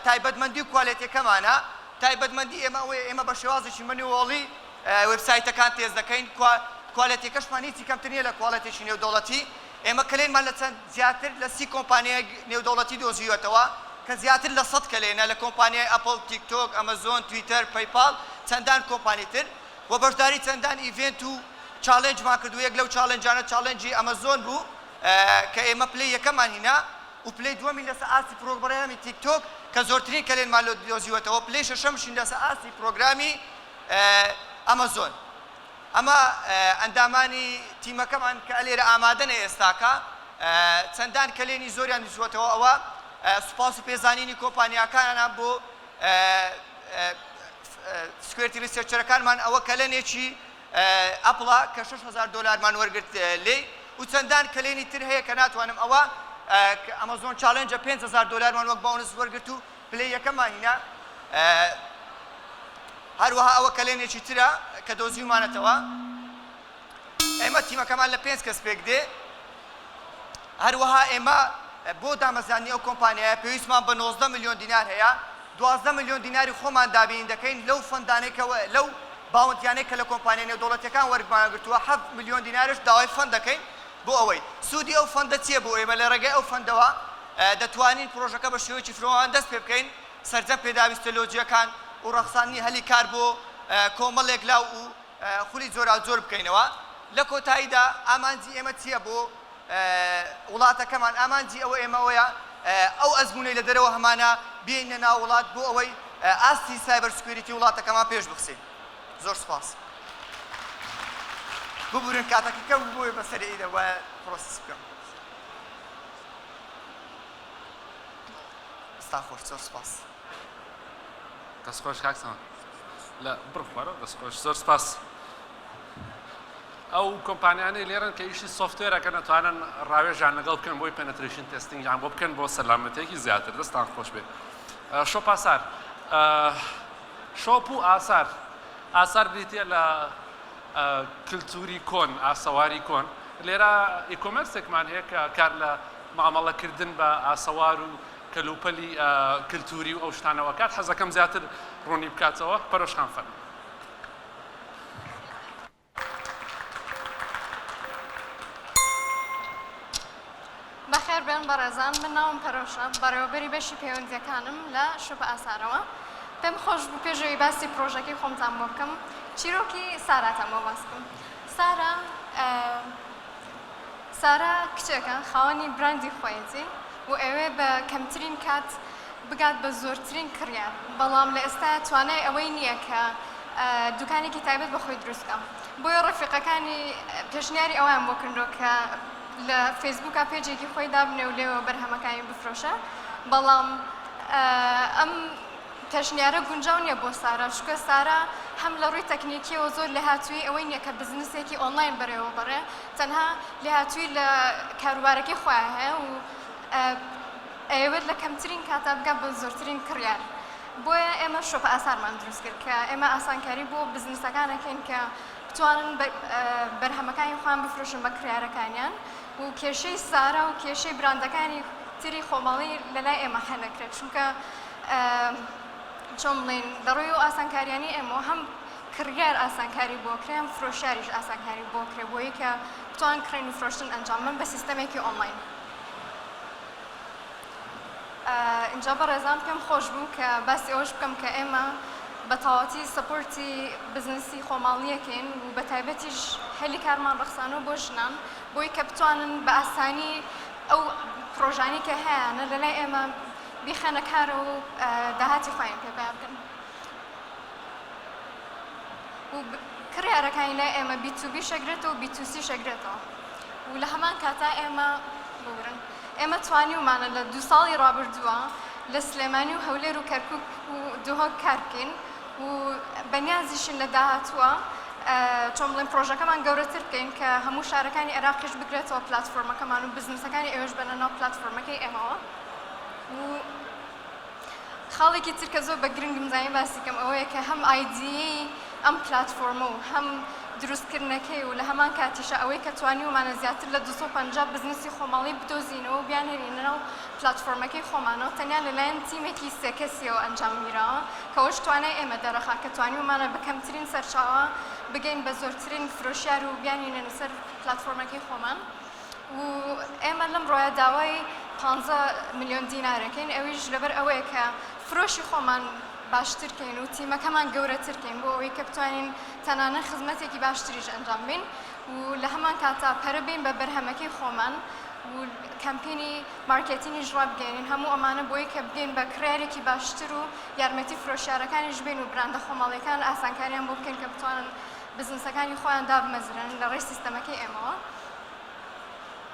تایبەتمەندی و کوالێتیەکەمانە، تایبەتمەندی ئێمە ئەوەیە ئێمە بە شێوازێکی manually وێبسایتەکان تێست دەکەین، کوالێتیەکەشمان هیچی کەمتر نییە لە کوالێتێکی نێودەوڵەتی، ئێمە کەلێنمان لە چەند زیاتر لە 30 کۆمپانیای نێودەوڵەتی دۆزیوەتەوە. کە زیاتر لە سەد کەلێنە لە کۆمپانیای ئەپڵ، تیکتۆک، ئەمەزۆن، تویتەر، پەیپاڵ، چەندان کۆمپانی تر و بەشداری چەندان event و challenge مان کردووە، یەک لەو challenge انە challenge ی ئەمەزۆن بوو کە ئێمە پلەی یەکەممان هینا و پلەی دووەمین لەسەر ئاستی پرۆگڕامی تیکتۆک کە زۆرترین کەلێنمان لۆ دۆزیوەتەوە، پلەی شەشەمشین لەسەر ئاستی پرۆگرامی ئەمەزۆن. ئەمە ئەندامانی تیمەکەمان کە ئەلێرە ئامادەنە ئێستاکە چەندان کەلێنی زۆریان نوسوەتەوە ئەوە سوپاس و پێزانینی کۆمپانیاکانە بۆ security researcher ەکانمان ئەوە کەلەنێکی ئەپڵە کە 6000 دۆلارمان وەرگرت لێی و چەندان کەلێنی تر هەیە کە ناتوانم ئەوە ئەمەزۆن challenge ە 5000 دۆلارمان وەک bonus وەرگرت و پلەی یەکەممان هینا. هەروەها ئەوە کەلێنێکی ترە کە دۆزیومانەتەوە. ئێمە تیمەکەمان لە پێنج کەس پێکدێ. هەروەها ئێمە بۆ دامەزراندنی ئەو کۆمپانیایە پێویستمان بە 19 ملیۆن دینار هەیە. 12 ملیۆن دیناری خۆمان دابین دەکەین لەو fund انەی کە لەو bounty یانەی کە لە کۆمپانیا نێودەوڵەتیەکان وەرگمان گرتووە. 7 ملیۆن دینارش داوای fund دەکەین بۆ ئەوەی سوودی ئەو fund ە چییە بۆ ئێمە لە ڕێگەی ئەو fund ەوە دەتوانین پرۆژەکە بە شێوەیەکی فرۆوان دەست پێ بکەین، سەرجەم پێداویستە لۆجییەکان و ڕەخساندنی هەلی کار بۆ کۆمەڵێک لاو و خولی جۆراوجۆر بکەینەوە. لە کۆتاییدا ئامانجی ئێمە چییە بۆ وڵاتەکەمان؟ ئامانجی ئەوە ئێمە ئەوەیە ئەو ئەزموونەی لە دەرەوە هەمانە بێنینە ناو وڵات بۆ ئەوەی ئاستی cyber security وڵاتەکەمان پێش بخسین. زۆر سوپاس. ببورن کاتەکە کەم بوو بۆیە بە سەریعی دەبوایە process بکەم. دەستان خۆش زۆر سپاس. دەست خۆش کاک سەمەد لە بڕ خوارەوە دەست خۆش زۆر سپاس ئەو کۆمپانیانەی لێرن کە ئیشی software ەکە نەتوانن ڕاوێژیان لەگەڵ بکەن بۆی penetration testing یان بۆ بکەن بۆ سەلامەتێکی زیاتر دەستان خۆش بێت شۆپ ئاسار شۆپ و ئاسار ئاسار بریتە لە کلتوری کۆن ئاسەواری کۆن لێرە e-commerce ێکمان هەیە کە کار لە مامەڵەکردن بە ئاسەوار و کەلوپەلی کلتوری و ئەو شتانەوە ئەکات، حەزەکەم زیاتر ڕوونی بکاتەوە، پەرۆش خان فەرموو. بەخێر بێن بەڕێزان، من ناوم پەرۆشە، بەڕێوەبەری بەشی پەیوەندییەکانم لە شۆپە ئاسارەوە. پێم خۆش بوو پێش ئەوەی باسی پڕۆژەکەی خۆمتان بۆ بکەم، چیرۆکی ساراتان بۆ باس بکەم. سارا سارا کچێکە خاوەنی براندی خۆیەتی و ئەیەوێ بە کەمترین کات بگات بە زۆرترین کڕیار، بەڵام لە ئێستایا توانای ئەوەی نییە کە دوکانێکی تایبەت بە خۆی دروست بکا، بۆیە ڕەفیقەکانی پێشنیاری ئەوەیان بۆ کردووە کە لە فەیسبووکا پەیجێکی خۆی دابنێ و لێوە بەرهەمەکانی بفرۆشێ، بەڵام ئەم پێشنیارە گونجاو نییە بۆ سارا، چونکە سارا هەم لە ڕووی تەکنیکییەوە زۆر لێهاتوویی ئەوەی نییە کە بزنسێکی ئۆنلاین بەرێوە بەڕێ، تەنها لێهاتوویی لە کاروبارەکەی خۆیان هەیە و ئەیەوێت لە کەمترین کاتا بگات بە زۆرترین کڕیار. بۆیە ئێمە شۆپە ئاسارمان دروست کرد کە ئێمە ئاسانکاری بۆ بزنسەکان ئەکەین کە بتوانن بەرهەمەکانی خۆیان بفرۆشن بە کڕیارەکانیان و کێشەی سارا و کێشەی براندەکانی تری خۆماڵی لەلای ئێمە حەل ئەکرێت چونکە چۆن بڵێین لە ڕووی ئەو ئاسانکاریانەی ئێمەوە هەم کڕیار ئاسانکاری بۆ کرێ هەم فرۆشیاریش ئاسانکاری بۆ کرێ بۆی کە بتوان کڕین و فرۆشتن ئەنجام بەن بە سیستەمێکی ئۆنلاین. ئینجا بەڕێزان پێم خۆش بوو کە باسی ئەوەش بکەم کە ئێمە بە تەواوەتی support ی بزنسی خۆماڵییەکەین و بە تایبەتیش هەلی کارمان ڕەخسانەوە بۆ ژنان بۆی کە بتوانن بە ئاسانی ئەو پڕۆژانەی کە هەیانە لەلای ئێمە بیخەنە کارەوە و داهاتی خۆیان پێ پەیا بکەن و کڕیارەکانی لای ئێمە B to B شەگرێتەوە و B to C شەگرێتەوە و لە هەمان کاتا ئێمە ببورن ئێمە توانیومانە لە دوو ساڵی ڕابردووە لە سلێمانی و هەولێر و کەرکوک و دهۆک کار بکەین و بەنیازیشین لە داهاتووە چۆن بڵێم پڕۆژەکەمان گەورەتر بکەین کە هەموو شارەکانی عێراقیش بگرێتەوە پلاتفۆرمەکەمان و بزنسەکانی ئەوێش بەنە ناو پلاتفۆرمەکەی ئێمەوە و خاڵێکی تر کە زۆر بە گرنگم زانی باسی کەم ئەوەیە کە هەم ئایدیەی ئەم پلاتفۆرمە و هەم دروستکردنەکەی و لە هەمان کاتیشا ئەوەی کە توانیومانە زیاتر لە 250 بزنسی خۆماڵی بدۆزینەوە و بیانهێنینە ناو پلاتفۆرمەکەی خۆمانەوە تەنیا لەلایەن تیمێکی سێ کەسیەوە ئەنجام گیراوە کە ئەوەش توانای ئێمە دەرەخا کە توانیومانە بە کەمترین سەرچاوە بگەین بە زۆرترین فرۆشیار و بیانهێنینە سەر پلاتفۆرمەکەی خۆمان. و ئێمە لەم ڕۆیە داوای پانزە ملیۆن دینارەکەین ئەویش لەبەر ئەوەیە کە فرۆشی خۆمان باشتر کەین و تیمەکەمان گەورەتر کەین بۆ ئەوەی کە بتوانین تەنانەت خزمەتێکی باشتریش ئەنجام بەین و لە هەمان کاتا پەرە بەین بە بەرهەمەکەی خۆمان و کەمپینی مارکێتینیش ڕابگەیەنین هەموو ئەمانە بۆی کە بگەین بە کڕیارێکی باشتر و یارمەتی فرۆشیارەکانیش بین و براندە خۆماڵیەکان ئاسانکاریان بۆ بکەین کە بتوانن بزنسەکانی خۆیان دابمەزرێنن لە ڕێی سیستەمەکەی ئێمەوە.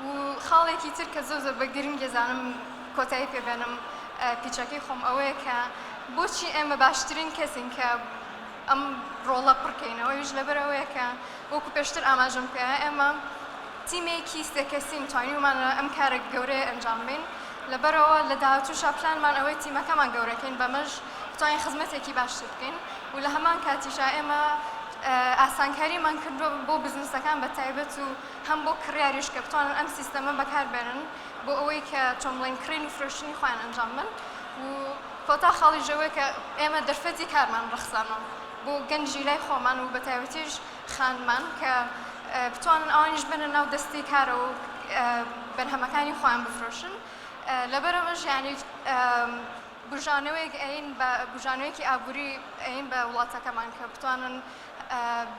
و خاڵێکی تر کە زۆر زۆر بە گرنگ ئەزانم کۆتایی پێ بێنم pitch ەکەی خۆم ئەوەیە کە بۆچی ئێمە باشترین کەسین کە ئەم ڕۆڵە پڕکەینەوە ئەویش لەبەر ئەوەیە کە وەکو پێشتر ئاماژەم پێ ئێمە تیمێکی سێ کەسین توانیومانە ئەم کارە گەورەیە ئەنجام بین لەبەرەوە لە داهاتووشا پلانمان ئەوەی تیمەکەمان گەورەکەین بەمەش بتوانین خزمەتێکی باشتر بکەین و لە هەمان کاتیشا ئێمە ئاسانکاریمان کردووە بۆ بزنسەکان بە تایبەت و هەم بۆ کڕیاریش کە بتوانن ئەم سیستەمە بەکاربێنن بۆ ئەوەی کە چۆن بڵێین کڕین و فرۆشتنی خۆیان ئەنجام بەن و کۆتا خاڵیش ئەوەیە کە ئێمە دەرفەتی کارمان ڕەخسانەوە بۆ گەنجی لای خۆمان و بەتایبەتیش خانمان کە بتوانن ئەوانیش بێنە ناو دەستی کارەوە و بەرهەمەکانی خۆیان بفرۆشن لەبەرئەمەش یانی بوژانەوەیەک ئەین بە بوژانەوەیەکی ئابووری ئەین بە وڵاتەکەمان کە بتوانن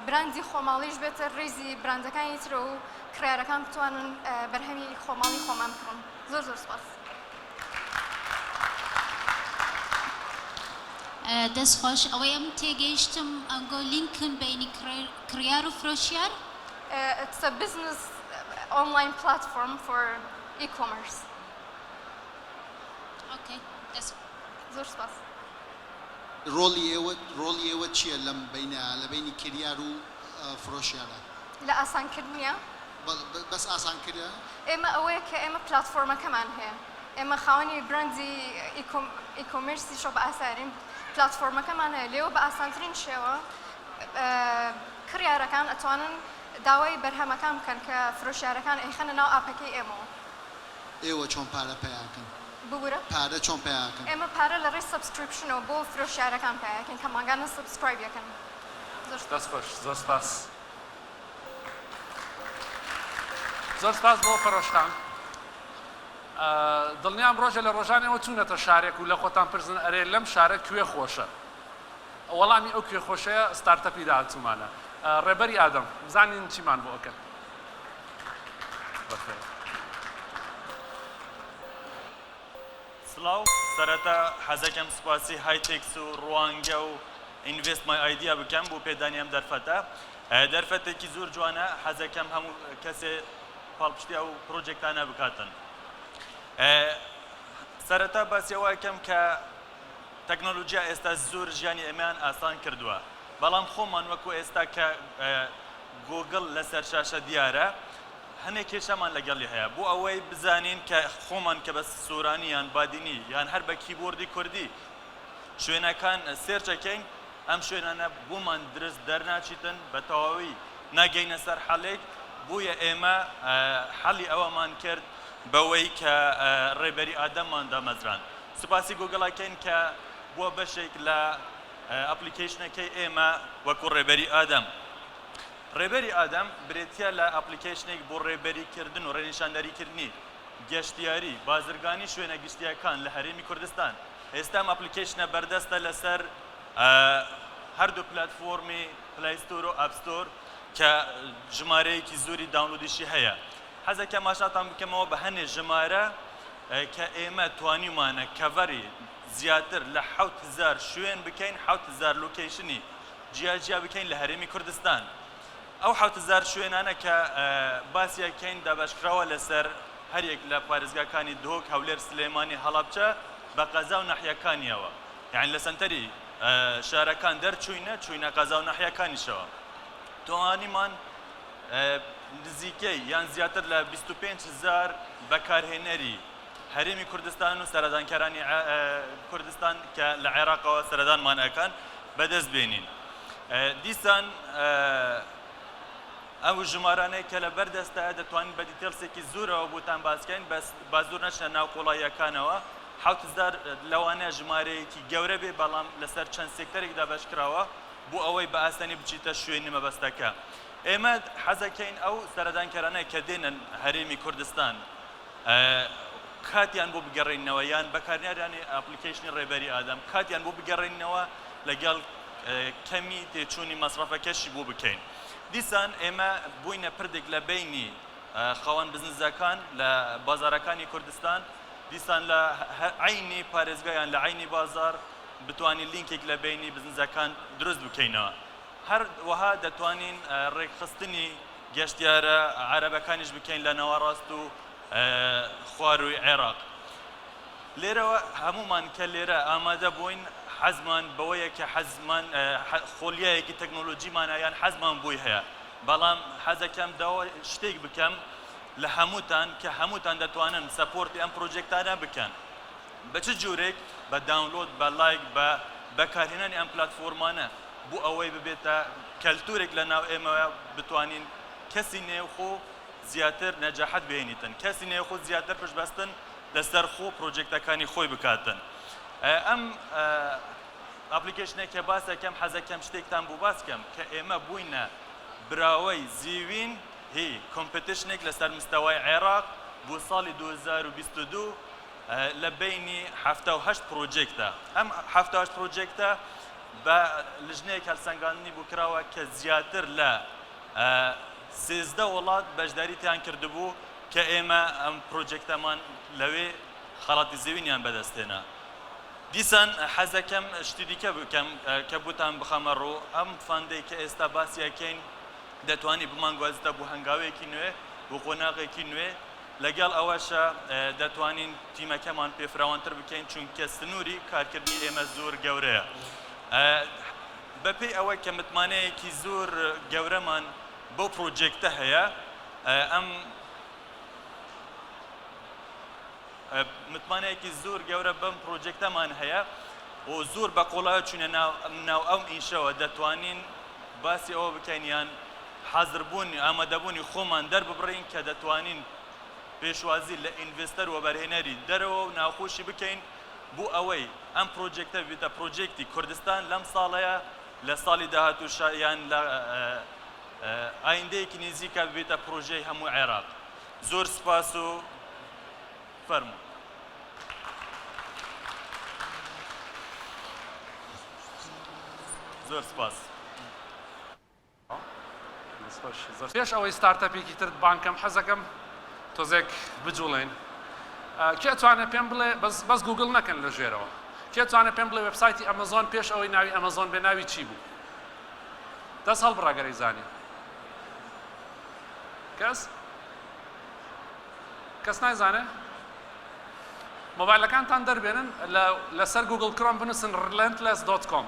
براندی خۆماڵیش بێتە ڕیزی براندەکانی ترەوە و کڕیارەکان بتوانن بەرهەمی خۆماڵی خۆمان بکڕن. زۆر زۆر سوپاس. دەست خۆش ئەوەی ئەمن تێگەیشتم ئەنگۆ لینکن بەینی کڕیار و فرۆشیار؟ It's a business online platform for e-commerce. okay دەست زۆر سوپاس. ڕۆڵی ئێوە ڕۆڵی ئێوە چییە لەم بەینە لە بەینی کریار و فرۆشیارا؟ لە ئاسانکردنیا؟ بەڵێ بەس ئاسانکرە؟ ئێمە ئەوەیە کە ئێمە پلاتفۆرمەکەمان هەیە ئێمە خاوەنی براندی e-commerce ی شۆپ ئاسارین پلاتفۆرمەکەمان هەیە لێوە بە ئاسانترین شێوە کڕیارەکان ئەتوانن داوای بەرهەمەکان بکەن کە فرۆشیارەکان ئەیخەنە ناو ئاپەکەی ئێمەوە. ئێوە چۆن پارە پەیاکەن؟ ببورە؟ پارە چۆن پەیاکەن؟ ئێمە پارە لە ڕێی subscription ەوە بۆ فرۆشیارەکان پەیاکەین کە مانگانە subscribe یەکەن. زۆر سوپاس. دەست خۆش زۆر سپاس. زۆر سپاس بۆ پەرۆشتان. دڵنیام ڕۆژێ لە ڕۆژان ئێوە چوونەتە شارێک و لە خۆتان پرسن ئەرێ لەم شارە کوێ خۆشە؟ وەڵامی ئەو کوێ خۆشەیە ستارتەپی داهاتوومانە. ڕێبەری ئادەم بزانین چیمان بۆ ئەکەن. بەخێر. سڵاو، سەرەتا حەزەکەم سوپاسی هایتێکس و ڕوانگە و Invest My Idea بکەم بۆ پێدانی ئەم دەرفەتە. دەرفەتێکی زۆر جوانە، حەزەکەم هەموو کەسێ پاڵپشتی ئەو پرۆجێکتانە بکاتن. سەرەتا باسی ئەوە ئەکەم کە تەکنۆلۆجیا ئێستا زۆر ژیانی ئێمەیان ئاسان کردووە، بەڵام خۆمان وەکو ئێستا کە گۆگڵ لەسەر شاشە دیارە هەنێک کێشەمان لەگەڵی هەیە بۆ ئەوەی بزانین کە خۆمان کە بە سۆرانی یان بادینی یان هەر بە کیبۆردی کوردی شوێنەکان search ئەکەین ئەم شوێنانە بۆمان درست دەرناچیتن بە تەواوی ناگەینە سەر حەلێک بۆیە ئێمە حەلی ئەوەمان کرد بەوەی کە ڕێبەری ئادەممان دامەزراند سوپاسی گوگڵ ئەکەین کە بووە بەشێک لە application ەکەی ئێمە وەکو ڕێبەری ئادەم. ڕێبەری ئادەم برێتیە لە application ێک بۆ ڕێبەریکردن و ڕێنیشاندەریکردنی گەشتیاری، بازرگانی شوێنە گشتییەکان لە هەرێمی کوردستان. ئێستا ئەم application ە بەردەستە لەسەر هەردوو پلاتفۆرمی Play Store و App Store کە ژمارەیەکی زۆری download یشی هەیە. حەزەکەم ئاشناتان بکەمەوە بە هەنێ ژمارە کە ئێمە توانیومانە cover ی زیاتر لە 7000 شوێن بکەین، 7000 location ی جیا جیا بکەین لە هەرێمی کوردستان. ئەو 7000 شوێنانە کە باسی ئەکەین دابەشکراوە لەسەر هەریەک لە پارێزگاکانی دهۆک، هەولێر، سلێمانی، هەڵەبجە بە قەزا و ناحیەکانیەوە. یانی لە سەنتەری شارەکان دەرچووینە چووینە قەزا و ناحیەکانیشەوە. توانیمان نزیکەی یان زیاتر لە 25 هەزار بەکارهێنەری هەرێمی کوردستان و سەردانکەرانی کوردستان کە لە عێراقەوە سەردانمان ئەکەن بەدەست بێنین. دیسان ئەو ژمارانەی کە لە بەردەستە دەتوانین بە details ێکی زۆرەوە بۆتان باسکەین بەس با زۆر نەچنە ناو قوڵاییەکانەوە. 7000 لەوانەیە ژمارەیەکی گەورە بێ بەڵام لەسەر چەند سێکتەرێک دابەشکراوە بۆ ئەوەی بە ئاسانی بچیتە شوێنی مەبەستەکە. ئێمە حەزەکەین ئەو سەردانکەرانە کە دێنە هەرێمی کوردستان. کاتیان بۆ بگەڕێنینەوە یان بەکارهێنەرانی ئەپڵیکەیشنی ڕێبەری ئادەم کاتیان بۆ بگەڕێنینەوە لەگەڵ کەمی تێچوونی مەسرەفەکەشی بۆ بکەین. دیسان ئێمە بووینە پردێک لە بەینی خاوەن بزنسەکان لە بازاڕەکانی کوردستان، دیسان لە عەینی پارێزگا یان لە عەینی بازاڕ بتوانین لینکێک لە بەینی بزنسەکان دروست بکەینەوە. هەر وەها دەتوانین ڕێکخستنی گەشتیارە عەرەبەکانیش بکەین لە ناوەڕاست و خوارووی عێراق. لێرەوە هەموومان کە لێرە ئامادە بووین حەزمان بەوەیە کە حەزمان خۆلیایەکی تەکنۆلۆجیمانە یان حەزمان بۆی هەیە، بەڵام حەزەکەم داوای شتێک بکەم لە هەمووتان کە هەمووتان دەتوانن support ی ئەم پرۆجێکتانە بکەن. بە چ جۆرێک؟ بە download، بە لایک، بە بەکارهێنانی ئەم پلاتفۆرمانە بۆ ئەوەی ببێتە کەلتورێک لە ناو ئێمە بتوانین کەسی نێوخۆ زیاتر نەجاحەت بهێنیتن، کەسی نێوخۆ زیاتر پشت بەستن لەسەر خۆ پرۆجێکتەکانی خۆی بکاتن. ئەم ئەپلیکەیشنە کە باس ئەکەم حەزەکەم شتێکتان بۆ باس کەم کە ئێمە بووینە براوەی زیوین هی competition ێک لەسەر مستەوای عێراق بۆ ساڵی 2022 لە بەینی 78 پرۆجێکتە. ئەم 78 پرۆجێکتە بە لژنەیەک هەلسەنگاندنی بۆ کراوە کە زیاتر لە 13 وڵات بەشداری تیان کردبوو کە ئێمە ئەم پرۆجێکتەمان لەوێ خەڵاتی زێوینیان بەدەستهێنا. دیسان حەزەکەم شتی دیکە بکەم کە بۆتان بخەمە ڕوو، ئەم fund ەی کە ئێستا باسی ئەکەین دەتوانی بمانگوازێتە بۆ هەنگاوێکی نوێ، بۆ قۆناغێکی نوێ، لەگەڵ ئەوەشا دەتوانین تیمەکەمان پێ فراوانتر بکەین چونکە سنووری کارکردنی ئێمە زۆر گەورەیە. بەپێی ئەوەی کە متمانەیەکی زۆر گەورەمان بەو پرۆجێکتە هەیە، ئەم متمانەیەکی زۆر گەورە بەم پرۆجێکتەمان هەیە و زۆر بە قوڵایە چوینە ناو ئەم ئیشەوە دەتوانین باسی ئەوە بکەین یان حازربوون ئامادەبوونی خۆمان دەرببڕین کە دەتوانین پێشوازی لە investor وەبەرهێنەری دەرەوە و ناوخۆشی بکەین بۆ ئەوەی ئەم پرۆجێکتە ببێتە پرۆجێکتی کوردستان لەم ساڵەیە لە ساڵی داهاتووشا یان لە ئایندەیەکی نزیکە ببێتە پرۆژەی هەموو عێراق. زۆر سوپاس و فەرموو. زۆر سوپاس. پێش ئەوەی ستارتەپێکی ترت بانگ کەم حەزەکەم تۆزێک بجوڵێین کێ ئەتوانێ پێم بڵێ بەس بەس گوگڵ نەکەن لە ژێرەوە کێ ئەتوانێ پێم بڵێ وێبسایتی ئەمەزۆن پێش ئەوەی ناوی ئەمەزۆن بێ ناوی چی بوو دەست هەڵبڕە گەر ئەیزانی کەس کەس نایزانێ مۆبایلەکانتان دەربێنن لە لەسەر گوگڵ کرۆم بنووسن Relentless dot com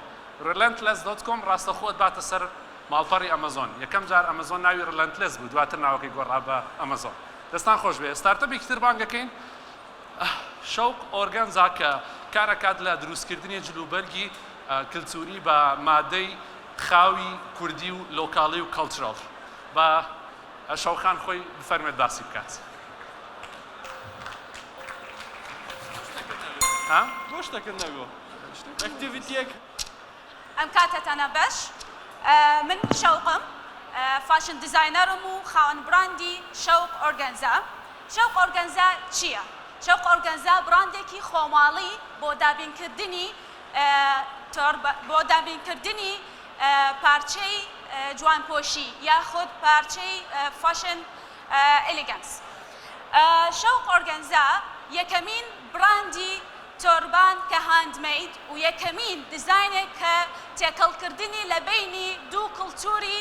Relentless dot com ڕاستەخۆ ئەتباتە سەر ماڵپەڕی ئەمەزۆن یەکەم جار ئەمەزۆن ناوی Relentless بوو دواتر ناوەکەی گۆڕا بە ئەمەزۆن دەستان خۆش بێ ستارتەپێکی تر بانگ ئەکەین شەوق ئۆرگەنزا کە کار ئەکات لە دروستکردنی جلوبەرگی کلتوری بە مادەی خاوی کوردی و لۆکاڵی و cultural با شەوخان خۆی بفەرموێت باسی بکات. ها؟ بۆ شتەکەت نەگۆ activity یەک. ئەم کاتەتانە بەش من شەوقم fashion designer م و خاوەن براندی شەوق ئۆرگەنزا شەوق ئۆرگەنزا چییە؟ شەوق ئۆرگەنزا براندێکی خۆماڵی بۆ دابینکردنی بۆ دابینکردنی پارچەی جوانپۆشی یاخود پارچەی fashion elegance. شەوق ئۆرگەنزا یەکەمین براندی تۆربان کە handmade و یەکەمین دیزاینێک کە تێکەڵکردنی لە بەینی دوو کڵتوری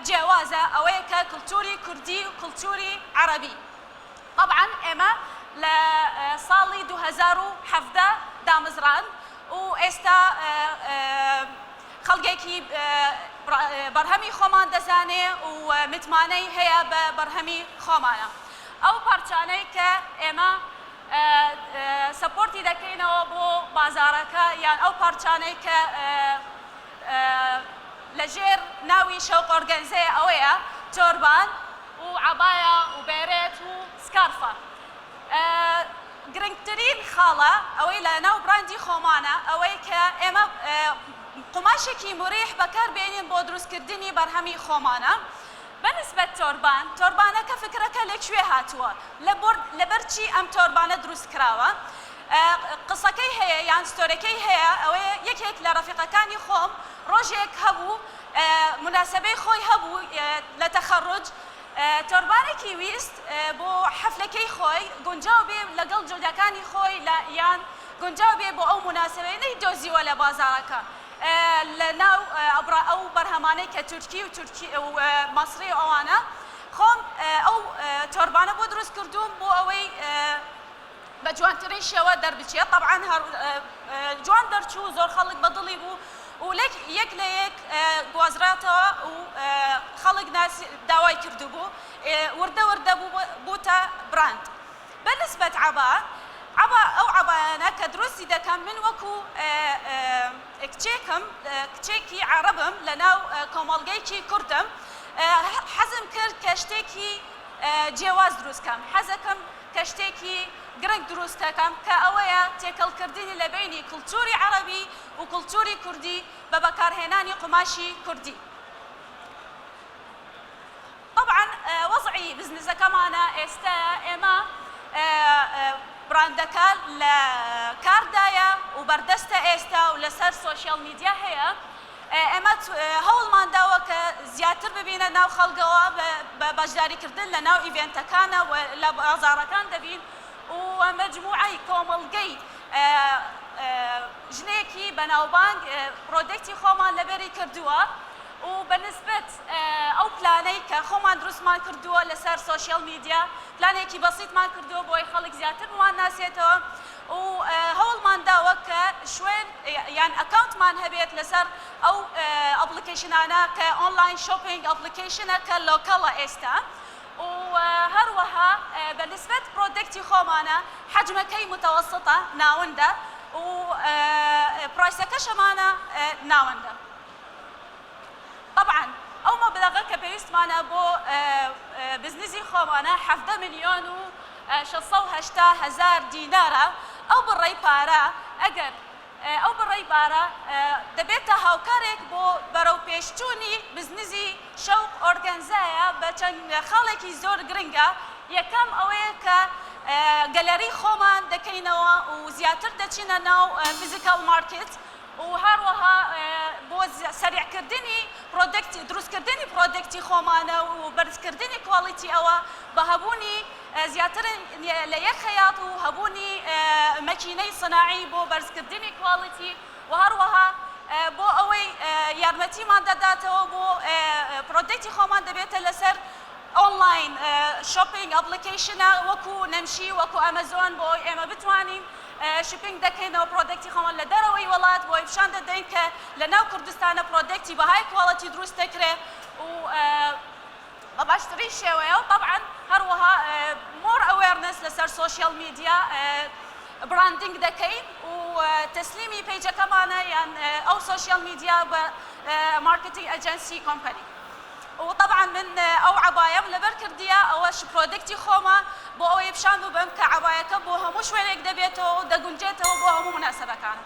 جیاوازە ئەوەیە کە کڵتوری کوردی و کڵتوری عەڕەبی. تەبعەن ئێمە لە ساڵی 2017 دامەزراند و ئێستا خەڵکێکی بەرهەمی خۆمان دەزانێ و متمانەی هەیە بە بەرهەمی خۆمانە. ئەو پارچانەی کە ئێمە support ی دەکەینەوە بۆ بازاڕەکە یان ئەو پارچانەی کە لەژێر ناوی شەوق ئۆرگەنزەیە ئەوەیە تۆربان و عەبایە و beret و سکارفە. گرنگترین خاڵە ئەوەی لە ناو براندی خۆمانە ئەوەی کە ئێمە قوماشێکی موریح بەکار بێنین بۆ دروستکردنی بەرهەمی خۆمانە. بەنسبەت تۆربان، تۆربانەکە فکرەکە لە کوێ هاتووە؟ لەبەر چی ئەم تۆربانە دروست کراوە؟ قسەکەی هەیە یان ستۆرەکەی هەیە، ئەوەیە یەکێک لە ڕەفیقەکانی خۆم ڕۆژێک هەبوو موناسەبەی خۆی هەبوو لە تەخەڕوج، تۆربانێکی ویست بۆ حەفلەکەی خۆی گونجاو بێ لەگەڵ جلەکانی خۆی لە یان گونجاو بێ بۆ ئەو موناسەبەیە نەیدۆزیوە لە بازاڕەکە لە ناو ئەو بەرهەمانەی کە تورکی و تورکی و مەسری و ئەوانە خۆم ئەو تۆربانە بۆ دروست کردووم بۆ ئەوەی بە جوانترین شێوە دەربچێت تەبعەن هەر جوان دەرچوو زۆر خەڵک بە دڵی بوو و لەک یەک لە یەک گوازراتەوە و خەڵک ناسی داوای کردبوو وردە وردە بوو بووتە براند بە نسبەت عەبا عەبا ئەو عەبایانە کە دروستی دەکەم من وەکو کچێکم کچێکی عەڕەبم لە ناو کۆمەڵگەیەکی کوردم حەزم کرد کە شتێکی جیاواز دروست کەم حەزەکەم کە شتێکی گرنگ دروست دەکەم کە ئەوەیە تێکەڵکردنی لە بەینی کڵتوری عەڕەبی و کڵتوری کوردی بە بەکارهێنانی قوماشی کوردی. تەبعەن وەزعی بزنزەکەمانە ئێستە ئێمە براندەکە لە کاردایە و بەردەستە ئێستا و لەسەر social media هەیە ئێمە هەوڵمان داوە کە زیاتر ببینە ناو خەڵگەوە بە بەشداریکردن لە ناو event ەکانە و لە بازاڕەکان دەبین و مەجموعەی کۆمەڵگەی ژنێکی بەناوبانگ product ی خۆمان لەبەری کردووە و بە نسبەت ئەو پلانەی کە خۆمان دروستمان کردووە لەسەر social media پلانێکی بەسیتمان کردووە بۆی خەڵک زیاتر بمان ناسێتەوە و هەوڵمان داوە کە شوێن یان account مان هەبێت لەسەر ئەو application انە کە online shopping application ە کە local ە ئێستا و هەروەها بە نسبەت product ی خۆمانە حەجمەکەی متەوەسەتە ناوەندە و price ەکەشەمانە ناوەندە. تەبعەن ئەو مەبلەغە کە پێویستمانە بۆ بزنزی خۆمانە 17 ملیۆن و 680 هەزار دینارە، ئەو بڕەی پارە ئەگەر ئەو بڕەی پارە دەبێتە هاوکارێک بۆ بەرەوپێشچوونی بزنزی شەوق ئۆرگەنزایە بە چەند خاڵێکی زۆر گرنگە، یەکەم ئەوەیە کە گەلەری خۆمان دەکەینەوە و زیاتر دەچینە ناو physical market، و هەروەها بۆ سەریعکردنی product دروستکردنی product ی خۆمانە و بەرزکردنی quality ئەوە بە هەبوونی زیاتر لە یەک خەیاط و هەبوونی مەکینەی سناعی بۆ بەرزکردنی quality و هەروەها بۆ ئەوەی یارمەتیمان دەداتەوە بۆ product ی خۆمان دەبێتە لەسەر online shopping application ە وەکو نەمشی وەکو ئەمەزۆن بۆ ئەوەی ئێمە بتوانین shipping دەکەینەوە product ی خۆمان لە دەرەوەی وڵات بۆی پیشان دەدەین کە لە ناو کوردستانە product ی بە high quality دروست دەکرێ و بە باشترین شێوەیە و تەبعەن هەروەها more awareness لەسەر social media branding دەکەین و تەسلیمی page ەکەمانە یان ئەو social media بە marketing agency company. و تەبعەن من ئەو عەبایەم لەبەر کردیە ئەوەش product ی خۆمە بۆ ئەوەی پیشان ببەم کە عەبایەکە بۆ هەموو شوێنێک دەبێتەوە و دەگونجێتەوە بۆ هەموو موناسەبەکان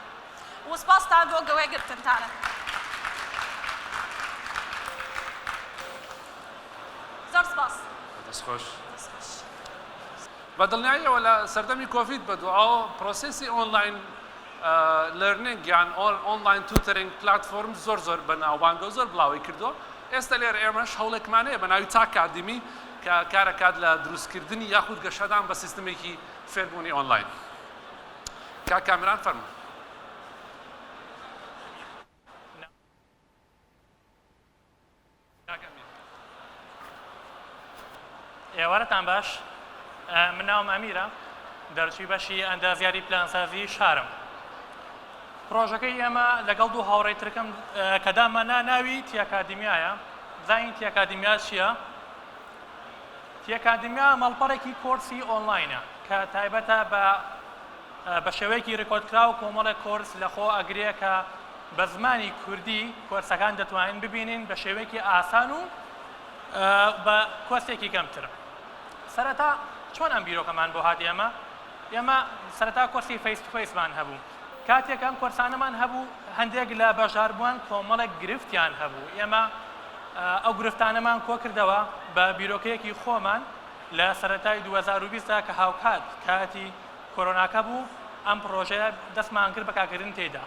و سپاستان بۆ گوێ گرتنتانە. زۆر سپاس. دەست خۆش. بە دڵنیاییەوە لە سەردەمی کۆڤید بەدواوە پرۆسێسی online learning یان online tutoring platform زۆر زۆر بەناوبانگە و زۆر بڵاوەی کردووە ئێستا لێرە ئێمەش هەوڵێکمان هەیە بە ناوی تاکادیمی کە کارەکات لە دروستکردنی یاخود گەشەدان بە سیستمێکی فێربوونی ئۆنلاین کاک کامران فەرموو. ئێوارەتان باش من ناوم ئەمیرە دەرچووی بەشی ئەندازیاری پلانسازی شارم پرۆژەکەی ئێمە لەگەڵ دوو هاوڕێی ترکم کە دامانا ناوی تیاکادیمیایە زانین تیاکادیمیا چییە؟ تیاکادیمیا ماڵپەڕێکی کۆرسی ئۆنلاینە کە تایبەتە بە بە شێوەیەکی ڕیکۆردکراو کۆمەڵێک کۆرس لەخۆ ئەگرێ کە بە زمانی کوردی کۆرسەکان دەتوانین ببینین بە شێوەیەکی ئاسان و بە cost ێکی کەمتر. سەرەتا چۆن ئەم بیرۆکەمان بۆ هات ئێمە؟ ئێمە سەرەتا کۆرسی face to face مان هەبوو. کاتێک ئەم کۆرسانەمان هەبوو هەندێک لە بەشداربووان کۆمەڵێک گرفتیان هەبوو. ئێمە. ئەو گرفتانەمان کۆکردەوە بە بیرۆکەیەکی خۆمان لە سەرەتای 2020 دا کە هاوکات کاتی کۆرۆناکە بوو ئەم پڕۆژەیە دەستمان کرد بە کارکردن تێیدا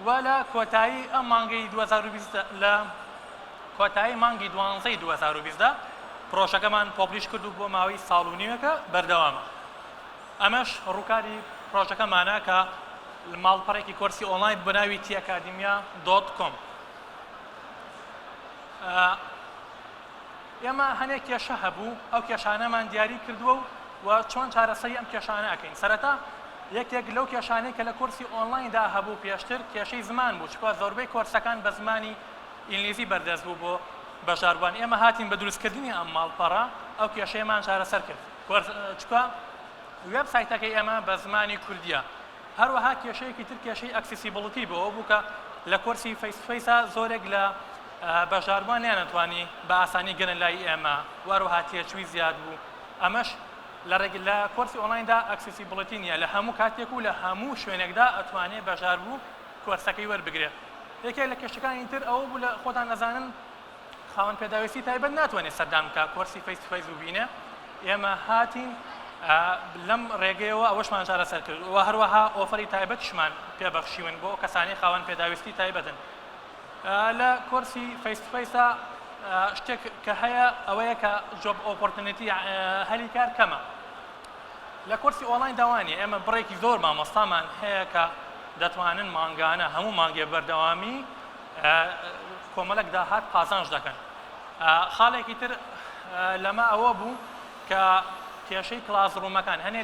و لە کۆتایی ئەم مانگەی 2020 لە کۆتایی مانگی دوانزەی 2020 دا پڕۆژەکەمان publish کرد و بۆ ماوەی ساڵ و نیوێکە بەردەوامە. ئەمەش ڕووکاری پڕۆژەکەمانە کە ماڵپەڕێکی کۆرسی ئۆنلاین بە ناوی تی ئەکادیمیا dot com. ئێمە هەنێک کێشە هەبوو ئەو کێشانەمان دیاری کردووە و و چۆن چارەسەری ئەم کێشانە ئەکەین سەرەتا یەکێک لەو کێشانەی کە لە کۆرسی ئۆنلایندا هەبوو پێشتر کێشەی زمان بوو چونکە زۆربەی کۆرسەکان بە زمانی ئینگلیزی بەردەست بوو بۆ بەشداربووان ئێمە هاتین بە دروستکردنی ئەم ماڵپەڕە ئەو کێشەیەمان چارەسەر کرد کۆرس چونکە وێب سایتەکەی ئێمە بە زمانی کوردیە هەروەها کێشەیەکی تر کێشەی accessibility بوو ئەوە بوو کە لە کۆرسی face to face ا زۆرێک لە بەشداربووان نەیانەتوانی بە ئاسانی گەنە لای ئێمە و هەروەها تێچووی زیاد بوو ئەمەش لە ڕێگ لە کۆرسی ئۆنلایندا accessibility نییە لە هەموو کاتێک و لە هەموو شوێنێکدا ئەتوانێ بەشداربوو کۆرسەکەی وەربگرێ یەکێک لە کێشەکانی تر ئەوە بوو لە خۆتان ئەزانن خاوەن پێداویستی تایبەت ناتوانێت سەردان بکات کۆرسی face to face ببینێ ئێمە هاتین لەم ڕێگەیەوە ئەوەشمان چارەسەر کرد و هەروەها offer ی تایبەتیشمان پێبەخشیون بۆ کەسانی خاوەن پێداویستی تایبەتن لە کۆرسی face to face ا شتێک کە هەیە ئەوەیە کە job opportunity هەلی کار کەمە لە کۆرسی ئۆنلاین دا وانیە ئێمە بڕێکی زۆر مامۆستامان هەیە کە دەتوانن مانگانە هەموو مانگێ بەردەوامی کۆمەڵێک داهات قازانج دەکەن. خاڵێکی تر لەمە ئەوە بوو کە کێشەی classroom ەکان هەنێ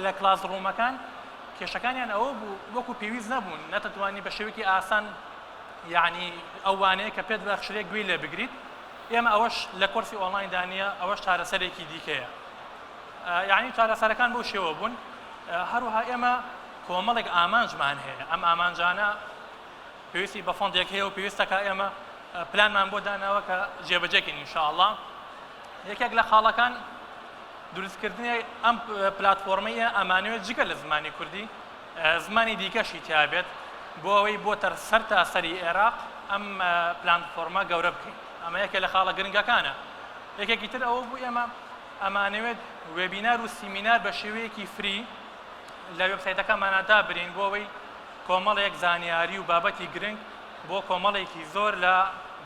لە classroom ەکان کێشەکانیان ئەوە بوو وەکو پێویست نەبوون نەتەتوانی بە شێوەیەکی ئاسان یعنی ئەو وانەیە کە پێت بەخشرێ گوێی لێ بگریت ئێمە ئەوەش لە کۆرسی ئۆنلایندا نییە ئەوەش چارەسەرێکی دیکەیە یعنی چارەسەرەکان بەو شێوە بوون هەروەها ئێمە کۆمەڵێک ئامانجمان هەیە ئەم ئامانجانە پێویستی بە fund ێک هەیە و پێویستە کە ئێمە پلانمان بۆ داناوە کە جێبەجێکەین ان شاء اللە. یەکێک لە خاڵەکان دروستکردنی ئەم پلاتفۆرمەیە ئەمانەوێت جگە لە زمانی کوردی زمانی دیکەشی تیابێت بۆ ئەوەی بۆ سەر تا سەری عێراق ئەم پلاتفۆرمە گەورە بکەین ئەمە یەکێک لە خاڵە گرنگەکانە یەکێکی تر ئەوە بوو ئێمە ئەمانەوێت webinar و سیمینار بە شێوەیەکی free لە وێبسایتەکەمانە دابنێین بۆ ئەوەی کۆمەڵێک زانیاری و بابەتی گرنگ بۆ کۆمەڵێکی زۆر لە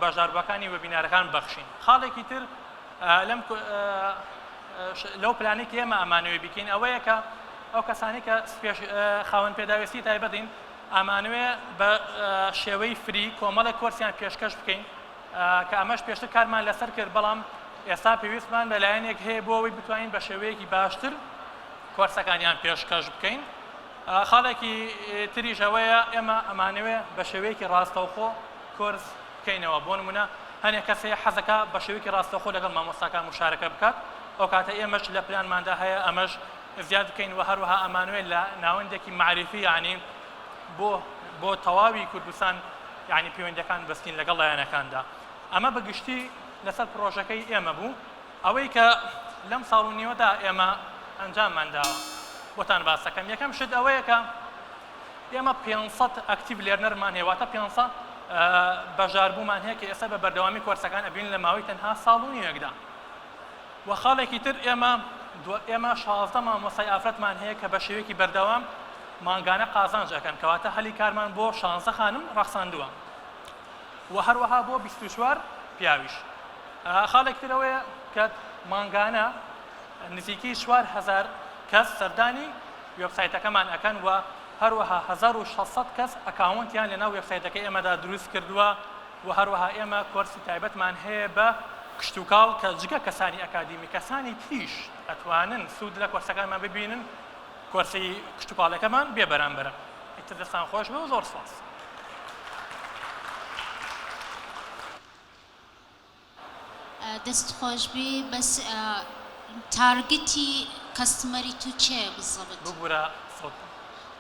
بەشداربووەکانی webinar ەکان ببەخشین. خاڵێکی تر لەم لەو پلانەی کە ئێمە ئەمانەوێ بیکەین ئەوەیە کە ئەو کەسانەی کە خاوەن پێداویستی تایبەتین ئەمانەوێ بە شێوەی free کۆمەڵێک کۆرسیان پێشکەش بکەین کە ئەمەش پێشتر کارمان لەسەر کرد بەڵام ئێستا پێویستمان بە لایەنێک هەیە بۆ ئەوەی بتوانین بە شێوەیەکی باشتر کۆرسەکانیان پێشکەش بکەین. خاڵێکی تریش ئەوەیە ئێمە ئەمانەوێ بە شێوەیەکی ڕاستەوخۆ کۆرس بکەینەوە بۆ نمونە هەنێک کەس هەیە حەزەکا بە شێوەیەکی ڕاستەوخۆ لەگەڵ مامۆستاکان مشارەکە بکات ئەو کاتە ئێمەش لە پلانماندا هەیە ئەمەش زیاد بکەین و هەروەها ئەمانەوێ لە ناوەندێکی مەعریفی یعنی بۆ بۆ تەواوی کوردستان یعنی پەیوەندیەکان بەستین لەگەڵ لایەنەکاندا ئەمە بە گشتی لەسەر پڕۆژەکەی ئێمە بوو. ئەوەی کە لەم ساڵ و نیوەدا ئێمە ئەنجاممان داوە بۆتان باس دەکەم، یەکەم شت ئەوەیە کە ئێمە 500 active learner مان هەیە، واتە 500 بەشداربوومان هەیە کە ئێستا بە بەردەوامی کۆرسەکان ئەبین لە ماوەی تەنها ساڵ و نیوێکدا. و خاڵێکی تر ئێمە ئێمە 16 مامۆستای ئافرەتمان هەیە کە بە شێوەیەکی بەردەوام مانگانە قازانج ئەکەن، کەواتە هەلی کارمان بۆ 16 خانم ڕەخساندووە و هەروەها بۆ 24 پیاویش. خاڵێک تر ئەوەیە کە مانگانە نزیکەی 4000 کەس سەردانی وێبسایتەکەمان ئەکەن و هەروەها 1600 کەس account یان لەناو وێبسایتەکەی ئێمەدا دروست کردووە و هەروەها ئێمە کۆرسی تایبەتمان هەیە بە کشتوکاڵ کە جگە کەسانی ئەکادیمی کەسانی تریش ئەتوانن سوود لە کۆرسەکانمان ببینن کۆرسی کشتوکاڵەکەمان بێ بەرامبەرە ئیتر دەستان خۆش بێ و زۆر سوپاس. دەست خۆشبی بەس target ی customer ی تو چێە بزەبت؟ ببورە سەوت.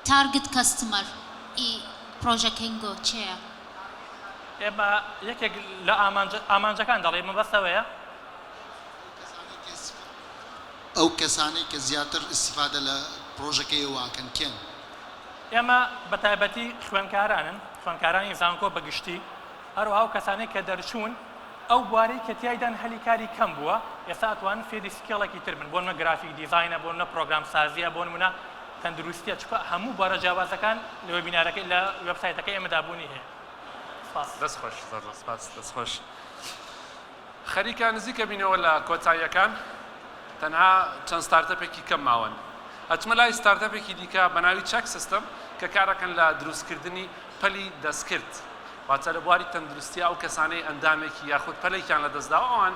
target customer ی پرۆژەکەینگۆ چێە؟ ئێمە یەکێک لە ئامانجەکان دەڵێی مەبەست ئەوەیە. ئەو کەسانەی کە زیاتر ئیستیفادە لە پرۆژەکەی ئێوە ئەکەن کێن؟ ئێمە بە تایبەتی خوێندکارانن، خوێندکارانی زانکۆ بە گشتی، هەروەها ئەو کەسانەی کە دەرچوون. ئەو بوارەی کە تیایدان هەلی کاری کەم بووە ئێستا ئەتوانن فێری skill ێکی تر بن بۆنمە graphic design ە بۆنمە پرۆگرام سازیە بۆنمونە تەندروستیە چونکە هەموو بوارە جیاوازەکان لە webinar ەکەی لە وێبسایتەکەی ئێمەدا بوونی هەیە سپاس. دەست خۆش زۆر زۆر سپاس دەست خۆش. خەریکە نزیکە بینەوە لە کۆتاییەکان تەنها چەند startup ێکی کەم ماون ئەچمە لای startup ێکی دیکە بە ناوی چەک سیستم کە کارەکەن لە دروستکردنی پەلی دەستکرد واتە لە بواری تەندروستی ئەو کەسانەی ئەندامێکی یاخود پەلێکیان لەدەستداوە ئەوان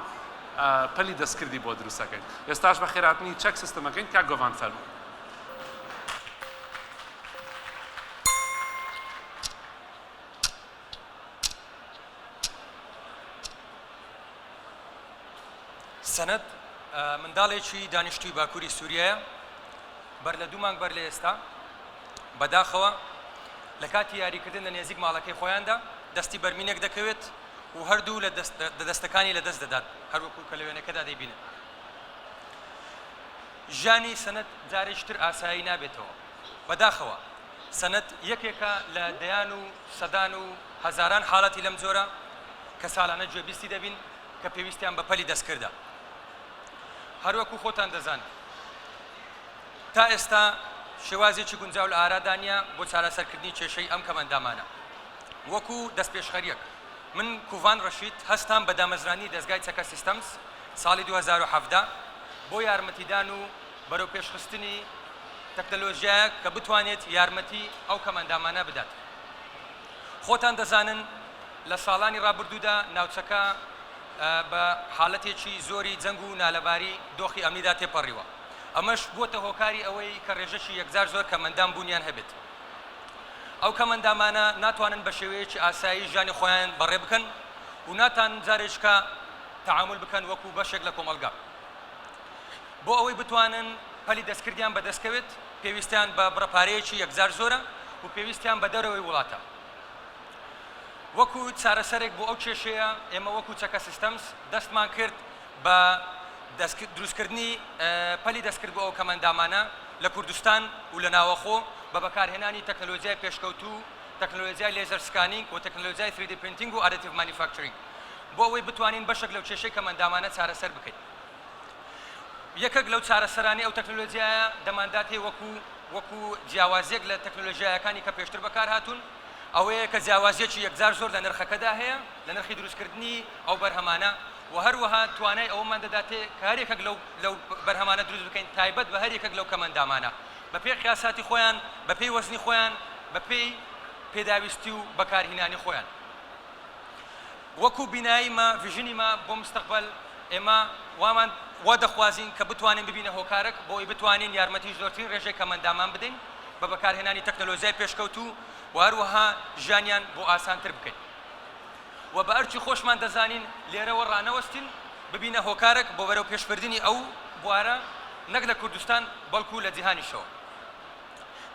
پەلی دەستکردی بۆ دروستەکەین ئێستاش بە خێراتنی چەک سیستمەکەین کاک گۆڤان فەرموو. سەنەد منداڵێکی دانیشتووی باکووری سووریایە، بەر لە دوو مانگ بەر لە ئێستا بەداخەوە لە کاتی یاریکردن لە نێزیک ماڵەکەی خۆیاندا دەستی بەر مینێک دەکەوێت و هەردوو لە دەستەکانی لەدەست دەدات، هەروەکو کە لە وێنەکەدا دەیبینن. ژیانی سەنەد جارێکی تر ئاسایی نابێتەوە. بەداخەوە سەنەد یەکێکە لە دەیان و سەدان و هەزاران حاڵەتی لەم جۆرە کە ساڵانە گوێبیستی دەبین کە پێویستیان بە پەلی دەستکردە. هەروەکو خۆتان دەزانن تا ئێستا شێوازێکی گونجاو لە ئارادا نییە بۆ چارەسەرکردنی کێشەی ئەم کەمئەندامانە. وەکو دەستپێشخەرییەک من کوڤان ڕەشید هەستام بە دامەزراندنی دەزگای چەکە سیستەمز ساڵی 2017 بۆ یارمەتیدان و بەرەوپێشخستنی تەکنەلۆژیایەک کە بتوانێت یارمەتی ئەو کەمئەندامانە بدات. خۆتان دەزانن لە ساڵانی ڕابردوودا ناوچەکە بە حالەتێکی زۆری جەنگ و نالەباری دۆخی ئەمنیدا تێپەڕیوە، ئەمەش بووەتە هۆکاری ئەوەی کە ڕێژەکی یەکجار زۆر کەمئەندام بوونیان هەبێت. ئەو کەمئەندامانە ناتوانن بە شێوەیەکی ئاسایی ژیانی خۆیان بەڕێ بکەن و ناتانن جارێکیکە تەعامول بکەن وەکو بەشێک لە کۆمەڵگا. بۆ ئەوەی بتوانن پەلی دەستکردیان بەدەستکەوێت پێویستیان بە بڕە پارەیەکی یەکجار زۆرە و پێویستیان بە دەرەوەی وڵاتە. وەکو چارەسەرێک بۆ ئەو کێشەیە ئێمە وەکو چەکە سیستەمز دەستمان کرد بە دروستکردنی پەلی دەستکرد بۆ ئەو کەمئەندامانە لە کوردستان و لە ناوەخۆ بە بەکارهێنانی تەکنەلۆجیای پێشکەوتوو، تەکنەلۆجیای laser scanning و تەکنەلۆجیای 3D printing و additive manufacturing بۆ ئەوەی بتوانین بەشێک لەو کێشەی کەمئەندامانە چارەسەر بکەین. یەکێک لەو چارەسەرانەی ئەو تەکنەلۆجیایە دەمانداتێ وەکو وەکو جیاوازیەک لە تەکنەلۆژیایەکانی کە پێشتر بەکارهاتوون ئەوەیە کە جیاوازیەکی یەکجار زۆر لە نرخەکەدا هەیە لە نرخی دروستکردنی ئەو بەرهەمانە و هەروەها توانای ئەوەمان دەداتێ کە هەر یەکێک لەو لەو بەرهەمانە دروست بکەین تایبەت بە هەر یەکێک لەو کەمئەندامانە بەپێی قیاساتی خۆیان بەپێی وەزنی خۆیان بەپێی پێداویستی و بەکارهینانی خۆیان. وەکو بینایی مە، vision ی مە بۆ مستەقبەل، ئێمە وامان وا دەخوازین کە بتوانین ببینە هۆکارەک بۆ ئەوەی بتوانین یارمەتی زۆرترین ڕێژەی کەمئەندامان بدەین بە بەکارهێنانی تەکنەلۆجیای پێشکەوتوو و هەروەها ژیانیان بۆ ئاسانتر بکەین و بە ئەرکی خۆشمان دەزانین لێرەوە ڕانەوەستین ببینە هۆکارەک بۆ بەرەوپێشبردنی ئەو بوارە نەک لە کوردستان بەڵکو لە جیهانیشەوە.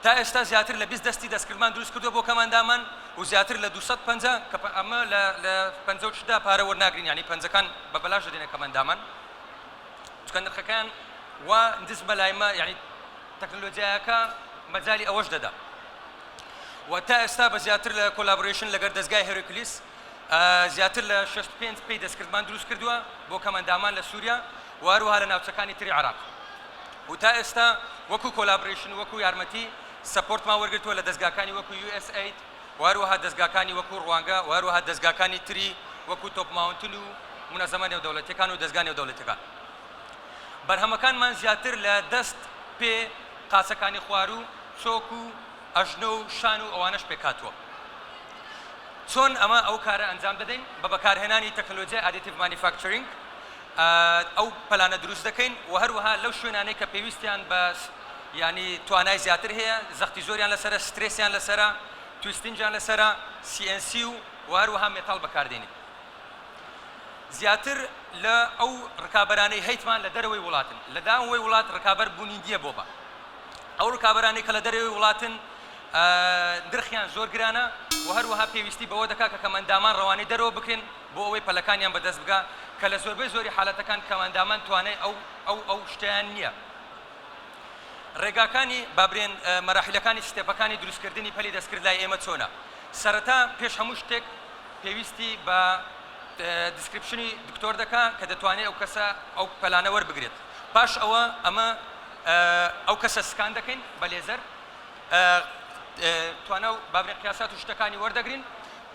تا ئێستا زیاتر لە 20 دەستی دەستکردمان دروست کردووە بۆ کەمئەندامان و زیاتر لە 200 پەنجە کە ئەمە لە لە پەنجە و شتدا پارە وەرناگرین یانی پەنجەکان بە بەلاش دەدەینە کەمئەندامان چونکە نرخەکەیان وا نزمە لای مە یانی تەکنەلۆجیایەکە مەجالی ئەوەش دەدا و تا ئێستا بە زیاتر لە collaboration لەگەر دەزگای هێرکلیس زیاتر لە 65 پێی دەستکردمان دروست کردووە بۆ کەمئەندامان لە سووریا و هەروەها لە ناوچەکانی تری عێراق و تا ئێستا وەکو collaboration وەکو یارمەتی support مان وەرگرتووە لە دەزگاکانی وەکو USAID و هەروەها دەزگاکانی وەکو ڕوانگە و هەروەها دەزگاکانی تری وەکو تۆپ ماونتن و مونەزەمە نێودەوڵەتیەکان و دەزگا نێودەوڵەتیەکان. بەرهەمەکانمان زیاتر لە دەست، پێ، قاچەکانی خواروو، چۆک و ئەژنۆ و شان و ئەوانەش پێکهاتووە. چۆن ئەمە ئەو کارە ئەنجام دەدەین؟ بە بەکارهێنانی تەکنەلۆجیای additive manufacturing ئەو پەلانە دروست دەکەین و هەروەها لەو شوێنانەی کە پێویستیان بە یانی توانای زیاتر هەیە، زەختی زۆریان لەسەرە، سترێسیان لەسەرە، twisting یان لەسەرە، CNC و و هەروەها مێتاڵ بەکاردێنین. زیاتر لە ئەو ڕکابەرانەی هەیتمان لە دەرەوەی وڵاتن، لە داوەی وڵات ڕکابەر بوونی نییە بۆ بە ئەو ڕکابەرانەی کە لە دەرەوەی وڵاتن نرخیان زۆر گرانە و هەروەها پێویستی بەوە دەکات کە کەمئەندامان ڕەوانەی دەرەوە بکرێن بۆ ئەوەی پەلەکانیان بەدەست بگا کە لە زۆربەی زۆری حالەتەکان کەمئەندامان توانای ئەو ئەو ئەو شتەیان نییە. ڕێگاکانی با برێن مەراحیلەکانی step ەکانی دروستکردنی پەلی دەستکرد لای ئێمە چۆنە؟ سەرەتا پێش هەموو شتێک پێویستی بە. description ی دکتۆر دەکا کە دەتوانێت ئەو کەسە ئەو پەلانە وەربگرێت پاش ئەوە ئەمە ئەو کەسە scan دەکەین بە لێزەر توانا و بابرێن قیاسات و شتەکانی وەردەگرین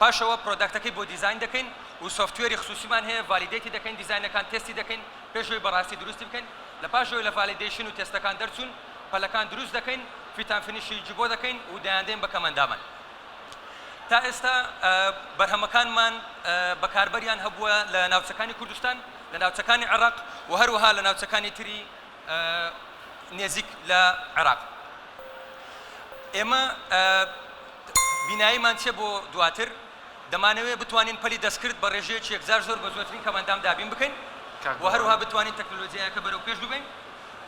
پاشەوە product ەکەی بۆ دیزاین دەکەین و software ی خسوسیمان هەیە validate ی دەکەین دیزاینەکان تێستی دەکەین پێش ئەوەی بەڕاستی دروستی بکەین لە پاش ئەوەی لە validation و تێستەکان دەرچوون پەلەکان دروست دەکەین fit and finish ی جبۆ دەکەین و دەیاندەین بە کەمئەندامان. تا ئێستا بەرهەمەکانمان بەکاربەریان هەبووە لە ناوچەکانی کوردستان، لە ناوچەکانی عێراق و هەروەها لە ناوچەکانی تری نێزیک لە عێراق. ئێمە بیناییمان چیە بۆ دواتر؟ دەمانەوێت بتوانین پەلی دەستکرد بە ڕێژەیەکی یەکجار زۆر بە زۆرترین کەمئەندام دابین بکەین و هەروەها بتوانین تەکنەلۆجیایەکە بەرەو پێش ببەین.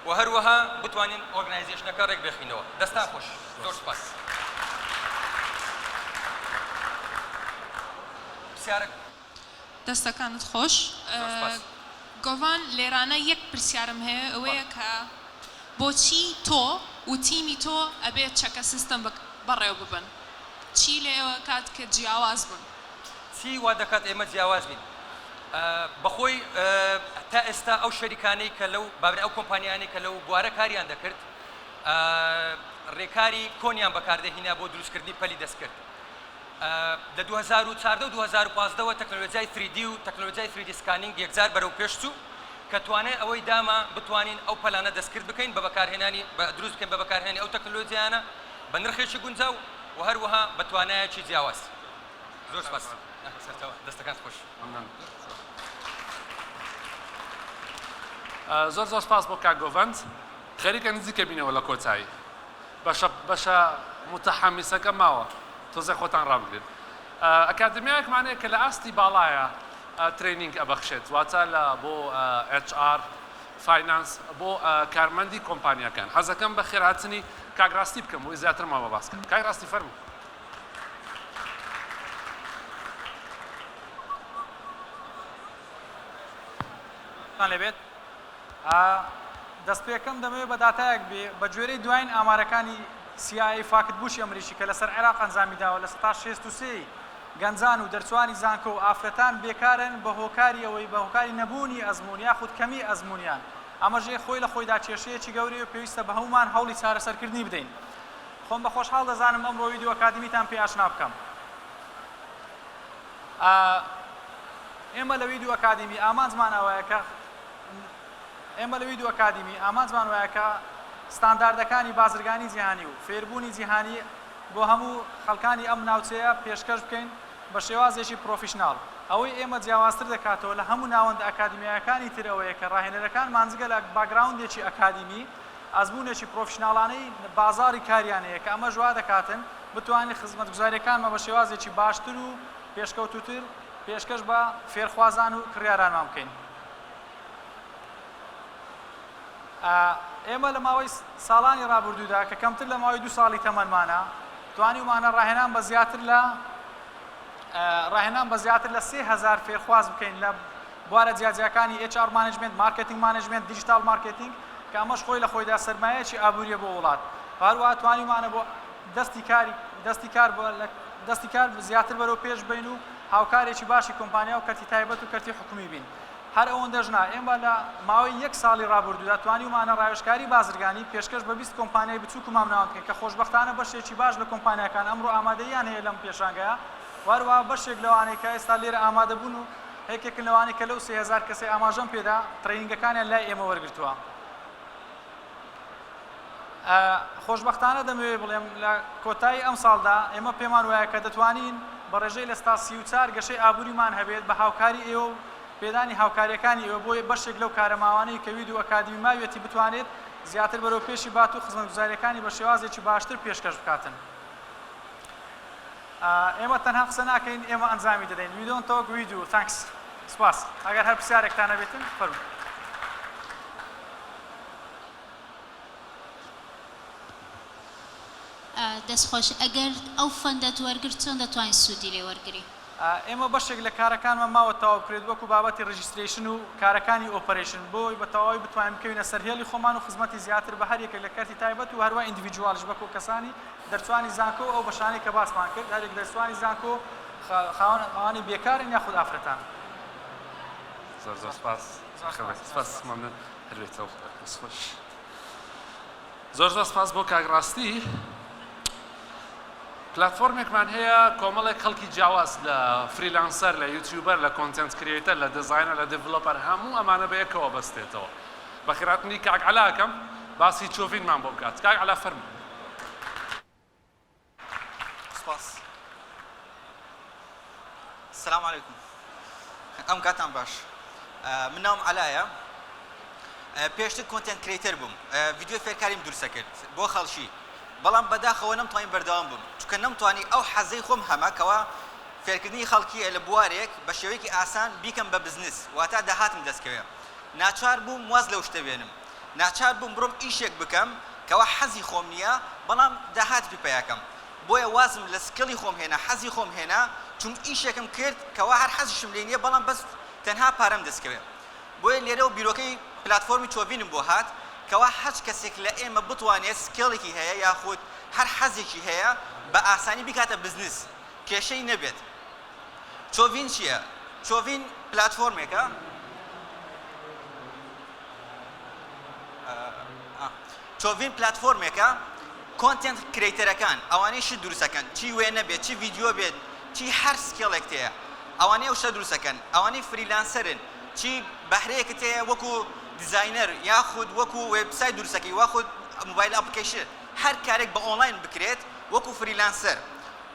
و هەروەها بتوانین organization ەکە ڕێک بخینەوە. دەستان خۆش. زۆر سوپاس. پرسیارەک. دەستەکانت خۆش. زۆر سوپاس. گۆڤان لێرانە یەک پرسیارم هەیە ئەوەیە کە بۆچی تۆ و تیمی تۆ ئەبێ چەکە سیستەم بەڕێوە ببەن؟ چی لە ئێوە کات کە جیاواز بن؟ چی وا دەکات ئێمە جیاواز بین؟ بەخۆی تا ئێستا ئەو شەریکانەی کە لەو بابرا ئەو کۆمپانیانەی کە لەو بوارە کاریان دەکرد ڕێکاری کۆنیان بەکاردەهینا بۆ دروستکردنی پەلی دەستکرد لە 2014 و 2015 وە تەکنەلۆجیای 3D و تەکنەلۆجیای 3D scanning یەکجار بەرەو پێش چوو کە توانای ئەوەی داما بتوانین ئەو پەلانە دەستکرد بکەین بە بەکارهێنانی دروست بکەین بە بەکارهێنانی ئەو تەکنەلۆجیایانە بە نرخێکی گونجاو و هەروەها بە توانایەکی جیاواز. زۆر سپاس سەرچاوە دەستەکانت خۆش. مەمنون. زۆر زۆر سپاس بۆ کاک گۆڤەند. خەریکە نزیکە بینەوە لە کۆتایی. بەشە بەشە متحەمیسەکە ماوە. تۆزێ خۆتان ڕابگرن. ئەکادمیایەکمان هەیە کە لە ئاستی باڵایە training ئەبەخشێت واتە لە بۆ HR finance بۆ کارمەندی کۆمپانیاکان. حەزەکەم بەخێرهاتنی کاک ڕاستی بکەم بۆی زیاترمان بۆ باس کەن. کاک ڕاستی فەرموو. تان لێبێت دەست پێکەم دەمەوێت بە داتایەک بێ بە گوێرەی دوایین ئامارەکانی CIA فاکت بوشی ئەمریکی کە لەسەر عێراق ئەنجامی داوە لە سەتا 63 گەنجان و دەرچوانی زانکۆ و ئافرەتان بێکارن بە هۆکاری ئەوەی بە هۆکاری نەبوونی ئەزموون یاخود کەمی ئەزموونیان ئەمەش خۆی لە خۆیدا کێشەیەکی گەورەیە و پێویستە بە هەموومان هەوڵی چارەسەرکردنی بدەین. خۆم بە خۆشحاڵ دەزانم ئەمڕۆ ویدیۆ ئەکادیمیتان پێ ئاشنا بکەم. ئێمە لە ویدیۆ ئەکادیمی ئامانجمان ئەوەیە کە ئێمە لە ویدیۆ ئەکادیمی ئامانجمان وایە کە ستانداردەکانی بازرگانی جیهانی و فێربوونی جیهانی بۆ هەموو خەڵکانی ئەم ناوچەیە پێشکەش بکەین بە شێوازێکی professional. ئەوەی ئێمە جیاوازتر دەکاتەوە لە هەموو ناوەندە ئەکادیمیایەکانی تر ئەوەیە کە ڕاهێنەرەکانمان جگە لە background ێکی ئەکادیمی ئەزموونێکی پرۆفیشناڵانەی بازاڕی کاریان هەیە کە ئەمەش وا دەکاتن بتوانین خزمەتگوزارییەکانمان بە شێوازێکی باشتر و پێشکەوتووتر پێشکەش بە فێرخوازان و کڕیارانمان بکەین. ئێمە لە ماوەی ساڵانی ڕابردوودا کە کەمتر لە ماوەی دوو ساڵی تەمەنمانە توانیومانە ڕاهێنان بە زیاتر لە ڕاهێنان بە زیاتر لە 3000 فێرخواز بکەین لە بوارە جیاجیاکانی HR management، marketing management، digital marketing کە ئەمەش خۆی لە خۆیدا سەرمایەیەکی ئابوورییە بۆ وڵات و هەروەها توانیومانە بۆ دەستی کاری دەستی کار بۆ لە دەستی کار زیاتر بەرەو پێش ببەین و هاوکارێکی باشی کۆمپانیا و کەرتی تایبەت و کەرتی حکومی بین. هەر ئەوەندەش نا، ئێمە لە ماوەی یەک ساڵی ڕابردوودا توانیومانە ڕاوێژکاری بازرگانی پێشکەش بە 20 کۆمپانیای بچووک و مامناوەند بکەین کە خۆشبەختانە بەشێکی باش لە کۆمپانیاکان ئەمڕۆ ئامادەییان هەیە لەم پێشانگایە و هەروەها بەشێک لەوانەی کە ئێستا لێرە ئامادەبوون و یەکێکن لەوانەی کە لەو 3000 کەسەی ئاماژەم پێدا training ەکانیان لای ئێمە وەرگرتووە. خۆشبەختانە دەمەوێت بڵێم لە کۆتایی ئەمساڵدا ئێمە پێمان وایە کە دەتوانین بە ڕێژەی لە 34% گەشەی ئابووریمان هەبێت بە هاوکاری ئێوە و پێدانی هاوکارییەکانی ئێوە بۆ بەشێک لەو کارە ماوانەی کە ویدو ئەکادیمی ماویەتی بتوانێت زیاتر بەرەو پێشی بات و خزمەتگوزارییەکانی بە شێوازێکی باشتر پێشکەش بکاتن. ئێمە تەنها قسە ناکەین ئێمە ئەنجامی دەدەین We don't talk we do Thanks سپاس ئەگەر هەر پرسیارێکتان هەبێتن فەرموون. دەست خۆش ئەگەر ئەو fund ەت وەرگرت چۆن دەتوانی سوودی لێ وەرگری؟ ئێمە بەشێک لە کارەکانمان ماوە تەواو بکرێت وەکو بابەتی registration و کارەکانی operation بۆ ئەوەی بە تەواوی بتوانین بکەوینە سەر هێڵی خۆمان و خزمەتی زیاتر بە هەر یەکێک لە کەرتی تایبەت و هەروا individual یش وەکو کەسانی دەرچوانی زانکۆ و ئەو بەشانەی کە باسمان کرد هەریەک دەرچوانی زانکۆ خاوەن ئەوانەی بێکارن یاخود ئافرەتان. زۆر زۆر سپاس. سپاس مەمنون هەر بێتەوە. دەست خۆش. زۆر زۆر سپاس بۆ کاک ڕاستی. پلاتفۆرمێکمان هەیە کۆمەڵێک خەڵکی جیاواز لە freelancer لە YouTuber لە content creator لە designer لە developer هەموو ئەمانە بە یەکەوە بەستێتەوە. بەخێرهاتنی کاک عەلا ئەکەم باسی چۆڤینمان بۆ بکات. کاک عەلا فەرموو. سپاس. سلام علیکم ئەم کاتان باش من ناوم عەلایە پێشتر content creator بووم ڤیدیۆی فێرکاریم دروستە کرد بۆ خەڵکی بەڵام بەداخەوە نەمتوانی بەردەوام بووم چونکە نەمتوانی ئەو حەزەی خۆم هەمە کەوا فێرکردنی خەڵکیە لە بوارێک بە شێوەیەکی ئاسان بیکەم بە بزنس واتا داهاتم دەستکەوێ ناچار بووم واز لەو شتە بێنم ناچار بووم بڕۆم ئیشێک بکەم کەوا حەزی خۆم نییە بەڵام داهات پی پەیاکەم بۆیە وازم لە skill ی خۆم هێنا حەزی خۆم هێنا چوم ئیشێکم کرد کەوا هەر حەزیشم لێ نییە بەڵام بەس تەنها پارەم دەستکەوێ بۆیە لێرەوە بیرۆکەی پلاتفۆرمی چۆڤینم بۆ هات کەوا هەچ کەسێک لە ئێمە بتوانێت skill ێکی هەیە یاخود هەر حەزێکی هەیە بە ئاسانی بیکاتە بزنس کێشەی نەبێت چۆڤین چییە؟ چۆڤین پلاتفۆرمێکە چۆڤین پلاتفۆرمێکە content creator ەکان ئەوانەی شت دروستەکەن چی وێنە بێت چی ڤیدیۆ بێت چی هەر skill ێک تەیە ئەوانەی ئەو شتە دروستەکەن ئەوانەی freelancer ن چی بەهرەیەکت هەیە وەکو designer یاخود وەکو وێبسایت دروستەکەی واخود mobile application هەر کارێک بە ئۆنلاین بکرێت وەکو freelancer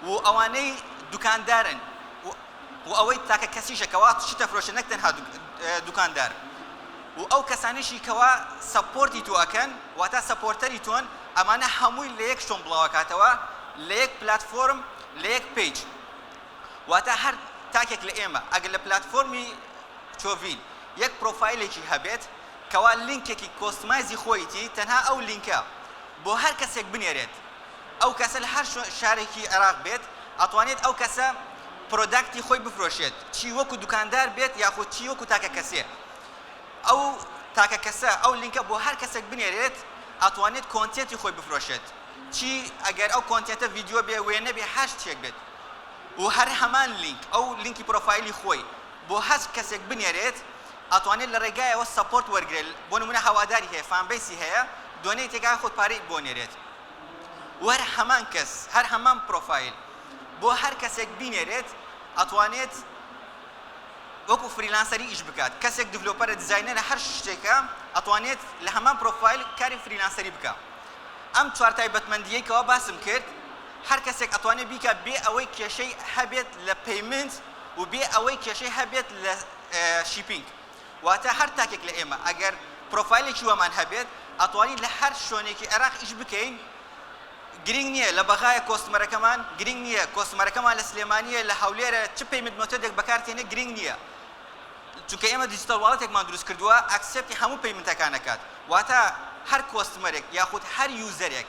و ئەوانەی دوکاندارن و ئەوەی تاکە کەسیشە کەوا شت ئەفرۆشێ نەک تەنها دوکاندار و ئەو کەسانەشی کەوا support ی تۆ ئەکەن واتا supporter ی تۆن ئەمانە هەمووی لە یەک شۆن بڵاوەکاتەوە لە یەک پلاتفۆرم لە یەک page واتا هەر تاکێک لە ئێمە ئەگەر لە پلاتفۆرمی چۆڤین یەک پرۆفایلێکی هەبێت کەوا لینکێکی customize ی خۆیتی تەنها ئەو لینکە بۆ هەر کەسێک بنێرێت ئەو کەسە لە هەر شارێکی عێراق بێت ئەتوانێت ئەو کەسە product ی خۆی بفرۆشێت چی وەکو دوکاندار بێت یاخود چی وەکو تاکە کەسێ ئەو تاکە کەسە ئەو لینکە بۆ هەر کەسێک بنێرێت ئەتوانێت content ی خۆی بفرۆشێت چی ئەگەر ئەو content ە ڤیدیۆ بێ وێنە بێ هەر شتێک بێت و هەر هەمان لینک ئەو لینکی پرۆفایلی خۆی بۆ هەر کەسێک بنێرێت ئەتوانێت لە ڕێگایەوە support وەرگرێت بۆ نمونە هەواداری هەیە fan base ی هەیە donate ێک یاخود پارەی بۆ نێرێت و هەر هەمان کەس هەر هەمان پرۆفایل بۆ هەر کەسێک بینێرێت ئەتوانێت وەکو freelancer ی ئیش بکات کەسێک developer ە designer ە هەر شتێکە ئەتوانێت لە هەمان پرۆفایل کاری freelancer ی بکا ئەم چوار تایبەتمەندیەی کەوا باسم کرد هەر کەسێک ئەتوانێت بیکا بێ ئەوەی کێشەی هەبێت لە payment و بێ ئەوەی کێشەی هەبێت لە shipping واتە هەر تاکێک لە ئێمە ئەگەر پرۆفایلێکی وامان هەبێت ئەتوانین لە هەر شوێنێکی عێراق ئیش بکەین گرینگ نییە لە بەغایە customer ەکەمان گرینگ نییە customer ەکەمان لە سلێمانییە لە هەولێرە چ payment method ێک بەکارتێنێ گرینگ نییە چونکە ئێمە digital wallet ێکمان دروست کردووە accept ی هەموو payment ەکان ئەکات واتە هەر customer ێک یاخود هەر user ێک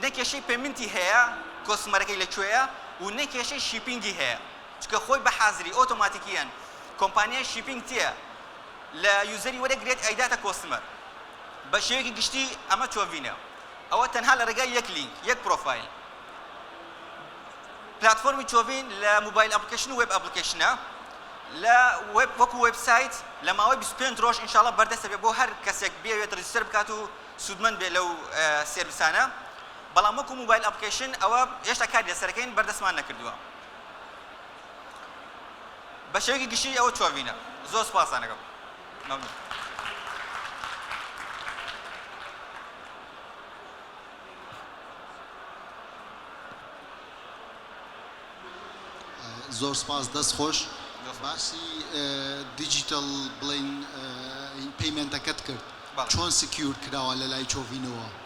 نە کێشەی payment ی هەیە customer ەکەی لە کوێیە و نە کێشەی shipping ی هەیە چونکە خۆی بە حازری ئۆتۆماتیکیەن کۆمپانیای shipping تێ لە user ی وەرەگرێت ئەیداتە customer بە شێوەیەکی گشتی ئەمە چۆڤینە ئەوە تەنها لە ڕێگای یەک لینک یەک پرۆفایل پلاتفۆرمی چۆڤین لە mobile application و web application ە لە وێب وەکو وێبسایت لە ماوەی 25 ڕۆژ ئینشاڵڵا بەردەستە بێ بۆ هەر کەسێک بێوێت register بکات و سوودمەند بێ لەو service انە بەڵام وەکو mobile application ئەوە هێشتا کاری لەسەرەکەین بەردەستمان نەکردووە. بە شێوەیەکی گشتی ئەوە چۆڤینە. زۆر سوپاستان ئەکەم. مەمنون. زۆر سپاس دەست خۆش. باسی digital بڵێین payment ەکەت کرد چۆن secure کراوە لەلای چۆڤینەوە؟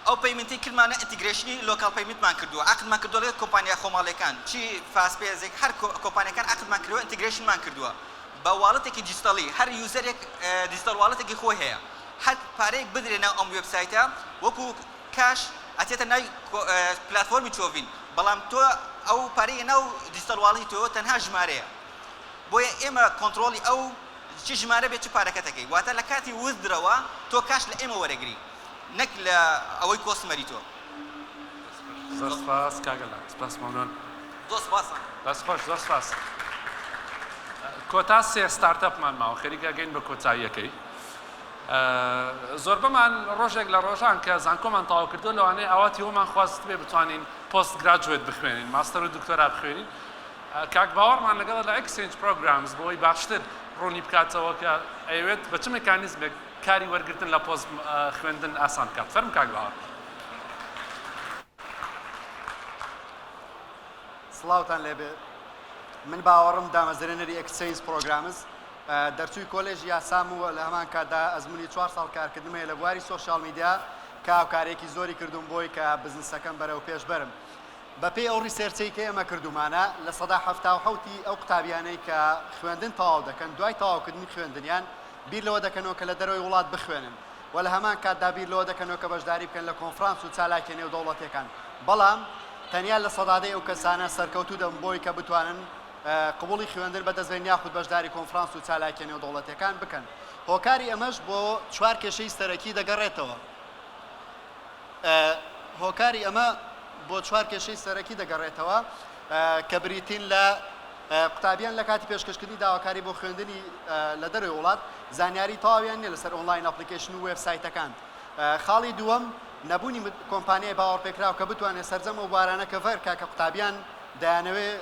ئەو payment ەی کردمانە integration ی local payment مان کردووە عەقدمان کردووە لەگەڵ کۆمپانیا خۆماڵیەکان چی فاست پەیک هەر کۆمپانیاکان عەقدمان کردووە integration مان کردووە بە wallet ێکی دیجیتاڵی هەر user ێک digital wallet ێکی خۆی هەیە هەر پارەیەک بدرێ ناو ئەم وێبسایتە وەکو cash ئەچێتە ناوی پلاتفۆرمی چۆڤین بەڵام تۆ ئەو پارەیە ناو digital wallet ی تۆ تەنها ژمارەیە بۆیە ئێمە کۆنتڕۆڵی ئەو چ ژمارە بێت چ پارەکەتەکەی واتە لە کاتی withdraw ە تۆ cash لە ئێمە وەرەگری نەک لە ئەوەی customer ی تۆ. زۆر سپاس کاک ئەلان سپاس مەمنون. زۆر سپاس. دەست خۆش زۆر سپاس. کۆتا سێ startup مان ماوە خەریکە ئەگەین بە کۆتاییەکەی. زۆربەمان ڕۆژێک لە ڕۆژان کە زانکۆمان تەواو کردووە لەوانەیە ئاواتی ئەوەمان خواستبێ بتوانین postgraduate بخوێنین، ماستەر و دکتۆرا بخوێنین. کاک باوەڕمان لەگەڵە لە Exchange Programs بۆ ئەوەی باشتر ڕوونی بکاتەوە کە ئەیەوێت بە چ مێکانیزمێک کاری وەرگرتن لە پۆست خوێندن ئاسان بکات. فەرموو کاک باوەڕ. سڵاوتان لێبێ من باوەڕم دامەزرێنەری Exchange Programs دەرچووی کۆلێژی یاسام و لە هەمان کاتدا ئەزموونی چوار ساڵ کارکردنم هەیە لە بواری social media کە هاوکارییەکی زۆری کردووم بۆی کە بزنسەکەم بەرەو پێش بەرم. بەپێی ئەو research ەی کە ئێمە کردوومانە 77% ی ئەو قوتابیانەی کە خوێندن تەواو دەکەن دوای تەواوکردنی خوێندنیان بیر لەوە دەکەنەوە کە لە دەرەوەی وڵات بخوێنن و لە هەمان کاتدا بیر لەوە دەکەنەوە کە بەشداری بکەن لە کۆنفرانس و چالاکیە نێودەوڵەتیەکان بەڵام تەنیا لە دە ی ئەو کەسانە سەرکەوتوو دەبن بۆی کە بتوانن قبوڵی خوێندن بەدەست بێنن یاخود بەشداری کۆنفرانس و چالاکیە نێودەوڵەتیەکان بکەن هۆکاری ئەمەش بۆ چوار کێشەی سەرەکی دەگەڕێتەوە هۆکاری ئەمە بۆ چوار کێشەی سەرەکی دەگەڕێتەوە کە بریتین لە قوتابیان لە کاتی پێشکەشکردنی داواکاری بۆ خوێندنی لە دەرەوەی وڵات زانیاری تەواویان نییە لەسەر online application و وێبسایتەکان. خاڵی دووەم، نەبوونی کۆمپانیای باوەڕپێکراو کە بتوانێت سەرجەم ئەو بوارانە cover کا کە قوتابیان دەیانەوێت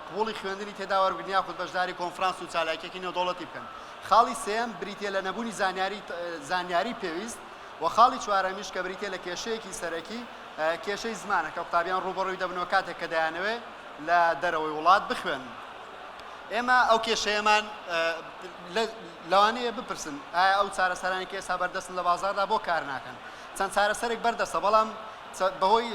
قبوڵی خوێندنی تێدا وەربگرن یاخود بەشداری کۆنفرانس و چالاکییەکی نێودەوڵەتی بکەن. خاڵی سێیەم بریتییە لە نەبوونی زانیاری زانیاری پێویست و خاڵی چوارەمیش کە بریتییە لە کێشەیەکی سەرەکی کێشەی زمانە کە قوتابیان ڕووبەڕووی دەبنەوە کاتێک کە دەیانەوێت لە دەرەوەی وڵات بخوێنن. ئێمە ئەو کێشەیەمان لەوانەیە بپرسن ئایا ئەو چارەسەرانەی کە ئێستا بەردەستن لە بازاڕدا بۆ کار ناکەن؟ چەند چارەسەرێک بەردەستە بەڵام بەهۆی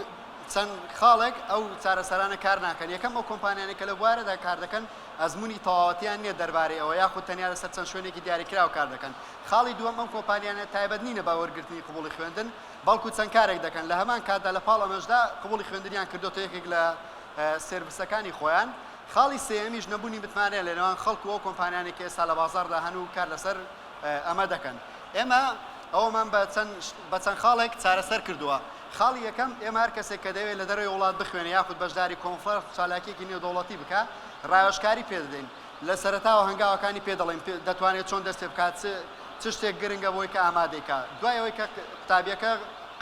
چەند خاڵێک ئەو چارەسەرانە کار ناکەن. یەکەم ئەو کۆمپانیانەی کە لەو بوارەدا کار دەکەن ئەزموونی تەواوەتیان نییە دەربارەی ئەوە یاخود تەنیا لەسەر چەند شوێنێکی دیاریکراو کار دەکەن. خاڵی دووەم ئەم کۆمپانیانە تایبەت نینە بە وەرگرتنی قبوڵی خوێندن بەڵکو چەند کارێک دەکەن لە هەمان کاتدا لە پاڵ ئەمەشدا قبوڵی خوێندنیان کردۆتە یەکێک لە سێرڤسەکانی خۆیان. خاڵی سێیەمیش نەبوونی متمانەیە لە نێوان خەڵک و ئەو کۆمپانیانەی کە ئێستا لە بازاڕدا هەن و کار لەسەر ئەمە دەکەن. ئێمە ئەوەمان بە چەند بە چەند خاڵێک چارەسەر کردووە. خاڵی یەکەم، ئێمە هەر کەسێک کە دەیەوێت لە دەرەوەی وڵات بخوێنێ یاخود بەشداری کۆنفرانس و چالاکییەکی نێودەوڵەتی بکا، ڕاوێژکاری پێ دەدەین. لە سەرەتاوە هەنگاوەکانی پێ دەڵێین، دەتوانێت چۆن دەست پێ بکات، چ چ شتێک گرنگە بۆی کە ئامادەی کا. دوای ئەوەی کە قوتابییەکە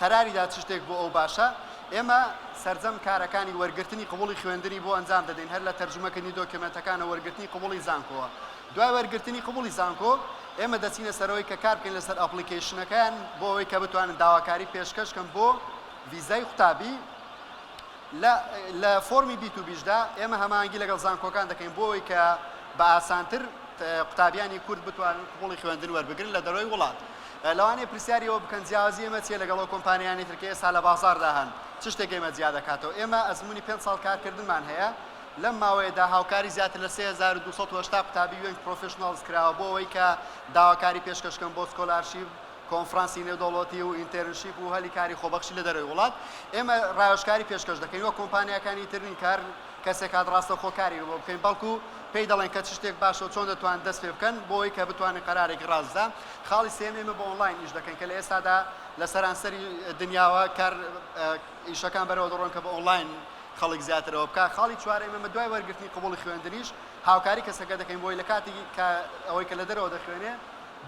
قەراری دا چ شتێک بۆ ئەو باشە، ئێمە سەرجەم کارەکانی وەرگرتنی قبوڵی خوێندنی بۆ ئەنجام دەدەین، هەر لە تەرجومەکردنی دۆکیۆمێنتەکان و وەرگرتنی قبوڵی زانکۆوە. دوای وەرگرتنی قبوڵی زانکۆ، ئێمە دەچینە سەرەوەی کە کار بکەین لەسەر application ەکەیان بۆ ئەوەی کە بتوانن داواکاری پێشکەش کەن بۆ ڤیزای قوتابی. لە لە فۆرمی B to B شدا ئێمە هەماهەنگی لەگەڵ زانکۆکان دەکەین بۆ ئەوەی کە بە ئاسانتر قوتابیانی کورد بتوانن قبوڵی خوێندن وەربگرن لە دەرەوەی وڵات. لەوانەیە پرسیاری ئەوە بکەن جیاوازی ئێمە چییە لەگەڵ ئەو کۆمپانیایانەی تر کە ئێستا لە بازاڕدا هەن؟ چ شتێک ئێمە جیا دەکاتەوە؟ ئێمە ئەزموونی پێنج ساڵ کارکردنمان هەیە، لەم ماوەیەدا هاوکاری زیاتر لە 3280 قوتابی young professionals کراوە بۆ ئەوەی کە داواکاری پێشکەش بکەن بۆ scholarship، کۆنفرانسی نێودەوڵەتی و internship و هەلی کاری خۆبەخشی لە دەرەوەی وڵات. ئێمە ڕاوێژکاری پێشکەش دەکەین، وەک کۆمپانیاکانی تر نین کە هەر کەسێک هات ڕاستەوخۆ کاری بۆ بکەین، بەڵکو پێی دەڵێن کە چ شتێک باشە و چۆن دەتوانن دەست پێ بکەن بۆ ئەوەی کە بتوانن قەرارێکی ڕاست بدەن. خاڵی سێیەم ئێمە بە ئۆنلاین ئیش دەکەین کە لە ئێستادا لە سەرانسەری دنیاوە کار ئیشەکان بەرەوە دەڕۆن کە بە ئۆنلاین خەڵک زیاتر ئەوە بکات. خاڵی چوارەم ئێمە دوای وەرگرتنی قبوڵی خوێندنیش هاوکاری کەسەکە دەکەین بۆی لە کاتی کە ئەوەی کە لە دەرەوە دەخوێنێ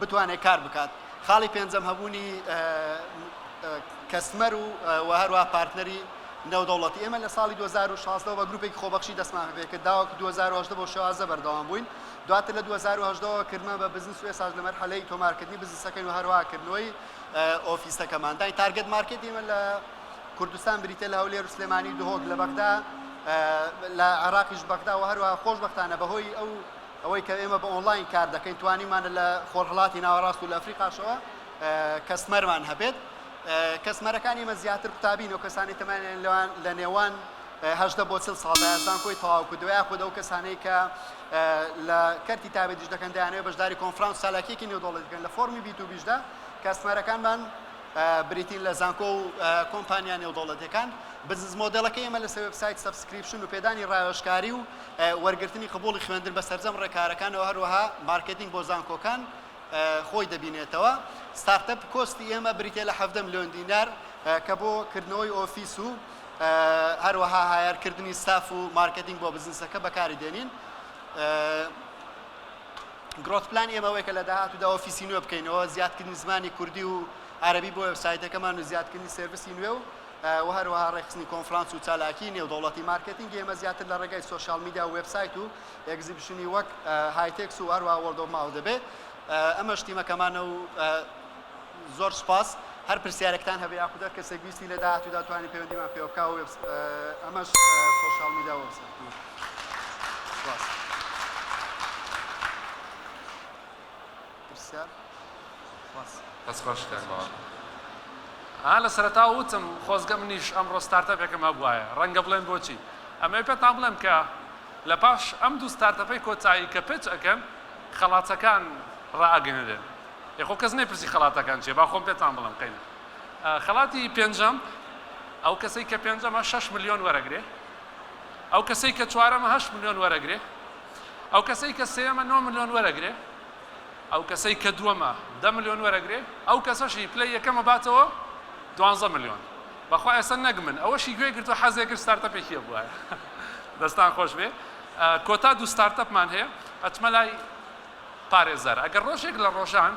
بتوانێت کار بکات. خاڵی پێنجەم هەبوونی customer و و هەروەها partner ی نێودەوڵەتی. ئێمە لە ساڵی 2016 بە گروپێکی خۆبەخشی دەستمان پێکرد، تاوەکو 2018 بەو شێوازە بەردەوام بووین. دواتر لە 2018 وە کردمان بە بزنس و ئێستاش لە مەرحەلەی تۆمارکردنی بزنسەکەین و هەروەها کردنەوەی ئۆفیسەکەمان داین. target market ی ئێمە لە کوردستان بریتیە لە هەولێر و سلێمانی و دهۆک، لە بەغدا، لە عێراقیش بەغدا و هەروەها خۆشبەختانە بەهۆی ئەو ئەوەی کە ئێمە بە ئۆنلاین کار دەکەین توانیومانە لە خۆرهەڵاتی ناوەڕاست و لە ئەفریقاشەوە customer مان هەبێت. customer ەکانی ئێمە زیاتر قوتابین و کەسانی تەمەنیان لە نێوان 18 بۆ 40 ساڵدایە زانکۆی تەواو کردووە یاخود ئەو کەسانەی کە لە کەرتی تایبەتیش دەکەن دەیانەوێت بەشداری کۆنفرانس چالاکییەکی نێودەوڵەتی بکەن لە فۆرمی B to B شدا customer ەکانمان بریتین لە زانکۆ و کۆمپانیا نێودەوڵەتیەکان. بزنس مۆدێڵەکەی ئێمە لەسەر وێبسایت subscription و پێدانی ڕاوێژکاری و وەرگرتنی قبوڵی خوێندن بە سەرجەم ڕێکارەکانەوە هەروەها مارکێتینگ بۆ زانکۆکان خۆی دەبینێتەوە. startup cost ی ئێمە بریتیە لە 17 ملیۆن دینار کە بۆ کردنەوەی ئۆفیس و هەروەها hire کردنی ستاف و مارکێتینگ بۆ بزنسەکە بەکاری دێنین. Growth plan ئێمە ئەوەیە کە لە داهاتوودا ئۆفیسی نوێ بکەینەوە، زیادکردنی زمانی کوردی و عەرەبی بۆ وێبسایتەکەمان و زیادکردنی service ی نوێ و و هەروەها ڕێکخستنی کۆنفرانس و چالاکیی نێودەوڵەتی. مارکێتینگی ئێمە زیاتر لە ڕێگای social media و وێبسایت و exhibition ی وەک هایتێکس و هەروەها World of Mouth دەبێت. ئەمەش تیمەکەمانە و زۆر سوپاس. هەر پرسیارێکتان هەبێ یاخود هەر کەسێک ویستی لە داهاتوودا توانی پەیوەندیمان پێوە بکا و ئەمەش social media و وێبسایتمان. سوپاس. پرسیار؟ سوپاس. دەست خۆش کاک باوەڕ. ها لە سەرەتاوە وتم خۆزگە منیش ئەمڕۆ startup ێکم هەبوایە ڕەنگە بڵێن بۆچی ئەمەوێ پێتان بڵێم کە لە پاش ئەم دوو startup ەی کۆتایی کە pitch ئەکەن خەڵاتەکان ڕائەگەنرێن ئێ خۆ کەس نەیپرسی خەڵاتەکان چیە با خۆم پێتان بڵێم قەینا خەڵاتی پێنجەم ئەو کەسەی کە پێنجەمە شەش ملیۆن وەرەگرێ ئەو کەسەی کە چوارەمە هەشت ملیۆن وەرەگرێ ئەو کەسەی کە سێیەمە نۆ ملیۆن وەرەگرێ ئەو کەسەی کە دووەمە دە ملیۆن وەرەگرێ ئەو کەسەشی پلەی یەکەمە باتەوە دوانزە ملیۆن بەخوا ئێستا نەک من ئەوەشی گوێ گرتووە حەزێ کرد startup ێکی هەبوایە دەستان خۆش بێ کۆتا دوو startup مان هەیە ئەچمە لای پارێزەر ئەگەر ڕۆژێک لە ڕۆژان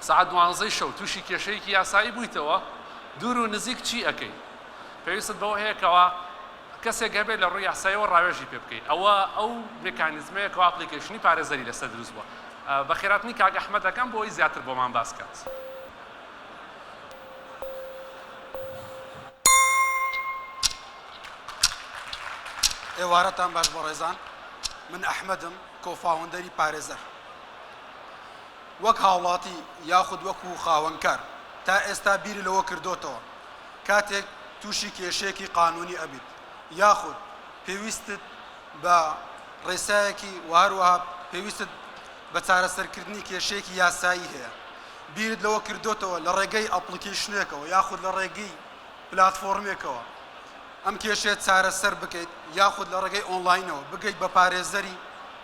سەعات دوانزەی شەو تووشی کێشەیەکی یاسایی بوویتەوە دوور و نزیک چی ئەکەی پێویستت بەوە هەیە کەوا کەسێک هەبێت لە ڕووی یاساییەوە ڕاوێژی پێ بکەی ئەوە ئەو مێکانیزمەیە کەوا application ی پارێزەری لەسەر دروست بووە بەخێراتنی کاک ئەحمەد ئەکەم بۆ ئەوەی زیاتر بۆمان باس کات. ئێوارەتان باش بەڕێزان من ئەحمەدم co-founder ی پارێزەر وەک هاوڵاتی یاخود وەکو خاوەنکار تا ئێستا بیری لەوە کردۆتەوە کاتێک توشی کێشەیەکی قانونی ئەبیت یاخود پێویستت بە ڕێسایەکی وە هەروەها پێویستت بە چارەسەرکردنی کێشەیەکی یاسایی هەیە بیرت لەوە کردۆتەوە لە ڕێگەی application ێکەوە یاخود لە ڕێگەی پلاتفۆرمێکەوە ئەم کێشەیە چارەسەر بکەیت یاخود لە ڕێگەی ئۆنلاینەوە بگەیت بە پارێزەری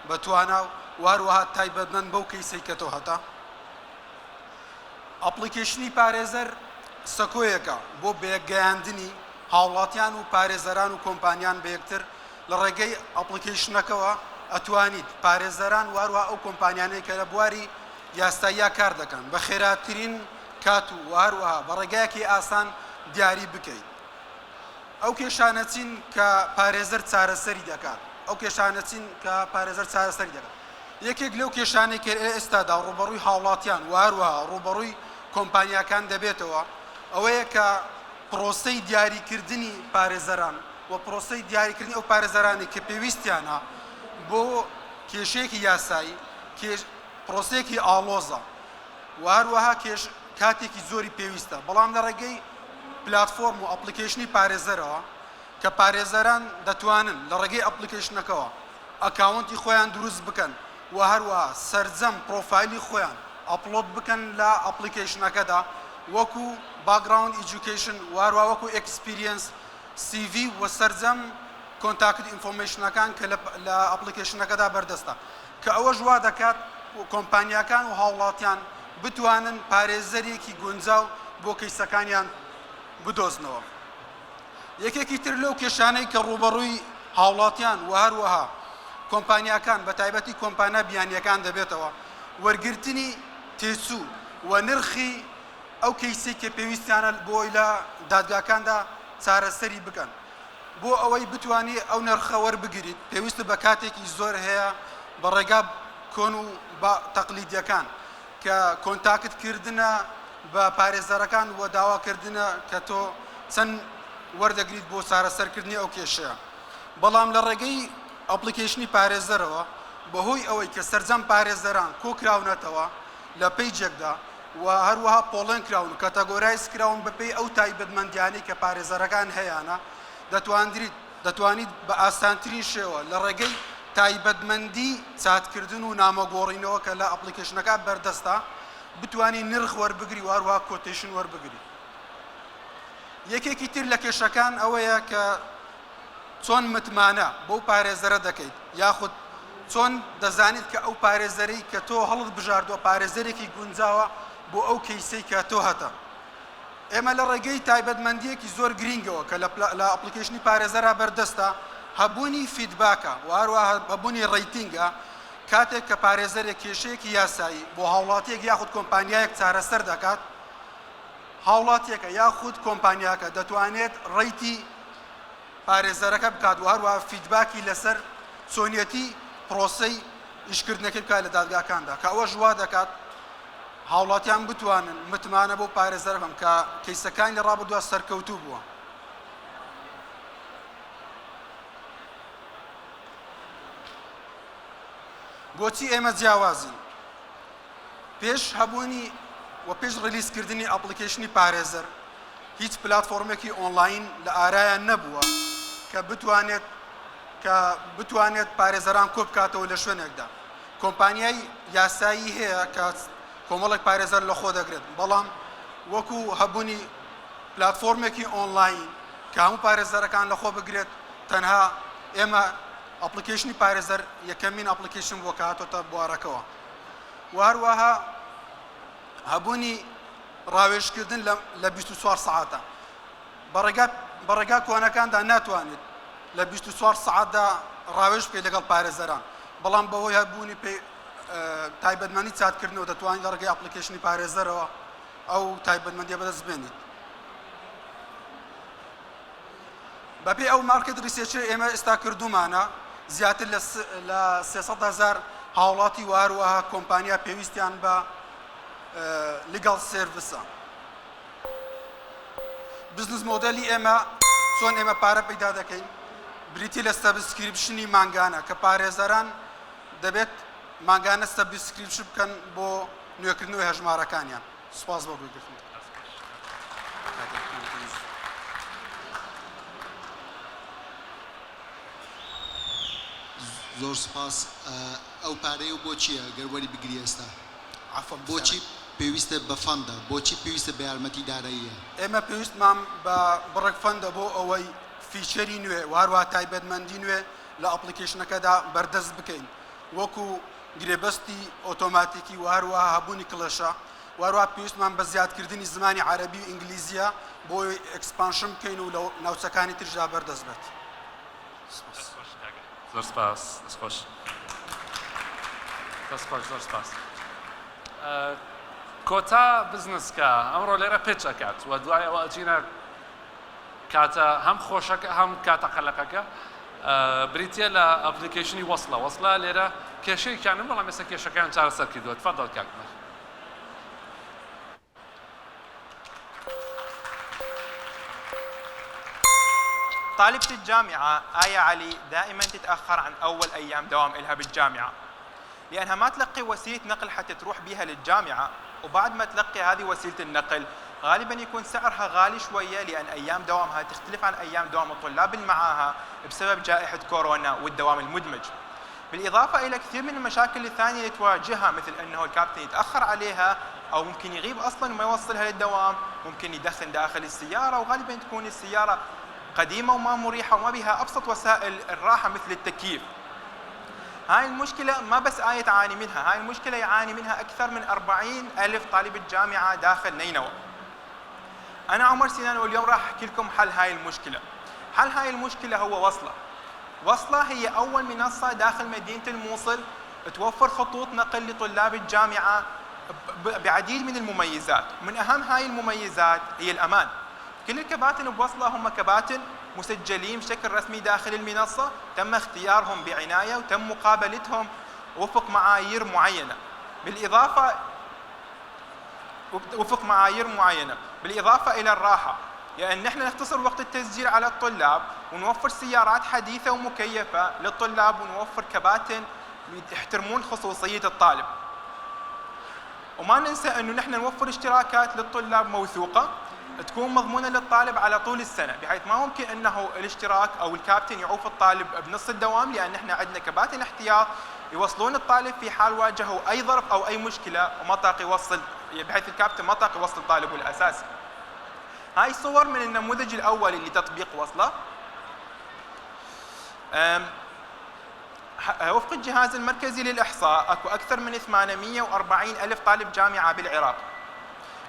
بە توانا و هەروەها تایبەتمەند بەو case ەی کە تۆ هەتە. application ی پارێزەر سەکۆیەکە بۆ بەیەکگەیاندنی هاوڵاتیان و پارێزەران و کۆمپانیان بەیەکتر لە ڕێگەی application ەکەوە ئەتوانیت پارێزەران و هەروەها ئەو کۆمپانیانەی کە لە بواری یاساییا کار دەکەن بە خێراترین کات و هەروەها بە ڕێگایەکی ئاسان دیاری بکەیت. ئەو کێشانە چین کە پارێزەر چارەسەری دەکات؟ ئەو کێشانە چین کە پارێزەر چارەسەری دەکات؟ یەکێک لەو کێشانەی کە لە ئێستادا ڕووبەڕووی هاوڵاتیان و هەروەها ڕووبەڕووی کۆمپانیاکان دەبێتەوە ئەوەیە کە پرۆسەی دیاریکردنی پارێزەران و پرۆسەی دیاریکردنی ئەو پارێزەرانەی کە پێویستیانە بۆ کێشەیەکی یاسایی کێش پرۆسەیەکی ئاڵۆزە و هەروەها کێش کاتێکی زۆری پێویستە، بەڵام لە ڕێگەی پلاتفۆرم و application ی پارێزەرەوە کە پارێزەران دەتوانن لە ڕێگەی application ەکەوە account ی خۆیان دروست بکەن و هەروەها سەرجەم پرۆفایلی خۆیان upload بکەن لە application ەکەدا وەکو background education و هەروەها وەکو experience CV و سەرجەم contact information ەکان کە لە application ەکەدا بەردەستە کە ئەوەش وا دەکات کۆمپانیاکان و هاوڵاتیان بتوانن پارێزەرێکی گونجاو بۆ کەیسەکانیان بدۆزنەوە. یەکێکی تر لەو کێشانەی کە ڕووبەڕووی هاوڵاتیان و هەروەها کۆمپانیاکان بە تایبەتی کۆمپانا بیانییەکان دەبێتەوە وەرگرتنی تێچوو و نرخی ئەو کەیسەی کە پێویستیانە بۆی لە دادگاکاندا چارەسەری بکەن. بۆ ئەوەی بتوانی ئەو نرخە وەربگریت پێویستت بە کاتێکی زۆر هەیە بە ڕێگا کۆن و تەقلیدیەکان کە contact کردنە بە پارێزەرەکان و داواکردنە کە تۆ چەند وەردەگریت بۆ چارەسەرکردنی ئەو کێشەیە بەڵام لە ڕێگەی application ی پارێزەرەوە بەهۆی ئەوەی کە سەرجەم پارێزەران کۆکراونەتەوە لە page ێکدا و هەروەها پۆڵێن کراون و categorize کراون بەپێی ئەو تایبەتمەندیانەی کە پارێزەرەکان هەیانە، دەتواندریت دەتوانیت بە ئاسانترین شێوە لە ڕێگەی تایبەتمەندی چاتکردن و نامەگۆڕینەوە کە لە application ەکە بەردەستە بتوانی نرخ وەربگری و هەروەها quotation وەربگری. یەکێکی تر لە کێشەکان ئەوەیە کە چۆن متمانە بەو پارێزەرە دەکەیت یاخود چۆن دەزانیت کە ئەو پارێزەرەی کە تۆ هەڵت بژاردووە پارێزەرێکی گونجاوە بۆ ئەو case ەی کە تۆ هەتە. ئێمە لە ڕێگەی تایبەتمەندییەکی زۆر گرینگەوە کە لە application ی پارێزەرا بەردەستە هەبوونی feedback ە و هەروەها هەبوونی rating ە. کاتێک کە پارێزەرێک کێشەیەکی یاسایی بۆ هاوڵاتیەک یاخود کۆمپانیایەک چارەسەر دەکات، هاوڵاتیەکە یاخود کۆمپانیاکە دەتوانێت rate ی پارێزەرەکە بکات و هەروەها feedback ی لەسەر چۆنیەتی پرۆسەی ئیشکردنەکەی بکات لە دادگاکاندا کە ئەوەش وا دەکات هاوڵاتیان بتوانن متمانە بەو پارێزەرە بکەن کە کەیسەکانی لە ڕابردووە سەرکەوتوو بووە. بۆچی ئێمە جیاوازین؟ پێش هەبوونی و پێش release کردنی application ی پارێزەر هیچ پلاتفۆرمێکی ئۆنلاین لە ئارایان نەبووە کە بتوانێت کە بتوانێت پارێزەران کۆبکاتەوە لە شوێنێکدا. کۆمپانیای یاسایی هەیە کە کۆمەڵێک پارێزەر لەخۆ دەگرێت، بەڵام وەکو هەبوونی پلاتفۆرمێکی ئۆنلاین کە هەموو پارێزەرەکان لەخۆ بگرێت تەنها ئێمە application ی پارێزەر یەکەمین application بووە کە هاتۆتە بوارەکەوە و هەروەها هەبوونی ڕاوێژکردن لە 24 سەعاتە بە ڕێگا کۆنەکاندا ناتوانێت لە 24 سەعاتدا ڕاوێژ بکەیت لەگەڵ پارێزەران بەڵام بەهۆی هەبوونی تایبەتمەندی چاتکردنەوە دەتوانیت لە ڕێگەی application ی پارێزەرەوە ئەو تایبەتمەندیە بەدەست بێنیت. بەپێی ئەو market research ەی ئێمە ئێستا کردوومانە زیاتر لە 300 هەزار هاوڵاتی و هەروەها کۆمپانیا پێویستیان بە legal service ە. business model ی ئێمە چۆن ئێمە پارە پەیدا دەکەین بریتی لە subscription ی مانگانە کە پارێزەران دەبێت مانگانە subscription بکەن بۆ نوێکردنەوەی هەژمارەکانیان. سوپاس بۆ گوێگرتن. زۆر سوپاس ئەو پارەیە و بۆ چیە گەر وەری بگری ئێستا؟ بۆچی پێویستە بە fund ە؟ بۆچی پێویستە بە یارمەتی داراییە؟ ئێمە پێویستمان بە بڕێک fund ە بۆ ئەوەی feature ی نوێ و هەروەها تایبەتمەندی نوێ لە application ەکەدا بەردەست بکەین وەکو گرێبەستی ئۆتۆماتیکی و هەروەها هەبوونی کڵێشە و هەروەها پێویستمان بە زیادکردنی زمانی عەرەبی و ئینگلیزییە بۆ ئەوەی expansion بکەین و لە ناوچەکانی تریشدا بەردەست بێت. سپاس. زۆر سپاس. دەست خۆش. دەست خۆش زۆر سپاس. کۆتا بزنس کە ئەمڕۆ لێرە pitch ئەکات و دوای ئەوە ئەچینە کاتە هەم خۆشەکە هەم کاتە قەلەقەکە بریتیە لە application ی وەسڵە وەسڵە لێرە کێشەیەکیانم بەڵام ئێستا کێشەکەیان چارەسەر کردووە تفضل کاک عومەر. طالبة الجامعة آية علي دائما تتأخر عن أول أيام دوام إلها بالجامعة لأنها ما تلقي وسيلة نقل حتى تروح بيها للجامعة وبعد ما تلقي هذه وسيلة النقل غالبا يكون سعرها غالي شوية لأن أيام دوامها تختلف عن أيام دوام الطلاب اللي معاها بسبب جائحة كورونا والدوام المدمج بالإضافة إلى كثير من المشاكل الثانية اللي تواجهها مثل أنه الكابتن يتأخر عليها أو ممكن يغيب أصلا وما يوصلها للدوام ممكن يدخن داخل السيارة وغالبا تكون السيارة قديمة وما مريحة وما بها أبسط وسائل الراحة مثل التكييف هاي المشكلة ما بس آية تعاني منها هاي المشكلة يعاني منها أكثر من 40 ألف طالب الجامعة داخل نينوى أنا عمر سنان واليوم راح أحكي لكم حل هاي المشكلة حل هاي المشكلة هو وصلة وصلة هي أول منصة داخل مدينة الموصل توفر خطوط نقل لطلاب الجامعة بعديد من المميزات من أهم هاي المميزات هي الأمان كل الكباتن بوصلة هم كباتن مسجلين بشكل رسمي داخل المنصة تم اختيارهم بعناية وتم مقابلتهم وفق معايير معينة بالإضافة وفق معايير معينة بالإضافة إلى الراحة لأن نحن نختصر وقت التسجيل على الطلاب ونوفر سيارات حديثة ومكيفة للطلاب ونوفر كباتن يحترمون خصوصية الطالب وما ننسى أنه نحن نوفر اشتراكات للطلاب موثوقة تكون مضمونة للطالب على طول السنة بحيث ما ممكن أنه الاشتراك أو الكابتن يعوف الطالب بنص الدوام لأن نحن عندنا كباتن احتياط يوصلون الطالب في حال واجهوا أي ظرف أو أي مشكلة وما طاق يوصل بحيث الكابتن ما طاق يوصل طالبه الأساسي. هاي صور من النموذج الأول اللي تطبيق وصله. وفق الجهاز المركزي للإحصاء أكو أكثر من 840 ألف طالب جامعة بالعراق.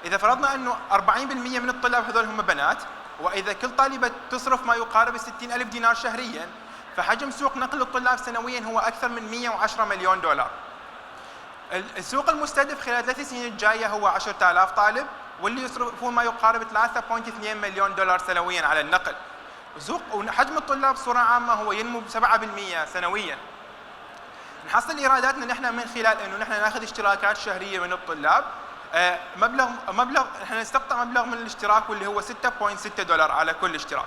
إذا فرضنا أنه 40% من الطلاب هذول هم بنات، وإذا كل طالبة تصرف ما يقارب 60 ألف دينار شهريا، فحجم سوق نقل الطلاب سنويا هو أكثر من 110 مليون دولار. السوق المستهدف خلال 3 سنين الجاية هو 10000 طالب، واللي يصرفون ما يقارب 3.2 مليون دولار سنويا على النقل. سوق وحجم الطلاب بصورة عامة هو ينمو ب 7% سنويا. نحصل ايراداتنا نحن من خلال انه نحن ناخذ اشتراكات شهرية من الطلاب، مبلغ نحن نستقطع مبلغ من الاشتراك واللي هو 6.6 دولار على كل اشتراك.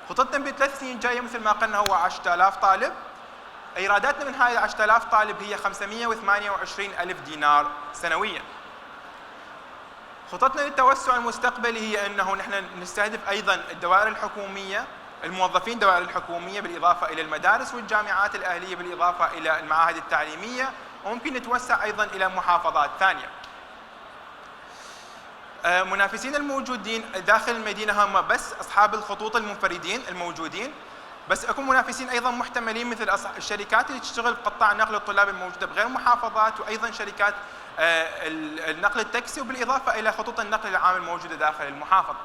خطتنا ب3 سنين جاية مثل ما قلنا هو 10000 طالب. ايراداتنا من هاي ال 10000 طالب هي 528 الف دينار سنويا. خطتنا للتوسع المستقبلي هي انه نحن نستهدف ايضا الدوائر الحكومية، الموظفين الدوائر الحكومية، بالاضافة الى المدارس والجامعات الاهلية، بالاضافة الى المعاهد التعليمية، وممكن نتوسع ايضا الى محافظات ثانية. منافسين الموجودين داخل المدينة هم بس اصحاب الخطوط المنفردين الموجودين، بس اكو منافسين ايضا محتملين مثل الشركات اللي تشتغل بقطاع نقل الطلاب الموجودة بغير محافظات، وايضا شركات النقل التاكسي، وبالاضافة الى خطوط النقل العام الموجودة داخل المحافظة.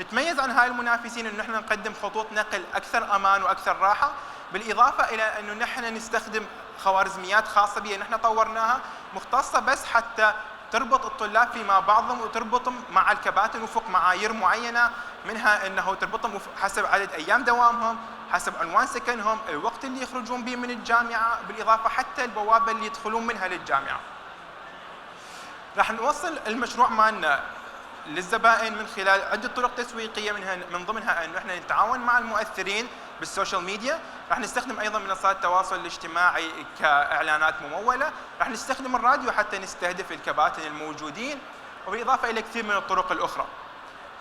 نتميز عن هاي المنافسين انه نحن نقدم خطوط نقل اكثر امان واكثر راحة، بالاضافة الى انه نحن نستخدم خوارزميات خاصة بها نحن طورناها مختصة بس حتى تربط الطلاب فيما بعضهم وتربطهم مع الكباتن وفق معايير معينة، منها انه تربطهم حسب عدد ايام دوامهم، حسب عنوان سكنهم، الوقت اللي يخرجون به من الجامعة، بالاضافة حتى البوابة اللي يدخلون منها للجامعة. راح نوصل المشروع مالنا للزبائن من خلال عده طرق تسويقية، من ضمنها انه احنا نتعاون مع المؤثرين بال social media، راح نستخدم ايضا منصات التواصل الاجتماعي كاعلانات مموله، راح نستخدم الراديو حتى نستهدف الكباتن الموجودين، وبالاضافة الى كثير من الطرق الاخرى.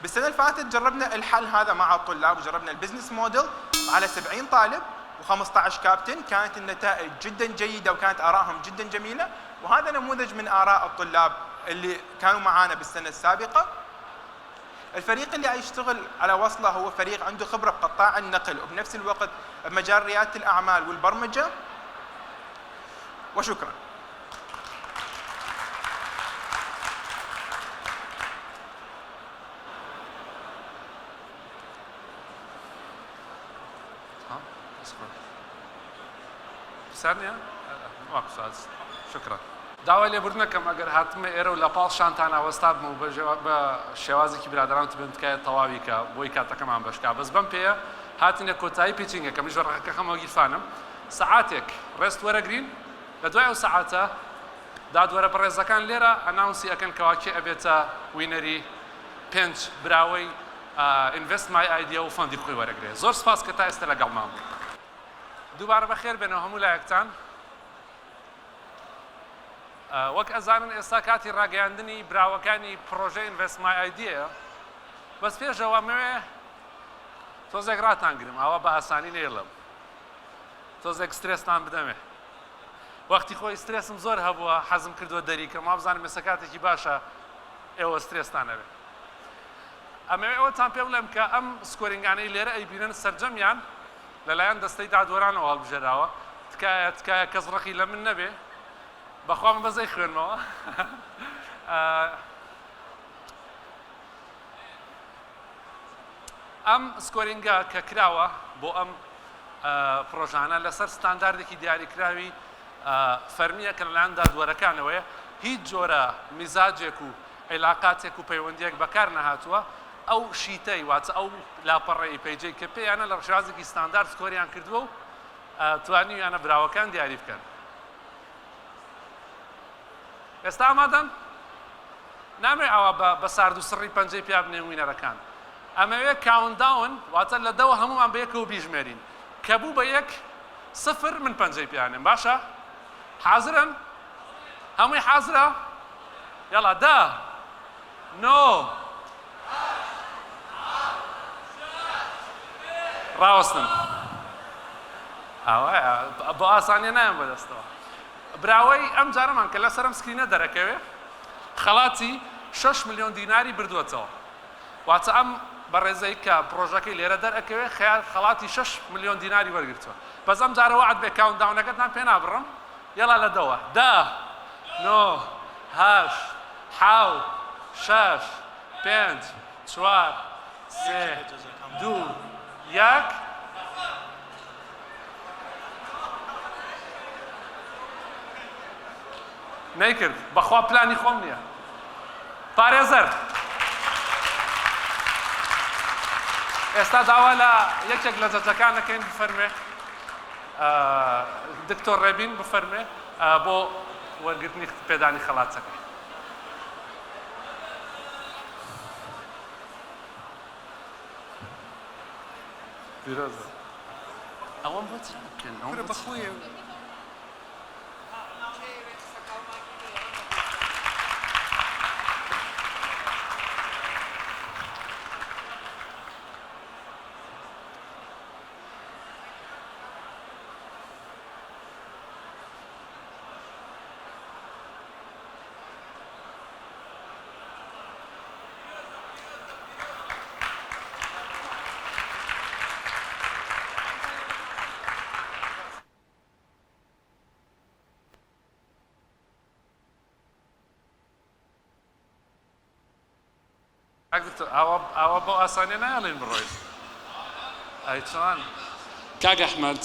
بالسنة اللي فاتت جربنا الحل هذا مع الطلاب وجربنا ال business model على 70 طالب و15 كابتن، كانت النتائج جدا جيدة وكانت ارائهم جدا جميلة، وهذا نموذج من اراء الطلاب اللي كانوا معانا بالسنة السابقة. الفريق اللي يشتغل على وصله هو فريق عنده خبره بقطاع النقل وبنفس الوقت بمجال رياده الاعمال والبرمجة. وشكرا. ها اصبر پرسیار نییە؟ ماکو سوال شکرا. داوای لێبوردنەکەم ئەگەر هاتمە ئێرە و لە پاڵ شانتان وەستا بم و بە شێوازێکی برادران بم تکایە تەواوی کە بۆی کاتەکەمان بەشکا. بەس بەم پێیە هاتینە کۆتایی pitching ەکە. منیش وەرەقەکە خەمەوە گیرفانم. سەعاتێک rest وەرەگرین، لە دوای ئەو سەعاتە دادوەرە بەڕێزەکان لێرە announce ی ئەکەن کەوا کێ ئەبێتە winner ی پێنج براوەی Invest My Idea و fund ی خۆی وەرەگرێ. زۆر سپاس کە تا ئێستا لەگەڵمان بوون. دووبارە بەخێر بێنەوە هەموو لایەکتان. وەک ئەزانن ئێستا کاتی ڕاگەیاندنی براوەکانی پڕۆژەی Invest My Idea یە. بەس پێشەوە ئەمەوێ تۆزێک ڕاتانگرم، ئاوا بە ئاسانی نەیڵم، تۆزێک سترێستان بدەمێ. وەختی خۆی سترێسم زۆر هەبووە، حەزم کردووە دەریکەم، وابزانم ئێستا کاتێکی باشە ئێوە سترێستان هەبێ. ئەمەوێ ئەوەتان پێ بڵێم کە ئەم scoring انەی لێرە ئەیبینن سەرجەمیان لەلایەن دەستەی دادوەرانەوە هەڵبژێراوە. تکایە تکایە کەس ڕقی لە من نەبێ، بەخوا من بەس ئەیخوێنمەوە. ئەم scoring ە کە کراوە بۆ ئەم پڕۆژانە لەسەر ستانداردێکی دیاریکراوی فەرمییە کە لەلایەن دادوەرەکانەوەیە، هیچ جۆرە میزاجێک و عیلاقاتێک و پەیوەندییەک بەکار نەهاتووە. ئەو sheet ەی واتە ئەو لاپەڕەی page ەی کە پێیانە لە شێوازێکی ستاندارد score یان کردووە و توانیویانە براوەکان دیاری بکەن. ئێستا ئامادەن؟ نامەوێ ئاوا بە سارد و سڕی پەنجەی پیا بنێم winner ەکان. ئەمەوێ countdown واتە لە دەوە هەموومان بە یەکەوە بیژمێرین. کە بوو بە یەک سفر من پەنجەی پیانێم. باشە؟ حازرن؟ هەمووی حازرە؟ یاڵا 10، 9، ڕاوەستن. ئاوایە بۆ ئاسانیە نایەم بەدەستەوە. براوەی ئەم جارەمان کە لەسەر ئەم screen ە دەرەکەوێ خەڵاتی 6 ملیۆن دیناری بردووەتەوە. واتە ئەم بەڕێزەی کە پڕۆژەکەی لێرە دەرئەکەوێ خەڵاتی 6 ملیۆن دیناری وەرگرتووە. بەس ئەم جارە وەعد بێ countdown ەکەتان پێ نابڕم. یەڵا لە دەوە 10، 9، 8، 7، 6، 5، 4، 3، 2، 1. نەیکرد بەخوا پلانی خۆم نییە پارێزەر ئێستا داوا لە یەکێک لە جەجەکان دەکەین بفەرمێ دکتۆر ڕێبین بفەرمێ بۆ وەرگرتنی پێدانی خەڵاتەکەی. پیرۆزە ئەوەم بۆ چ بکەن ئەوەم کورە بۆ چ بەخۆیە. کاک دکتۆر ئاوا ئاوا بەو ئاسانیە نایەڵین بڕۆیت ئەی چۆن؟ کاک ئەحمەد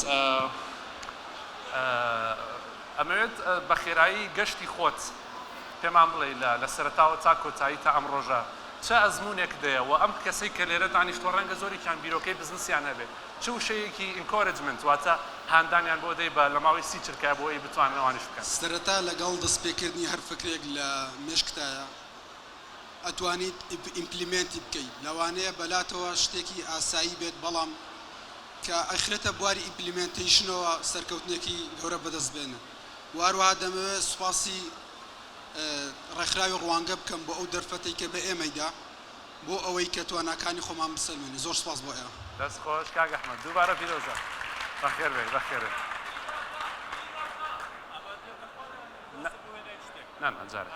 ئەمەوێت بە خێرایی گەشتی خۆت پێمان بڵێی لە لە سەرەتاوە تا کۆتایی تا ئەم ڕۆژە چ ئەزموونێکت هەیە و ئەم کەسەی کە لێرە دانیشتووە ڕەنگە زۆرێکیان بیرۆکەی بزنسیان هەبێ چ وشەیەکی encouragement واتە هاندانیان بۆ دەی بە لە ماوەی 30 چرکە بۆ ئەوەی بتوانن ئەوانیش بکەن؟ سەرەتا لەگەڵ دەستپێکردنی هەر فکرێک لە مێشکتایە ئەتوانیت implement ی بکەی لەوانەیە بەلاتەوە شتێکی ئاسایی بێت بەڵام کە ئەخرێتە بواری implementation ەوە سەرکەوتنێکی گەورە بەدەست بێنێ وە هەروەها دەمەوێت سوپاسی ڕێکخراوی ڕوانگە بکەم بۆ ئەو دەرفەتەی کە بە ئێمەی دا بۆ ئەوەی کە تواناکانی خۆمان بسەلمێنین زۆر سوپاس بۆ ئێوە. دەست خۆش کاک ئەحمەد دووبارە پیرۆزە بەخێر بێی بەخێر بێی. نا نا جارێ.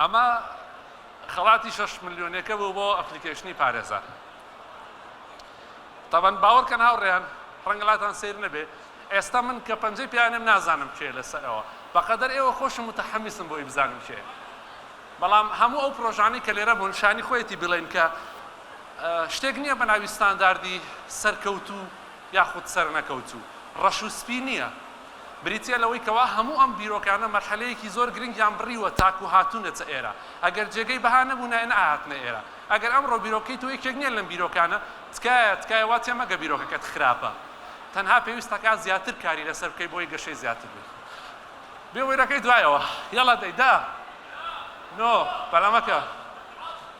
ئەمە خەڵاتی 6 ملیۆنەکە بوو بۆ ئەپلیکەیشنی پارێزەر تەبەن باوەڕکەن هاوڕێیان ڕەنگە لاتان سیر نەبێ ئێستا من کە پەنجەی پیانم نازانم کێ لەسەرەوە بەقەدەر ئێوە خۆشم متحەمیسم بۆی بزانم کێ بەڵام هەموو ئەو پرۆژانەی کە لێرە بوون شانی خۆیەتی بڵێن کە شتێک نییە بە ناوی ستانداردی سەرکەوتوو یاخود سەرنەکەوتوو ڕەش و سپی نییە، بریتییە لەوەی کەوا هەموو ئەم بیرۆکانە مەرحەلەیەکی زۆر گرنگیان بڕیوە تاکو هاتوونەتە ئێرە، ئەگەر جێگەی بەها نەبوونایە نەئەهاتنە ئێرە، ئەگەر ئەمڕۆ بیرۆکەی تۆ یەکێک نییە لەم بیرۆکانە، تکایە تکایە وا تێمەگە بیرۆکەکەت خراپە، تەنها پێویستەکات زیاتر کاری لەسەر بکەی بۆی گەشەی زیاتر بێت. بێ وەرەکەی دوایەوە یەڵا دەی دە نۆ پەلە مەکە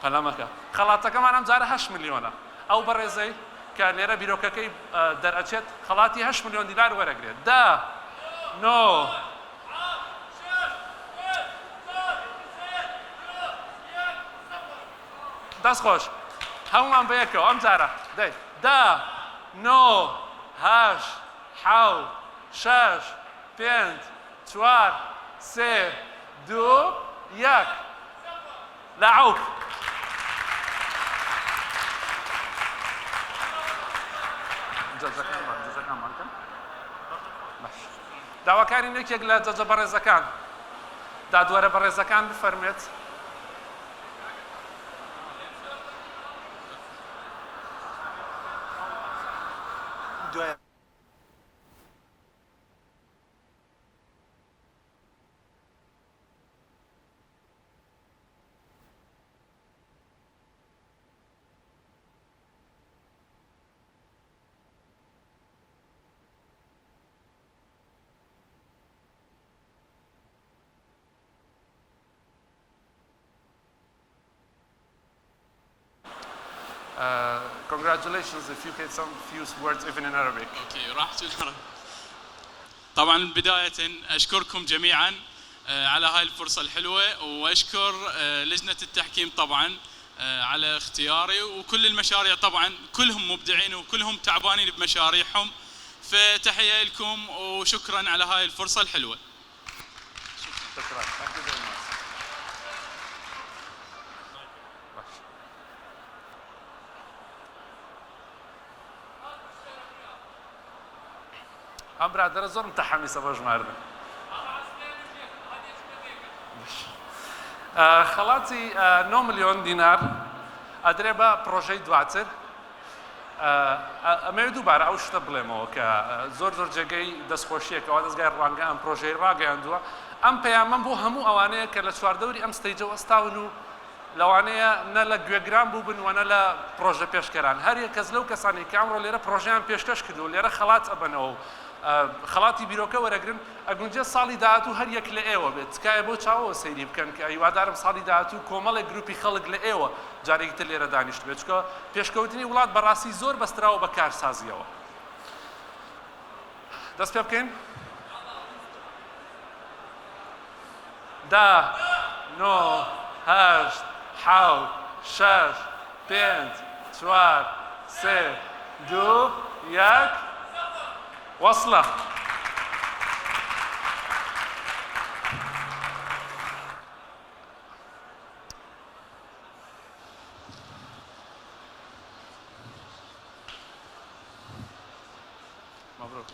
پەلە مەکە خەڵاتەکەمان ئەم جارە هەشت ملیۆنە. ئەو بەڕێزەی کە لێرە بیرۆکەکەی دەرئەچێت خەڵاتی هەشت ملیۆن دینار وەرەگرێت. دە. نۆ. دەست خۆش. هەموومان بەیەکەوە ئەم جارە. دەی. دە. نۆ. هەشت. حەوت. شەش. پێنج. چوار. سێ. دوو. یەک. لعوب. جەجەکانمان جەجەکانمان کەن باش داواکارین یەکێک لە جەجە بەڕێزەکان دادوەرە بەڕێزەکان بفەرمێت. دوای. Congratulations if you can some few words even in Arabic. Okay راح احكي العربي. طبعا بداية اشكركم جميعا على هاي الفرصة الحلوة واشكر لجنة التحكيم طبعا على اختياري وكل المشاريع طبعا كلهم مبدعين وكلهم تعبانين بمشاريعهم فتحية لكم وشكرا على هاي الفرصة الحلوة. شكرا. Thank you very much. ئەم برادەرە زۆر متحەمیسە بۆ ژماردن. خەڵاتی 9 ملیۆن دینار ئەدرێ بە پڕۆژەی دواتر. ئەمەوێت دووبارە ئەو شتە بڵێمەوە کە زۆر زۆر جێگەی دەستخۆشییە کەوا دەزگای ڕوانگە ئەم پرۆژەی ڕاگەیاندووە. ئەم پەیامەم بۆ هەموو ئەوانەیە کە لە چواردەوری ئەم stage ە وەستاون و لەوانەیە نە لە گوێگران بووبن و نە لە پرۆژە پێشکەران. هەر یەک کەس لەو کەسانەی کە ئەمڕۆ لێرە پرۆژەیان پێشکەش کردووە و لێرە خەڵات ئەبەنەوە و خەڵاتی بیرۆکە وەرەگرن، ئەگونجێ ساڵی داهاتوو هەر یەک لە ئێوە بێت. تکایە بەو چاوەوە سەیری بکەن کە هیوادارم ساڵی داهاتوو کۆمەڵێک گروپی خەڵک لە ئێوە جارێکی تر لێرە دانیشتبێت، چونکە پێشکەوتنی وڵات بەڕاستی زۆر بەستراوە بە کارسازییەوە. دەست پێ بکەین؟ دە، نۆ، هەشت، حەوت، شەش، پێنج، چوار، سێ، دوو، یەک. وەسڵە. مبروک.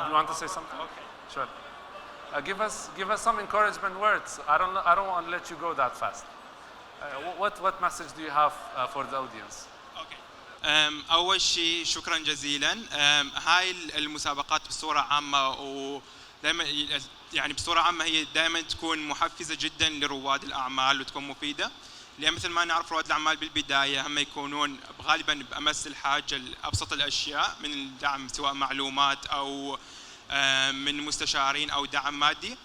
You want to say something? Okay. Sure. Uh, give us give us some encouragement words. I don't I don't want to let you go that fast. Uh, what what message do you have uh, for the audience? أول شيء شكرا جزيلا. هاي المسابقات بصورة عامة ودائما يعني بصورة عامة هي دائما تكون محفزة جدا لرواد الأعمال وتكون مفيدة، لأن مثل ما نعرف رواد الأعمال بالبداية هم يكونون غالبا بأمس الحاجة لأبسط الأشياء من الدعم، سواء معلومات أو من مستشارين أو دعم مادي.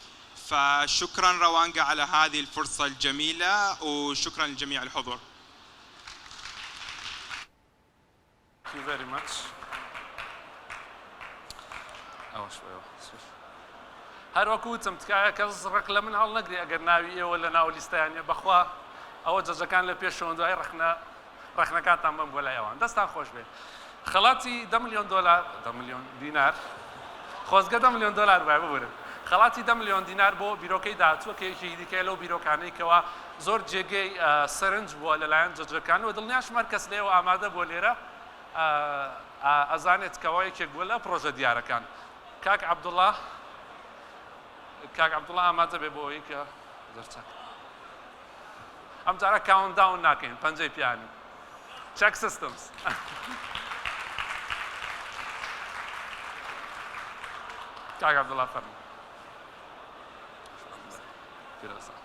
فشكرا روانجا على هذه الفرصة الجميلة وشكرا لجميع الحضور. Thank you very much. ئەوەش هەر وەکو وتم تکایە کەس ڕق لە من هەڵنەگری ئەگەر ناوی ئێوە لە ناو لیستەیان نیە بەخوا ئەوە judge ەکان لە پێشەوەن دوای ڕەخنە ڕەخنەکانتان بەم بۆ لای ئەوان دەستان خۆش بێ خەڵاتی دە ملیۆن دۆلار دە ملیۆن دینار خۆزگە دە ملیۆن دۆلار وایە ببورن خەڵاتی دە ملیۆن دینار بۆ بیرۆکەی داهاتووە کە یەکێکی دیکەیە لەو بیرۆکانەی کەوا زۆر جێگەی سەرنج بووە لەلایەن judge ەکان و دڵنیاشم هەر کەس لێوە ئامادە بووە لێرە ئەزانێت کەوا یەکێک بووە لە پڕۆژە دیارەکان. کاک عەبدوڵا کاک عەبدوڵا ئامادە بێ بۆ ئەوەی کە زۆر چاک ئەم جارە countdown ناکەین پەنجەی پیانی Check Systems کاک عەبدوڵا فەرموو پیرۆزە.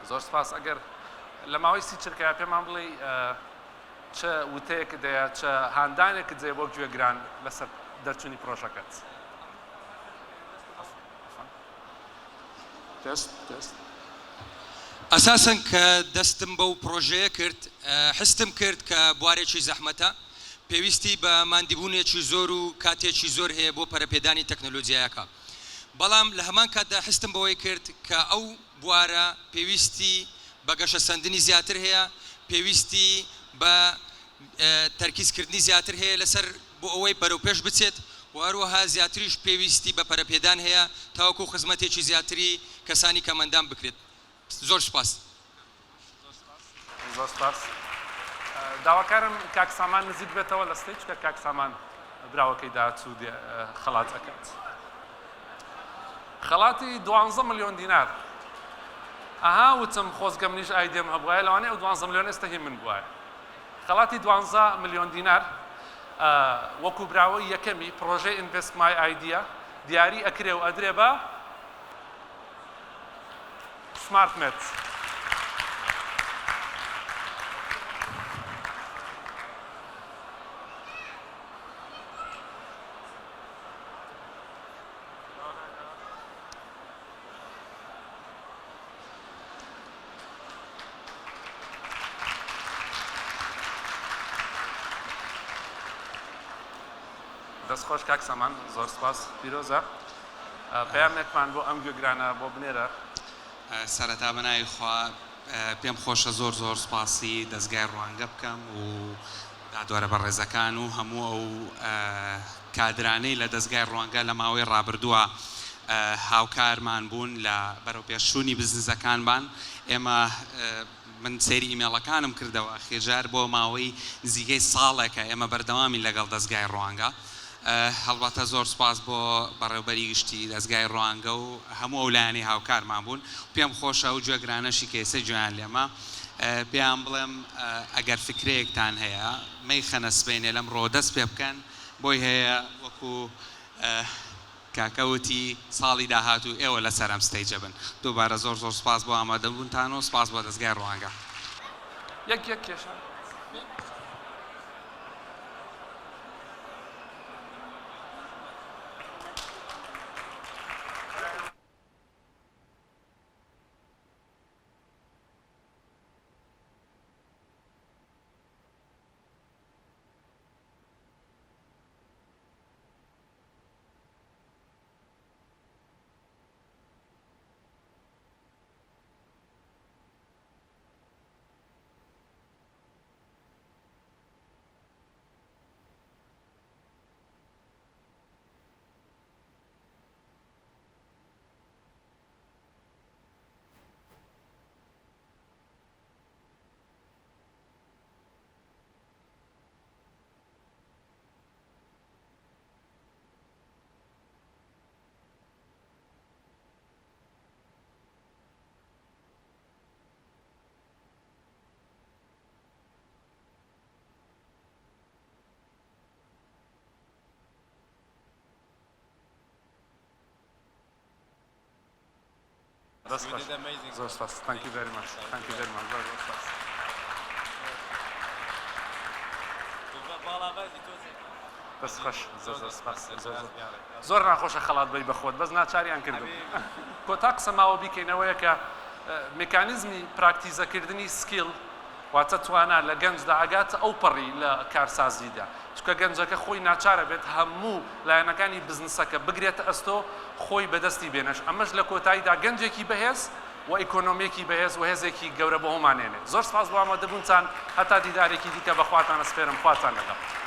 زۆر سپاس ئەگەر لە ماوەی سی چرکەیا پێمان بڵێی چ وتەیەکت هەیە چ هاندانێکت هەیە بۆ گوێگران لەسەر دەرچوونی پرۆژەکەت؟ تێست تێست. ئەساسەن کە دەستم بەو پڕۆژەیە کرد حستم کرد کە بوارێکی زەحمەتە پێویستی بە ماندیبوونێکی زۆر و کاتێکی زۆر هەیە بۆ پەرەپێدانی تەکنەلۆجیایەکە بەڵام لە هەمان کاتدا حستم بەوەی کرد کە ئەو بوارە پێویستی بە گەشەسەندنی زیاتر هەیە پێویستی بە تەرکیز کردنی زیاتر هەیە لەسەر بۆ ئەوەی بەرەوپێش بچێت و هەروەها زیاتریش پێویستی بە پەرەپێدان هەیە تاوەکو خزمەتێکی زیاتری کەسانی کەمئەندام بکرێت. زۆر سوپاس. زۆر سوپاس. داواکارم کاک سامان نزیک بێتەوە لە stage کە کاک سامان براوەکەی داهاتوو خەڵات ئەکات. خەڵاتی دوانزە ملیۆن دینار. ئەها وتم خۆزگە منیش idea م هەبوایە لەوانەیە ئەو دوانزە ملیۆن ئێستا هی من بوایە. خەڵاتی دوانزە ملیۆن دینار وەکو براوەی یەکەمی پڕۆژەی Invest My Idea دیاری ئەکرێ و ئەدرێ بە سمارت مێد. دەست خۆش کاک سامان زۆر سپاس پیرۆزە پەیامێکمان بۆ ئەم گوێگرانە بۆ بنێرە. سەرەتا بە ناوی خوا پێم خۆشە زۆر زۆر سوپاسی دەزگای ڕوانگە بکەم و دادوەرە بەڕێزەکان و هەموو ئەو کادرانەی لە دەزگای ڕوانگە لە ماوەی ڕابردووە هاوکارمان بوون لە بەرەوپێشچوونی بزنزەکانمان ئێمە من سەیری ئیمێڵەکانم کردەوە ئەخیرجار بۆ ماوەی نزیکەی ساڵێکە ئێمە بەردەوامین لەگەڵ دەزگای ڕوانگە. هەڵبەتە زۆر سوپاس بۆ بەڕێوبەری گشتی دەزگای ڕوانگە و هەموو ئەو لایەنەی هاوکارمان بوون. پێم خۆشە ئەو گوێگرانەشی کە ئێستا گوێیان لێمە پێیان بڵێم ئەگەر فکرەیەکتان هەیە مەیخەنە سبەینێ لەمڕۆوە دەست پێ بکەن بۆی هەیە وەکو کاکە وتی ساڵی داهاتوو ئێوە لەسەر ئەم stage ە بن. دووبارە زۆر زۆر سوپاس بۆ ئامادەبوونتان و سوپاس بۆ دەزگای ڕوانگە. یەک یەک کێشە. دەست خۆش زۆر سپاس thank you very much thank you very much زۆر زۆر سپاس. دەست خۆش زۆر زۆر سپاس زۆر زۆر زۆر ناخۆشە خەڵات بەی بە خۆت بەس ناچاریان کردم کۆتا قسە ماوە بیکەینەوەیە کە مکانیزمی پراکتیزەکردنی skill واتە توانا لە گەنجدا ئەگاتە ئەو پەڕی لە کارسازیدا، چونکە گەنجەکە خۆی ناچارە بێت هەموو لایەنەکانی بزنسەکە بگرێتە ئەستۆ خۆی بەدەستی بێنێش ئەمەش لە کۆتاییدا گەنجێکی بەهێز و ئیکۆنۆمیەکی بەهێز و هێزێکی گەورە بۆ هەموومان ئێنێ. زۆر سپاس بۆ ئامادەبوونتان هەتا دیدارێکی دیکە بە خواتان ئەسپێرم خواتان لەگەڵ.